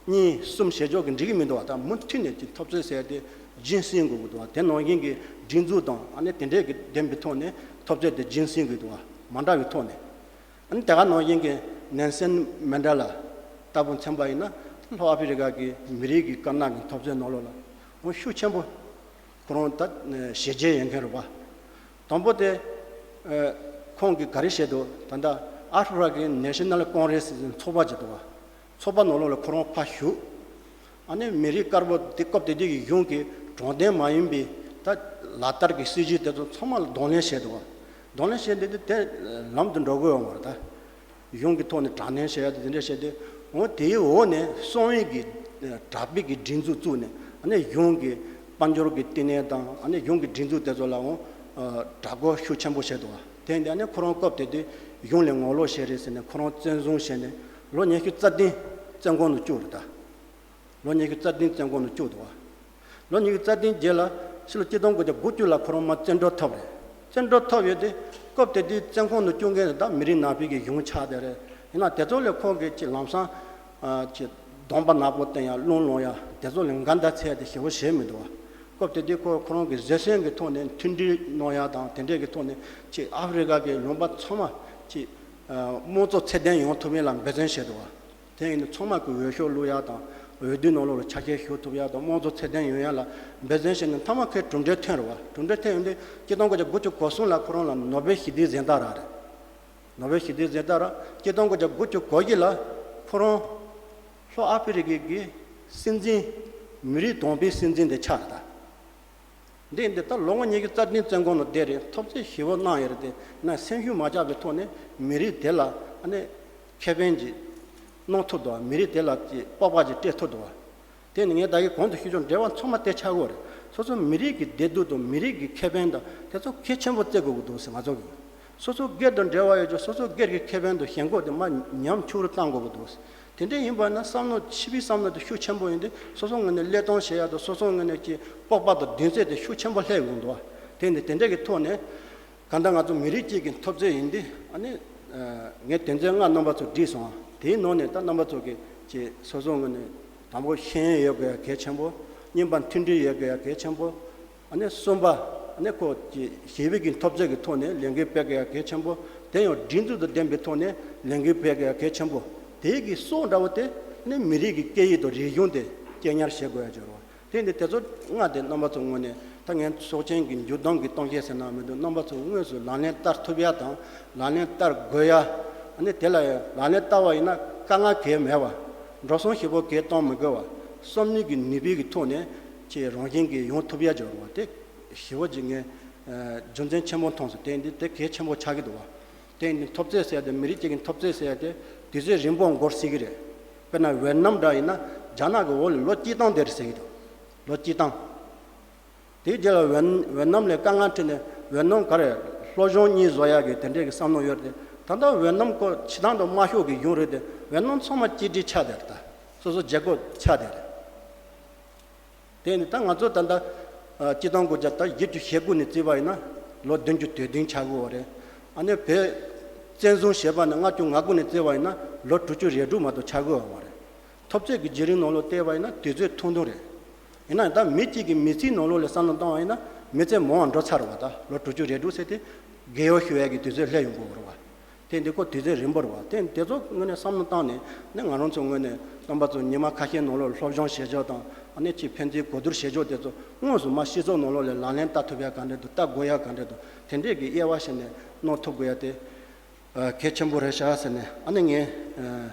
གཉིས་གསུམ་བྱེད་ཕྱོགས་ཀྱི་འགྲིག་གི་མི་འདུག་བ། ད་མུ་མཐུད་ནས་ཀྱི་འཐབ་རྩོད་ཟེར་ཏེ་རྒྱུན་བསྲིང་དགོས་ཀྱི་འདུག་བ། དེ་ནང་བཞིན་གྱི་སྒྲིག་འཛུགས་དང་ཨ་ནི་དེ་འདྲས་ཀྱི་ལྡན་པའི་ཐོག་ནས་འཐབ་རྩོད་དེ་རྒྱུན་བསྲིང་དགོས་འདུག་བ། མ་འདྲ་བའི་ཐོག་ནས། ཨ་ནི་དེ་ག་ནང་བཞིན་གྱི་ནེལ་སན་མན་ཌེ་ལ་ལྟ་བུ་མཚོན་པ་ཡིན་ན། ལྷོ་ཨ་ཕི་རི་ཀ་གི་མི་རིགས་ཀྱི་དཀར་ནག་གི་འཐབ་རྩོད་ནང་ལོགས་ལ་འོ་ཤུགས་ཆེན་པོ་ཁོ་རང་ད་བྱས་རྗེས་ཡོད་མཁན་རེད་བ། དང་པོ་དེ་ཨ་ཁོང་གིས་ག་རེ་བྱས་འདུག་ད་ལྟ་ཨ་ཧྥི་རི་ཀ་གི་ནེ་ཤ་ནལ་ཀོང་རེ་སི་ཟེར་ཚོགས་པ་ཅིག་འདུག་བ། ཚོགས་པ་ནང་ལོགས་ལ་ཁོ་རང་ཕར་ཞུགས། ཨ་ནི་མི་རིགས་དཀར་པོ་དེ་སྐབས་དེ་དུས་ཀྱི་གཞུང་གི་དྲང་བདེན་མ་ཡིན་པའི་ད་ལག་བསྟར་གྱི་སྲིད་བྱུས་དེ་ཚོ་ཚང་མ་ལ་གདོང་ལེན་བྱས་འདུག་བ། གདོང་ལེན་བྱས་འདི་དེ་དེ་ལམ་དུ་འགྲོ་དགོས་ཡོང་བ་རེད་ད། གཞུང་གི་ཐོག་ནས་དྲག་གནོན་བྱས་ཡ་དེ་དེ་འདྲ་བྱས་ཏེ། འོ་དེའི་འོག་ནས་གསང་བའི་གི་དྲག་པོའི་གི་སྒྲིག་འཛུགས་བཙུགས་ནས། ཨ་ནི་གཞུང་གི་དཔལ་འབྱོར་གྱི་བསྟི་གནས་དང་། ཨ་ནི་གཞུང་གི་སྒྲིག་འཛུགས་དེ་ཚོ་ལ་འོ་དྲག་རྒོལ་ཤུགས་ཆེན་པོ་བྱས་འདུག་བ། དེ་ཡིན་དུས་ཨ་ནི་ཁོ་རང་སྐབས་དེ་དུས་གཞུང་ལ་ངོ་ལོག་བྱས་རེད་ཟེར་ནས་ཁོ་རང་བཙོན་བཟུང་བྱས་ནས་ལོ་ཉི་ཤུ་རྩ་བདུན་བཙོན་ཁང་དུ་བཅུག་རེད་ད། ལོ་ཉི་ཤུ་རྩ་བདུན་བཙོན་ཁང་དུ་བཅུག་འདུག་བ། ལོ་ཉི་ཤུ་རྩ་བདུན་རྗེས་ལ་ཕྱི་ལོ་ཆིག་སྟོང་དགུ་བརྒྱ་དགུ་བཅུ་ལ་ཁོ་རང་མར་བཙོན་གྲོལ་ཐོབ་རེད། བཙོན་གྲོལ་ཐོབ་ཡོད་དུས་སྐབས་དེ་དུས་བཙོན་ཁང་དུ་བཅུག་མཁན་དེ་དག་མི་རིགས་ནག་པའི་གི་གཞུང་ཆགས་བསྡད་རེད། ཡིན་ན་དེ་ཚོ་ལས་ཁོང་གིས་ཅིག་ལམ་སང་ཨ་ཅིག་གདོང་པ་ནག་པོ་བསྟན་ཡ། རླུང་ལངས་ཡ། དེ་ཚོ་ལ་འགལ་ཟླ་འཚོལ་ཡ་དེ་ཞེ་པོ་བྱས་མི་འདུག་བ། སྐབས་དེ་དུས་ཁོ་ཁོ་རང་གི་བཟོད་བསྲན་གྱི་ཐོག་ནས་མཐུན་སྒྲིལ་གནང་ཡ་དང་དེ་འདྲས་ཀྱི་ཐོག་ནས་ཅིག་ཨ་ཧྥི་རི་ཀ་གི་ལུང་པ་ཚང་མ་ཅིག་ཨ་དམངས་གཙོ་ཚད་ལྡན་ཡོང་ཐུབ་ཡ་ལ་འབད་བརྩོན་བྱས་འདུག་བ། དེ་ཡིན་ན་ཚང་མ་གི་འོས་ཤོག་བླུག་ཡ་དང་། འོས་བསྡུ་ནང་ལོགས་ལ་ཆ་ཤས་ཞུགས་ཐུབ་ཡ་དང་། དམངས་གཙོ་ཚད་ལྡན་ཡོང་ཡ་ལ་འབད་བརྩོན་བྱས་ནས་མཐའ་མ་ཁོས་གྲུབ་འབྲས་ཐོན་རེད་བ། གྲུབ་འབྲས་ཐོན་ཡོང་དུས་ཆིག་སྟོང་དགུ་བརྒྱ་དགུ་བཅུ་གོ་གསུམ་ལ་ཁོ་རང་ལ་ནོ་བེལ་ཞི་བདེའི་གཟེངས་རྟགས་རག་རེད། ནོ་བེལ་ཞི་བདེའི་གཟེངས་རྟགས་རག་ཆིག་སྟོང་དགུ་བརྒྱ་དགུ་བཅུ་གོ་བཞི་ལ་ཁོ་རང་ལྷོ་ཨ་ཕི་རི་ཀའི་གི་སྲིད་འཛིན། མི་རིགས་དང་པའི་སྲིད་འཛིན་དེ་ཆགས་རེད་ད། འདི་འདི་ལྟར་ལོ་ངོ་ཉི་ཤུ་རྩ་བདུན་བཙོན་ཁང་ནང་བསྡད་རེད། འཐབ་རྩོད་ཞེ་པོ་གནང་ཡོད་རེད་དེ། ཡིན་ན་སེམས་ཤུགས་མ་ཆག་པའི་ཐོག་ནས་མི་རིགས་དེ་ལ་ཨ་ནི་ཁེ་ཕན་ཅིག་གནང་ཐུབ་འདུག་བ། མི་རིགས་དེ་ལ་ཅིག་སྤོབས་པ་ཅིག་སྤྲད་ཐུབ་འདུག་བ། དེ་ནི་ངས་ད་གིན་གོང་དུ་ཞུས་ཆོག་འབྲེལ་བ་ཚང་མ་དེ་ཆགས་ཀྱི་ཡོད་རེད། སོ་སོ་མི་རིགས་ཀྱི་བདེ་སྡུག་དང་མི་རིགས་ཀྱི་ཁེ་ཕན་དང་དེ་ཚོ་གལ་ཆེན་པོ་བརྩི་དགོས་ཀྱི་འདུག་ཟེར། ང་ཚོ་གིས་སོ་སོ་སྒེར་དང་འབྲེལ་བ་ཡོད་ཆོག་སོ་སོ་སྒེར་གྱི་ཁེ་ཕན་དང་ཞེན་ཁོག་དེ་མར་ཉམས་ཆུང་རུ་གཏང་དགོས་ཀྱི་འདུག་ཟེར། དེ་འདྲ་ཡིན་པ་ན་བསམ་བློ་ཕྱི་པའི་བསམ་བློ་དེ་ཤུགས་ཆེན་པོ་ཡིན་དུས་སོ་སོ་ངོས་ནས་བློས་གཏོང་བྱེད་ཡག་དང་སོ་སོ་ངོས་ནས་ཀྱི་སྤོབས་པ་དང་གདེང་ཚོད་དེ་ཤུགས་ཆེན་པོ་སླེབས་ཡོང་འདུག་བ། དེ་ནི་དེ་འདྲ་གི་ཐོག་ནས་གང་ལྟར་ང་ཚོ་མི་རིགས་གཅིག་གི་འཐབ་རྩོད་ཡིན་དུས། ཨ་ནི་ངས་དོན་ཚན་ལྔ་རྣམ་པ་ཚོར་བསྒྲིགས་སོང་། དེའི་ནང་ནས་ད་རྣམ་པ་ཚོ་གི་ཀྱི་སོ་སོ་ངོས་ནས་དང་པོ་ཤེས་ཡོན་ཡོད་དགོས་ཡག་གལ་ཆེན་པོ། གཉིས་པ་མཐུན་སྒྲིལ་ཡོད་དགོས་ཡག་གལ་ཆེན་པོ། ཨ་ནི་གསུམ་པ་ཨ་ནི་ཁོ་ཀྱི་ཞི་བའི་གི་འཐབ་རྩོད་ཀྱི་ཐོག་ནས་ལས་འགུལ་སྤེལ་དགོས་ཡག་གལ་ཆེན་པོ། དེ་ཡང་སྒྲིག་འཛུགས་དང་ལྡན་པའི་ཐོག་ནས་ལས་འགུལ་སྤེལ་དགོས་ཡག་གལ་ཆེན་པོ། དེའི་གི་སྲོག་འདྲ་བོ་དེ་ཨ་ནི་མི་རིགས་ཀྱི་སྐད་ཡིག་དང་རིག་གཞུང་དེ་གཅེས་ཉར་བྱེད་དགོས་ཡག་ཅིག་རེད་བ། དེ་འདི་དེ་ཚོ་ལྔ་དེ་རྣམ་པ་ཚོ་ངོས་ནས་ད་ངས་ཚོགས་ཆེན་གྱི་མཇུག་བསྡོམས་ཀྱི་གཏམ་བཤད་ཟེར་ན་མི་འདུག་རྣམ་པ་ཚོ་དངོས་སུ་ལག་ལེན་བསྟར་ཐུབ་ཡ་དང་ལག་ལེན་བསྟར་དགོས་ཡ། ཨ་ནི་དེ་ལ་ཡང་ལག་ལེན་བསྟར་བ་ཡིན་ན་དཀའ་ངལ་གང་ཡང་མེད་པ། འགྲོ་སོང་ཞེ་པོ་གང་ཡང་གཏོང་མི་དགོས་པ། སོམ་ཉི་གི་ནུས་པའི་གི་ཐོག་ནས་ཅིག་རང་བཞིན་གྱིས་ཡོང་ཐུབ་ཡ་ཅིག་ཡོད་རེད་བ། དེ་ཞེ་པོ་ཅིག་ངས་ཨ་རྒྱུ་མཚན་ཆེན་པོ་མཐོང་སོང་། དེ་འདི་དེ་གལ་ཆེན་པོ་ཆགས་ཀྱི་འདུག་བ། དེ་ནི་འཐབ་རྩོད་ཟེར་ཡ་དེ་མི་རིགས་གཅིག་གི་འཐབ་རྩོད་ཟེར་ཡ་དེ་དུས་ཚོད་རིང་པོ་འགོར་སྲིད་ཀྱི་རེད། དཔེར་ན་ཝེ་ཏི་ནམ་འདྲ་ཡིན་ན་ རྒྱ་ནག་གི་འོག་ལ་ལོ་གཅིག་སྟོང་བསྡད་རེད་ཟེར་གྱི་འདུག་ལོ་གཅིག་སྟོང་། དེའི་རྗེས་ལ་ཝེ་ཝེ་ནམ་ལ་དཀའ་ངལ་འཕྲད་ནས་ཝེ་ནམ་ག་རེ་སློབ་སྦྱོང་གཉིས་བཟོ་ཡག་གི་དེ་འདྲས་ཀྱི་བསམ་བློ་ཡོད་རེད་དེ། ད་ལྟ་ཝེ་ནམ་ཁོ་ཕྱི་ཐང་དུ་དམར་ཤོག་གི་གཞུང་རེད་དེ། ཝེ་ནམ་ཚང་མ་གཅིག་སྒྲིལ་ཆགས་བསྡད་རེད། ད་སོ་སོ་རྒྱལ་ཁབ་ཆགས་བསྡད་རེད། དེ་ནི་ད་ང་ཚོ་ད་ལྟ་ཨ་སྤྱི་ཟླ་དགུ་བརྒྱ་ད་བཞི་བཅུ་ཞེ་དགུ་ནས་བརྩིས་པ་ཡིན་ན་ལོ་བདུན་ཅུ་དོན་བདུན་ཆགས་ཀྱི་ཡོད་རེད། ཨ་ནི་བོད་བཙན་བཟུང་བྱས་པ་ནས་ལྔ་བཅུ་ང་དགུ་ནས་བརྩིས་པ་ཡིན་ན་ལོ་དྲུག་ཅུ་རེ་དྲུག་མ་གཏོགས་ཆགས་ཀྱི་ཡོད་མ་རེད། ཐོབ་རྩོད་ཀྱི་བརྒྱུད་རིམ་ནང་ལོགས་བལྟས་པ་ཡིན་ན་དུས་ཚོད་ཐུང་ཐུང་རེད། ཡིན་ན་ད་མི་གཅིག་གི་མི་ཚེའི་ནང་ལོགས་ལ་བསམ་བློ་བཏང་བ་ཡིན་ན་མི་ཚེ་མང་བ་འགྲོ་ཚར་བ། ད་ལོ་དྲུག་ཅུ་རེ་དྲུག་ཟེར་དེ་རྒས་ཡོལ་ཞུ་ཡག་གི་དུས་ཚོད་སླེབས་ཡོང་གི་ཡོད་རེད་བ། དེ་འདི་ཁོ་དུས་ཚོད་རིང་པོ་རེད་བ། དེ་དེ་ཚོ་ངོས་ནས་བསམ་བློ་བཏང་ནས་ནི་ང་རང་ཚོ་ངོས་ནས་རྣམ་པ་ཚོ་ཉི་མ་ཁ་ཤས་ནང་ལོགས་སློབ་སྦྱོང་བྱེད་ཕྱོགས་དང་ཨ་ནི་ཅིག་ཕན་ཚུན་གོ་བསྡུར་བྱེད་ཕྱོགས་དེ་ཚོ་དངོས་སུ་མ་སྤྱི་ཚོགས་ནང་ལོགས་ལ་ལག་ལེན་བསྟར་ཐུབ་ཡག་ག་འདྲ་འདུག་བསྟར་དགོས་ཡག་ག་འདྲ་འདུག་དེ་འདྲས་ཀྱི་དབྱེ་བ་ཕྱེ་ནས་གནང་ཐུབ་དགོས་ཡག་དེ་ཨ་གལ་ཆེན་པོ་རེད་ཤག་ཟེར་ནས། ཨ་ནི་ངས་ཨ་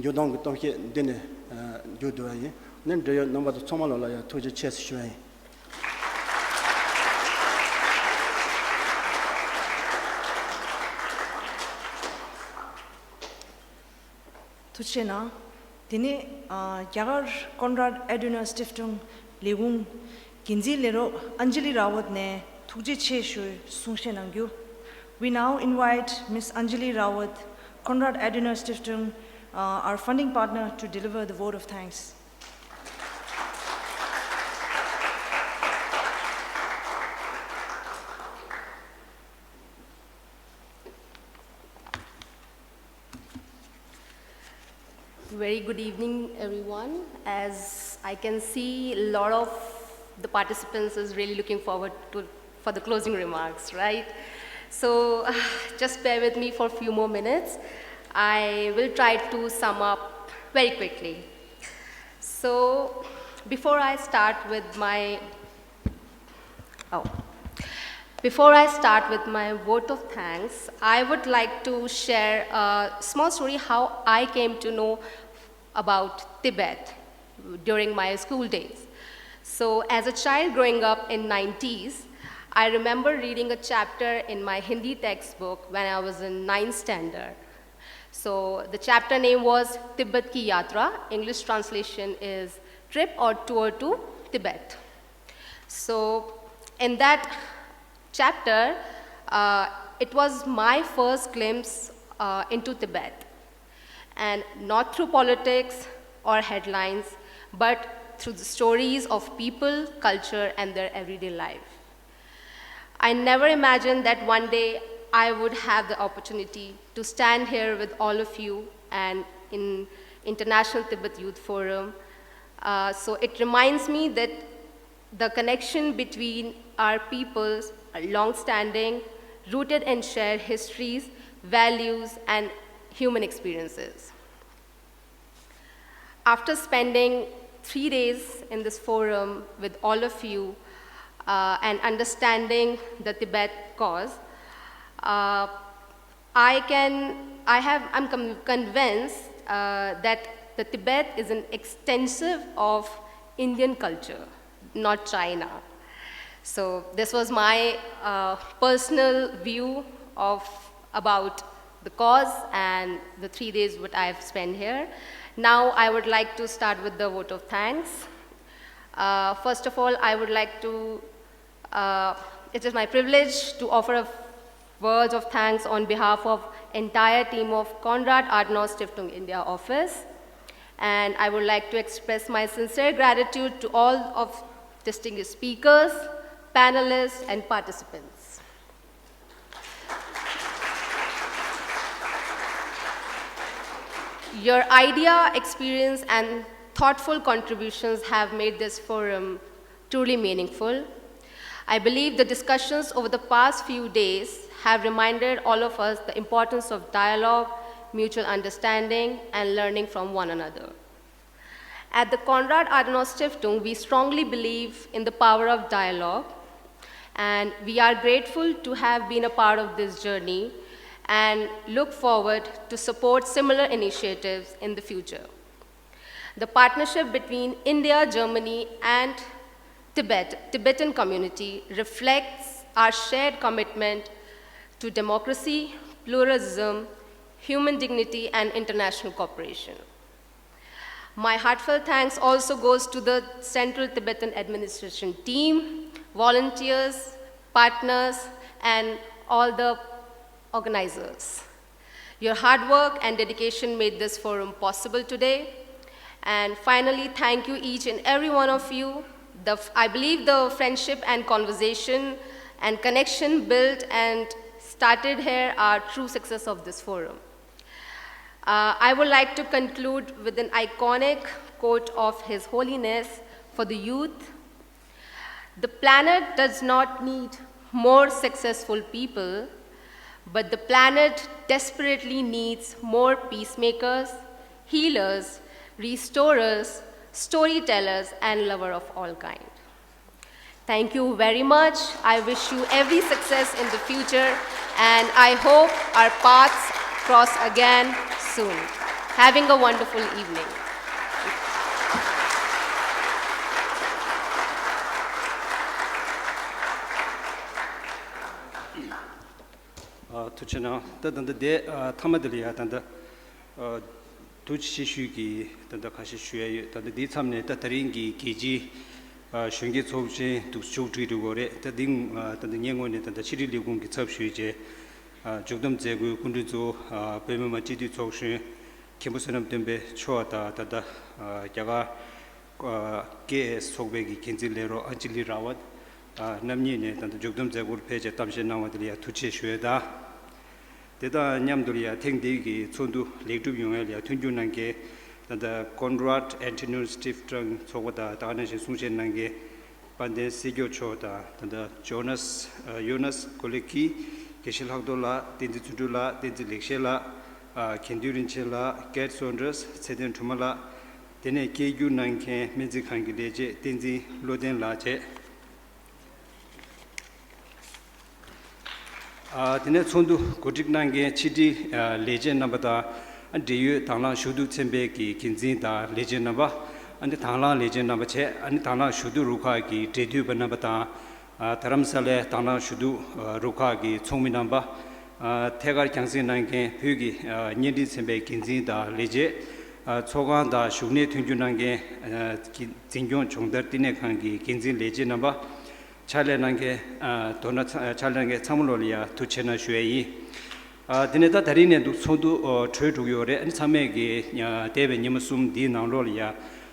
མཇུག་སྡོམ་གྱི་གཏམ་བཤད་འདི་ནས་ཨ་མཇུག་བསྡུ་བ་ཡིན། ཨ་ནི་འབྲེལ་ཡོད་རྣམ་པ་ཚོ་ཚང་མ་ལོགས་ལ་ཡང་ཐུགས་རྗེ་ཆེ་ཞུ་བ་ཡིན། ཐུགས་རྗེ་གནང་། དེ་ནས་ཨ་རྒྱ་གར་Konrad Adenauer Stiftung ལས་ཁུངས་འགན་འཛིན་ལས་རོགས་ཨན་ཇི་ལི་ར་ཝད་ནས་ཐུགས་རྗེ་ཆེ་ཞུའི་གསུང་བཤད་གནང་རྒྱུ། We now invite Miss Anjali Rawat, Konrad Adenauer Stiftung, uh, our funding partner, to deliver the vote of thanks. Very good evening, everyone. As I can see, a lot of the participants is really looking forward to for the closing remarks, right? So, just bear with me for a few more minutes. I will try to sum up very quickly. So, before I start with my Oh. Before I start with my vote of thanks, I would like to share a small story how I came to know about Tibet during my school days. So, as a child growing up in nineties, I remember reading a chapter in my Hindi textbook when I was in ninth standard. So, the chapter name was Tibet Ki Yatra. English translation is Trip or Tour to Tibet. So, in that chapter, uh, it was my first glimpse uh, into Tibet, and not through politics or headlines, but through the stories of people, culture, and their everyday life. I never imagined that one day I would have the opportunity to stand here with all of you and in International Tibet Youth Forum. Uh, so it reminds me that the connection between our peoples are long-standing, rooted in shared histories, values, and human experiences. After spending three days in this forum with all of you uh, and understanding the Tibet cause, uh, I can, I have, I'm com- convinced uh, that the Tibet is an extensive of Indian culture, not China. So this was my uh, personal view of about the cause and the three days what I've spent here. Now I would like to start with the vote of thanks. Uh, first of all, I would like to uh, it is my privilege to offer a words of thanks on behalf of entire team of Konrad Adenauer Stiftung India office. And I would like to express my sincere gratitude to all of distinguished speakers, panelists, and participants. Your idea, experience, and thoughtful contributions have made this forum truly meaningful. I believe the discussions over the past few days have reminded all of us the importance of dialogue, mutual understanding, and learning from one another. At the Konrad Adenauer Stiftung, we strongly believe in the power of dialogue, and we are grateful to have been a part of this journey and look forward to support similar initiatives in the future. The partnership between India, Germany, and Tibet, Tibetan community reflects our shared commitment to democracy, pluralism, human dignity, and international cooperation. My heartfelt thanks also goes to the Central Tibetan Administration team, volunteers, partners, and all the organizers. Your hard work and dedication made this forum possible today. And finally, thank you each and every one of you. The, I believe the friendship and conversation and connection built and started here are true success of this forum. Uh, I would like to conclude with an iconic quote of His Holiness for the youth. The planet does not need more successful people, but the planet desperately needs more peacemakers, healers, restorers, storytellers, and lover of all kind. Thank you very much. I wish you every success in the future, and I hope our paths cross again soon. Having a wonderful evening. ཨ། ཐུགས་རྗེ་གནང་། ད་ད་ལྟ་དེ་ཨ་མཐའ་མ་དེ་ལ་ཡ་ད་ལྟ་ཨ་ཐུགས་རྗེ་ཆེ་ཞུས་ཀྱི་ད་ལྟ་ཁ་ཤས་ཞུ་ཡ་ཡོད། ད་ལྟ་འདིའི་མཚམས་ནས་ད་ད་རིང་གི་རྒྱལ་སྤྱིའི་ཨ་གཞོན་སྐྱེས་ཚོགས་ཆེན་འདུག་མཇུག་སྒྲིལ་འགྲོ་གི་རེད། ད་འདི་ཨ་ད་ལྟ་ངས་ངོས་ནས་ད་ལྟ་ཕྱི་དྲིལ་ལས་ཁུངས་ཀྱི་ཚབ་ཞུས་བྱས་ཨ་མཇུག་བསྡོམས་མཛད་སྒོའི་སྐུ་མགྲོན་གཙོ་བོ་ཨ་བོད་མི་མང་སྤྱི་འཐུས་ཚོགས་གཞོན་མཁན་པོ་བསོད་ནམས་སྟོན་པ་མཆོག་དང་ད་ལྟ་ཨ་རྒྱ་གར་ཀེ་ཨེ་ཨེས་ཚོགས་པའི་གི་འགན་འཛིན་ལས་རོགས་ཨན་ཇི་ལི་ར་ཝད་རྣམ་གཉིས་ནས་ད་ལྟ་མཇུག་བསྡོམས་མཛད་སྒོར་ཕེབས་བྱས་གཏམ་བཤད་གནང་བ་དེ་ལ་ཡང་ཐུགས་རྗེ་ཆེ་ཞུ་ཡས་དང་། དེ་དང་མཉམ་དུ་ལ་ཡང་ཐེངས་འདིའི་གི་ཚོགས་འདུ་ལེགས་གྲུབ་ཡོང་ཡས་ལ་ཡང་མཐུན་འགྱུར་གནང་མཁན་ད་ལྟ་Konrad Adenauer Stiftung ཚོགས་པ་དང་ད་ག་ནང་བཞིན་གསུང་བཤད་གནང་མཁན་དཔལ་ལྡན་སྲིད་སྐྱོང་མཆོག་དང་ད་ལྟ་ཇོ་ནཱས་ཡོ་ནཱས་ཀོ་ལེ་ཀི། དགེ་བཤེས་ལྷག་རྡོར་ལགས། བསྟན་འཛིན་བརྩོན་འགྲུས་ལགས། བསྟན་འཛིན་ལེགས་བཤད་ལགས། དགེ་འདུན་རིན་ཆེན་ལགས། Gerd Saunders། ཚེ་བརྟན་སྒྲོལ་མ་ལགས། དེ་ནས་སྐད་སྒྱུར་གནང་མཁན་སྨན་རྩིས་ཁང་གི་ལས་བྱེད་བསྟན་འཛིན་བློ་ལྡན་ལགས་བཅས། ཨ་དེ་ནས་ཚོགས་འདུ་གོ་སྒྲིག་གནང་མཁན་ཕྱི་དྲིལ་ཨ་ལས་བྱེད་རྣམ་པ་དང་། ཨ་འབྲེལ་ཡོད་དང་བླངས་ཞུ་གཏུག་ཚན་པའི་གི་འགན་འཛིན་དང་ལས་བྱེད་རྣམ་པ། ཨ་ནི་དང་བླངས་ལས་བྱེད་རྣམ་པ་བཅས། ཨ་ནི་དང་བླངས་ཞུ་གཏུག་རུ་ཁག་གི་འབྲེལ་མཐུད་པ་རྣམ་པ་དང་། ཨ་རྡ་རམ་ས་ལའི་དང་བླངས་ཞུ་གཏུག་ཨ་རུ་ཁག་གི་ཚོགས་མི་རྣམ་པ། ཨ་ཐད་ཀར་རྒྱང་སྲིང་གནང་མཁན་བོད་ཀྱི་ཨ་བརྙན་འཕྲིན་ཚན་པའི་འགན་འཛིན་དང་ལས་བྱེད། ཨ་ཚོགས་ཁང་དང་བཞུགས་གནས་མཐུན་འགྱུར་གནང་མཁན་ཨ་གི་འཛིན་སྐྱོང་སྦྱོང་བརྡར་བསྟི་གནས་ཁང་གི་འགན་འཛིན་ལས་བྱེད་རྣམ་པ། ཕྱག་ལས་གནང་མཁན་ཨ་མདོར་ན་ཚ་ཕྱག་ལས་གནང་མཁན་ཚང་མ་ལོག་ལ་ཡ་ཐུགས་རྗེ་ཆེ་གནང་ཞུ་ཡས་ཡིན། ཨ་དེ་ནས་ད་ད་རིང་ནས་འདུག་ཚོགས་འདུ་ཨོ་གྲོལ་འགྲོ་གི་ཡོད་རེད། ཨ་ནི་ཚང་མས་ཀྱི་ཨ་འདས་པའི་ཉི་མ་གསུམ་འདིའི་ནང་ལོགས་ལ་ཡ་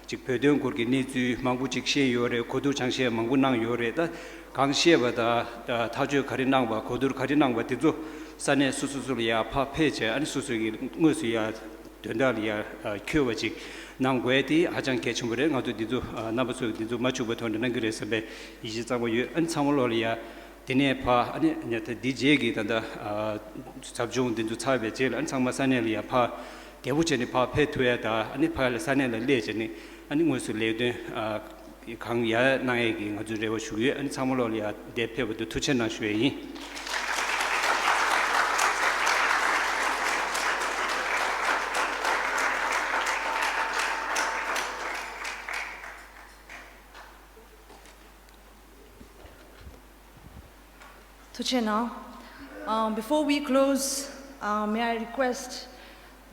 ཅིག་བོད་དོན་སྐོར་གྱི་གནས་ཚུལ་མང་པོ་ཅིག་བཤད་ཡོད་རེད། གོ་བསྡུར་སྦྱང་བཤད་མང་པོ་གནང་ཡོད་རེད། ད་གང་བཤད་པ་དང་ཐག་གཅོད་ག་རེ་གནང་བ། གོ་བསྡུར་ག་རེ་གནང་བ་དེ་ཚོ་ས་གནས་སོ་སོ་སོ་ལ་ཡ་ཕར་ཕེབས་བྱས། ཨ་ནི་སོ་སོ་གི་དངོས་སུ་ཡ་དོན་དག་ལ་ཡ་འཁྱོལ་བ་ཅིག་གནང་དགོས་དེ་ཧ་ཅང་གལ་ཆེན་པོ་རེད། ང་ཚོ་འདི་ཚོ་རྣམ་པ་ཚོས་འདི་ཚོ་མ་འཕྱུགས་པའི་ཐོག་ནས་གནང་གི་རེད་བསམ་པའི་ཡིད་ཆེས་གཙང་མ་ཡོད། ཨ་ནི་ཚང་མ་ལོག་ལ་ཡ་དེ་ནས་ཕར་ཨ་ནི་ད་འདི་རྗེས་ཀྱི་ད་ལྟ་ཟབ་སྦྱོང་འདི་ཚོ་ཚར་བའི་རྗེས་ལ་ཨ་ནི་ཚང་མ་ས་གནས་ལ་ཡ་ཕར་བདེ་པོ་བྱས་ནས་ཕར་ཕེབས་ཐུབ་ཡ་དང་། ཨ་ནི་ཕར་ལ་ས་གནས་ལ་སླེབས་བྱས་ནས་ཨ་ནི་དངོས་སུ་ལས་དོན་གང་ཡག་གནང་ཡས་ཀྱི་ང་ཚོས་རེ་བ་ཞུ་གི་ཡོད། ཨ་ནི་ཚང་མ་ལོག་ལ་ཡ་འདིར་ཕེབས་པ་དེ་ཐུགས་རྗེ་གནང་ཞུ་ཡས་ཡིན། ཐུགས་རྗེ་གནང་། Um, before we close, uh, may I request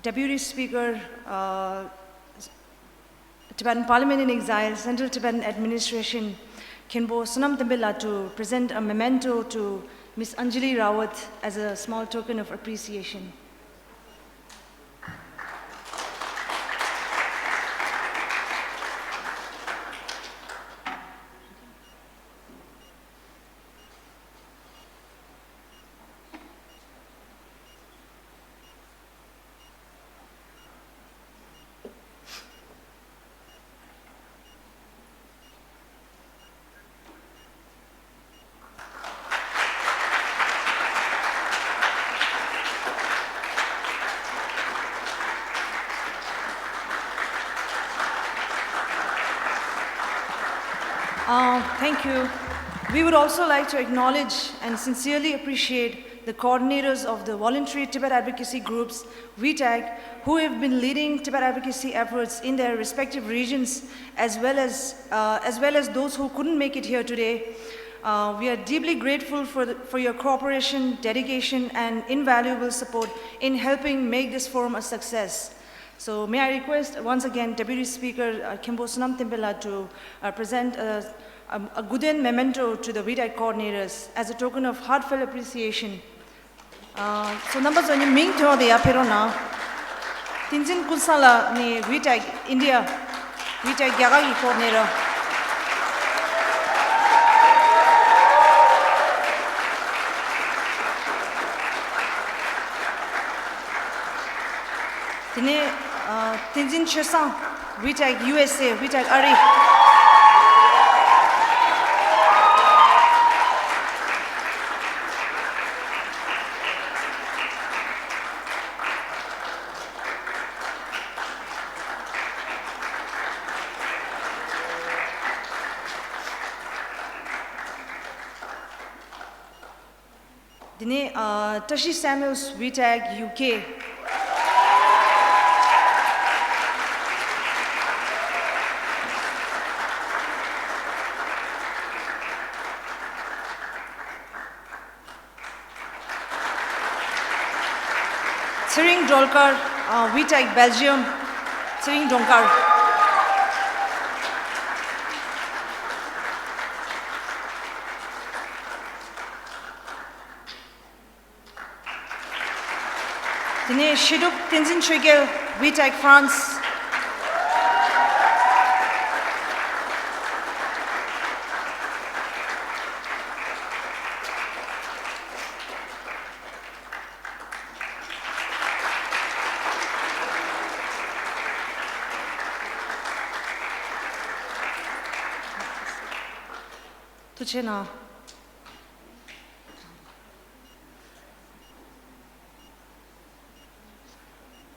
Deputy Speaker, uh, Tibetan Parliament in Exile, Central Tibetan Administration, Khenpo Sonam Tembela to present a memento to Miss Anjali Rawat as a small token of appreciation. Uh, thank you. We would also like to acknowledge and sincerely appreciate the coordinators of the voluntary Tibet advocacy groups, V TAG, who have been leading Tibet advocacy efforts in their respective regions, as well as, uh, as well as those who couldn't make it here today. Uh, we are deeply grateful for, the, for your cooperation, dedication, and invaluable support in helping make this forum a success. So may I request once again Deputy Speaker uh, Khenpo Sonam Tenpenla to uh, present a, a, a Guden memento to the VTAC coordinators as a token of heartfelt appreciation. Uh, so རྣམ་པ་ཚོ་ནི་མིང་ཐོན་ཏེ་ཡར་ཕེབས་རོགས་གནང་། བསྟན་འཛིན་ཀུན་བཟང་ལགས་ནི་VTAC India, VTAC རྒྱ་གར་གྱི་ཀོ་ཌི་ནེ་ཊར། དེ་ནས་ཨ། བསྟན་འཛིན་ཆོས་བཟང་། VTAC USA, VTAC ཨ་རི། དེ་ནས་ཨ། བཀྲ་ཤིས་Samuels, VTAC UK། ཚེ་རིང་སྒྲོལ་དཀར། ཨ། VTAC Belgium, ཚེ་རིང་སྒྲོལ་དཀར། དེ་ནས་བཤད་སྒྲུབ་བསྟན་འཛིན་ཆོས་རྒྱལ། VTAC France། ཐུགས་རྗེ་གནང་།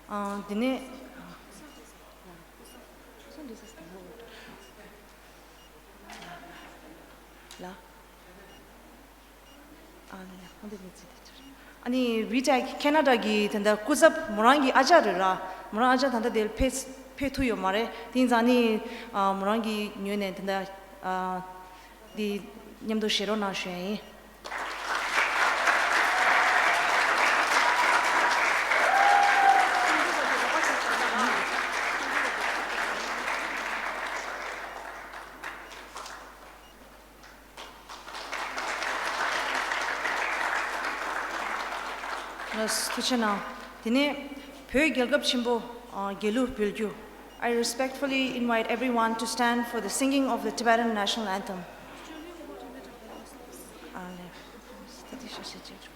ཨ། དེ་ནས་ལ། ཨ་ནི་ཁོང་དེ་མི་ཚེ་དེ་ཚོ་རེད། ཨ་ནི་VTAC Canada གི་དེ་འདྲ་སྐུ་ཚབ་མོ་རང་གི་ཨ་ཅག་རེད་ར། མོ་རང་ཨ་ཅག་ད་ལྟ་དེར་ཕེབས་ཕེབས་ཐུབ་ཡོད་མ་རེད། དེ་ཡིན་ཙང་ནི་ཨ། མོ་རང་གི་ངོས་ནས་དེ་འདྲ་ཨ། འདི་མཉམ་དུ་བཞེས་རོགས་གནང་ཞུ་ཡ་ཡིན། ལགས་སོ། ཐུགས་རྗེ་གནང་། དེ་ནས་བོད་རྒྱལ་ཁབ་ཆེན་པོ་ཨ། རྒྱལ་གླུ་འབུལ་རྒྱུ། I respectfully invite everyone to stand for the singing of the Tibetan national anthem. ཨ་ལེ། ད་དེ་ཤོད་ཤེས་ཅིག་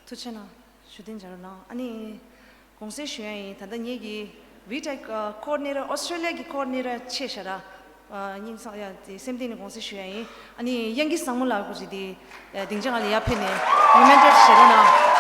ཐུགས་རྗེ་གནང་། ཞུ་རྟེན་བྱ་རོགས་གནང་། ཨ་ནི་དགོངས་སེལ་ཞུ་ཡ་ཡིན། ད་ལྟ་ངེད་ཀྱི་VTAC ཀོ་ཌི་ནེ་ཊར། ཨོ་སི་ཊྲེ་ལི་ཡ་གི་ཀོ་ཌི་ནེ་ཊར་ཆེ་ཤ་ར། ཨ། སྙིང་སང་ཡ་དེ་སེམས་གཏིང་ནས་དགོངས་སེལ་ཞུ་ཡ་ཡིན། ཨ་ནི་དབྱངས་སྐྱིད་བཟང་མོ་ལགས་སྐུ་མཁྱེན་དེ་སྡིངས་ཆ་སྒང་ལ་ཡར་ཕེབས་ནས་མོ་མེན་ཊོ་བཞེས་རོགས་གནང་།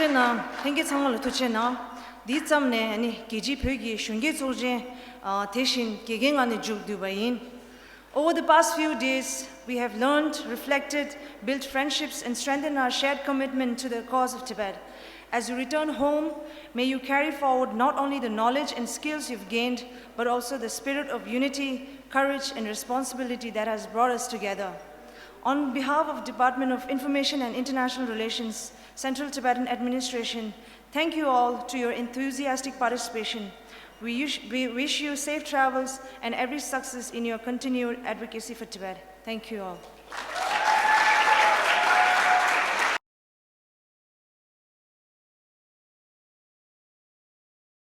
ཐུགས་རྗེ་གནང་། ལྷན་རྒྱས་ཚང་མ་ལ་ཐུགས་རྗེ་གནང་། འདིའི་མཚམས་ནས་ཨ་ནི་རྒྱལ་སྤྱིའི་བོད་ཀྱི་གཞོན་སྐྱེས་ཚོགས་ཆེན་ཨ་དེ་བཞིན་དགེ་རྒན་ངག་ནས་མཇུག་བསྡུས་པ་ཡིན། Over the past few days, we have learned, reflected, built friendships, and strengthened our shared commitment to the cause of Tibet. As you return home, may you carry forward not only the knowledge and skills you've gained, but also the spirit of unity, courage, and responsibility that has brought us together. On behalf of Department of Information and International Relations, Central Tibetan Administration, thank you all to your enthusiastic participation. We wish, we wish you safe travels and every success in your continued advocacy for Tibet. Thank you all.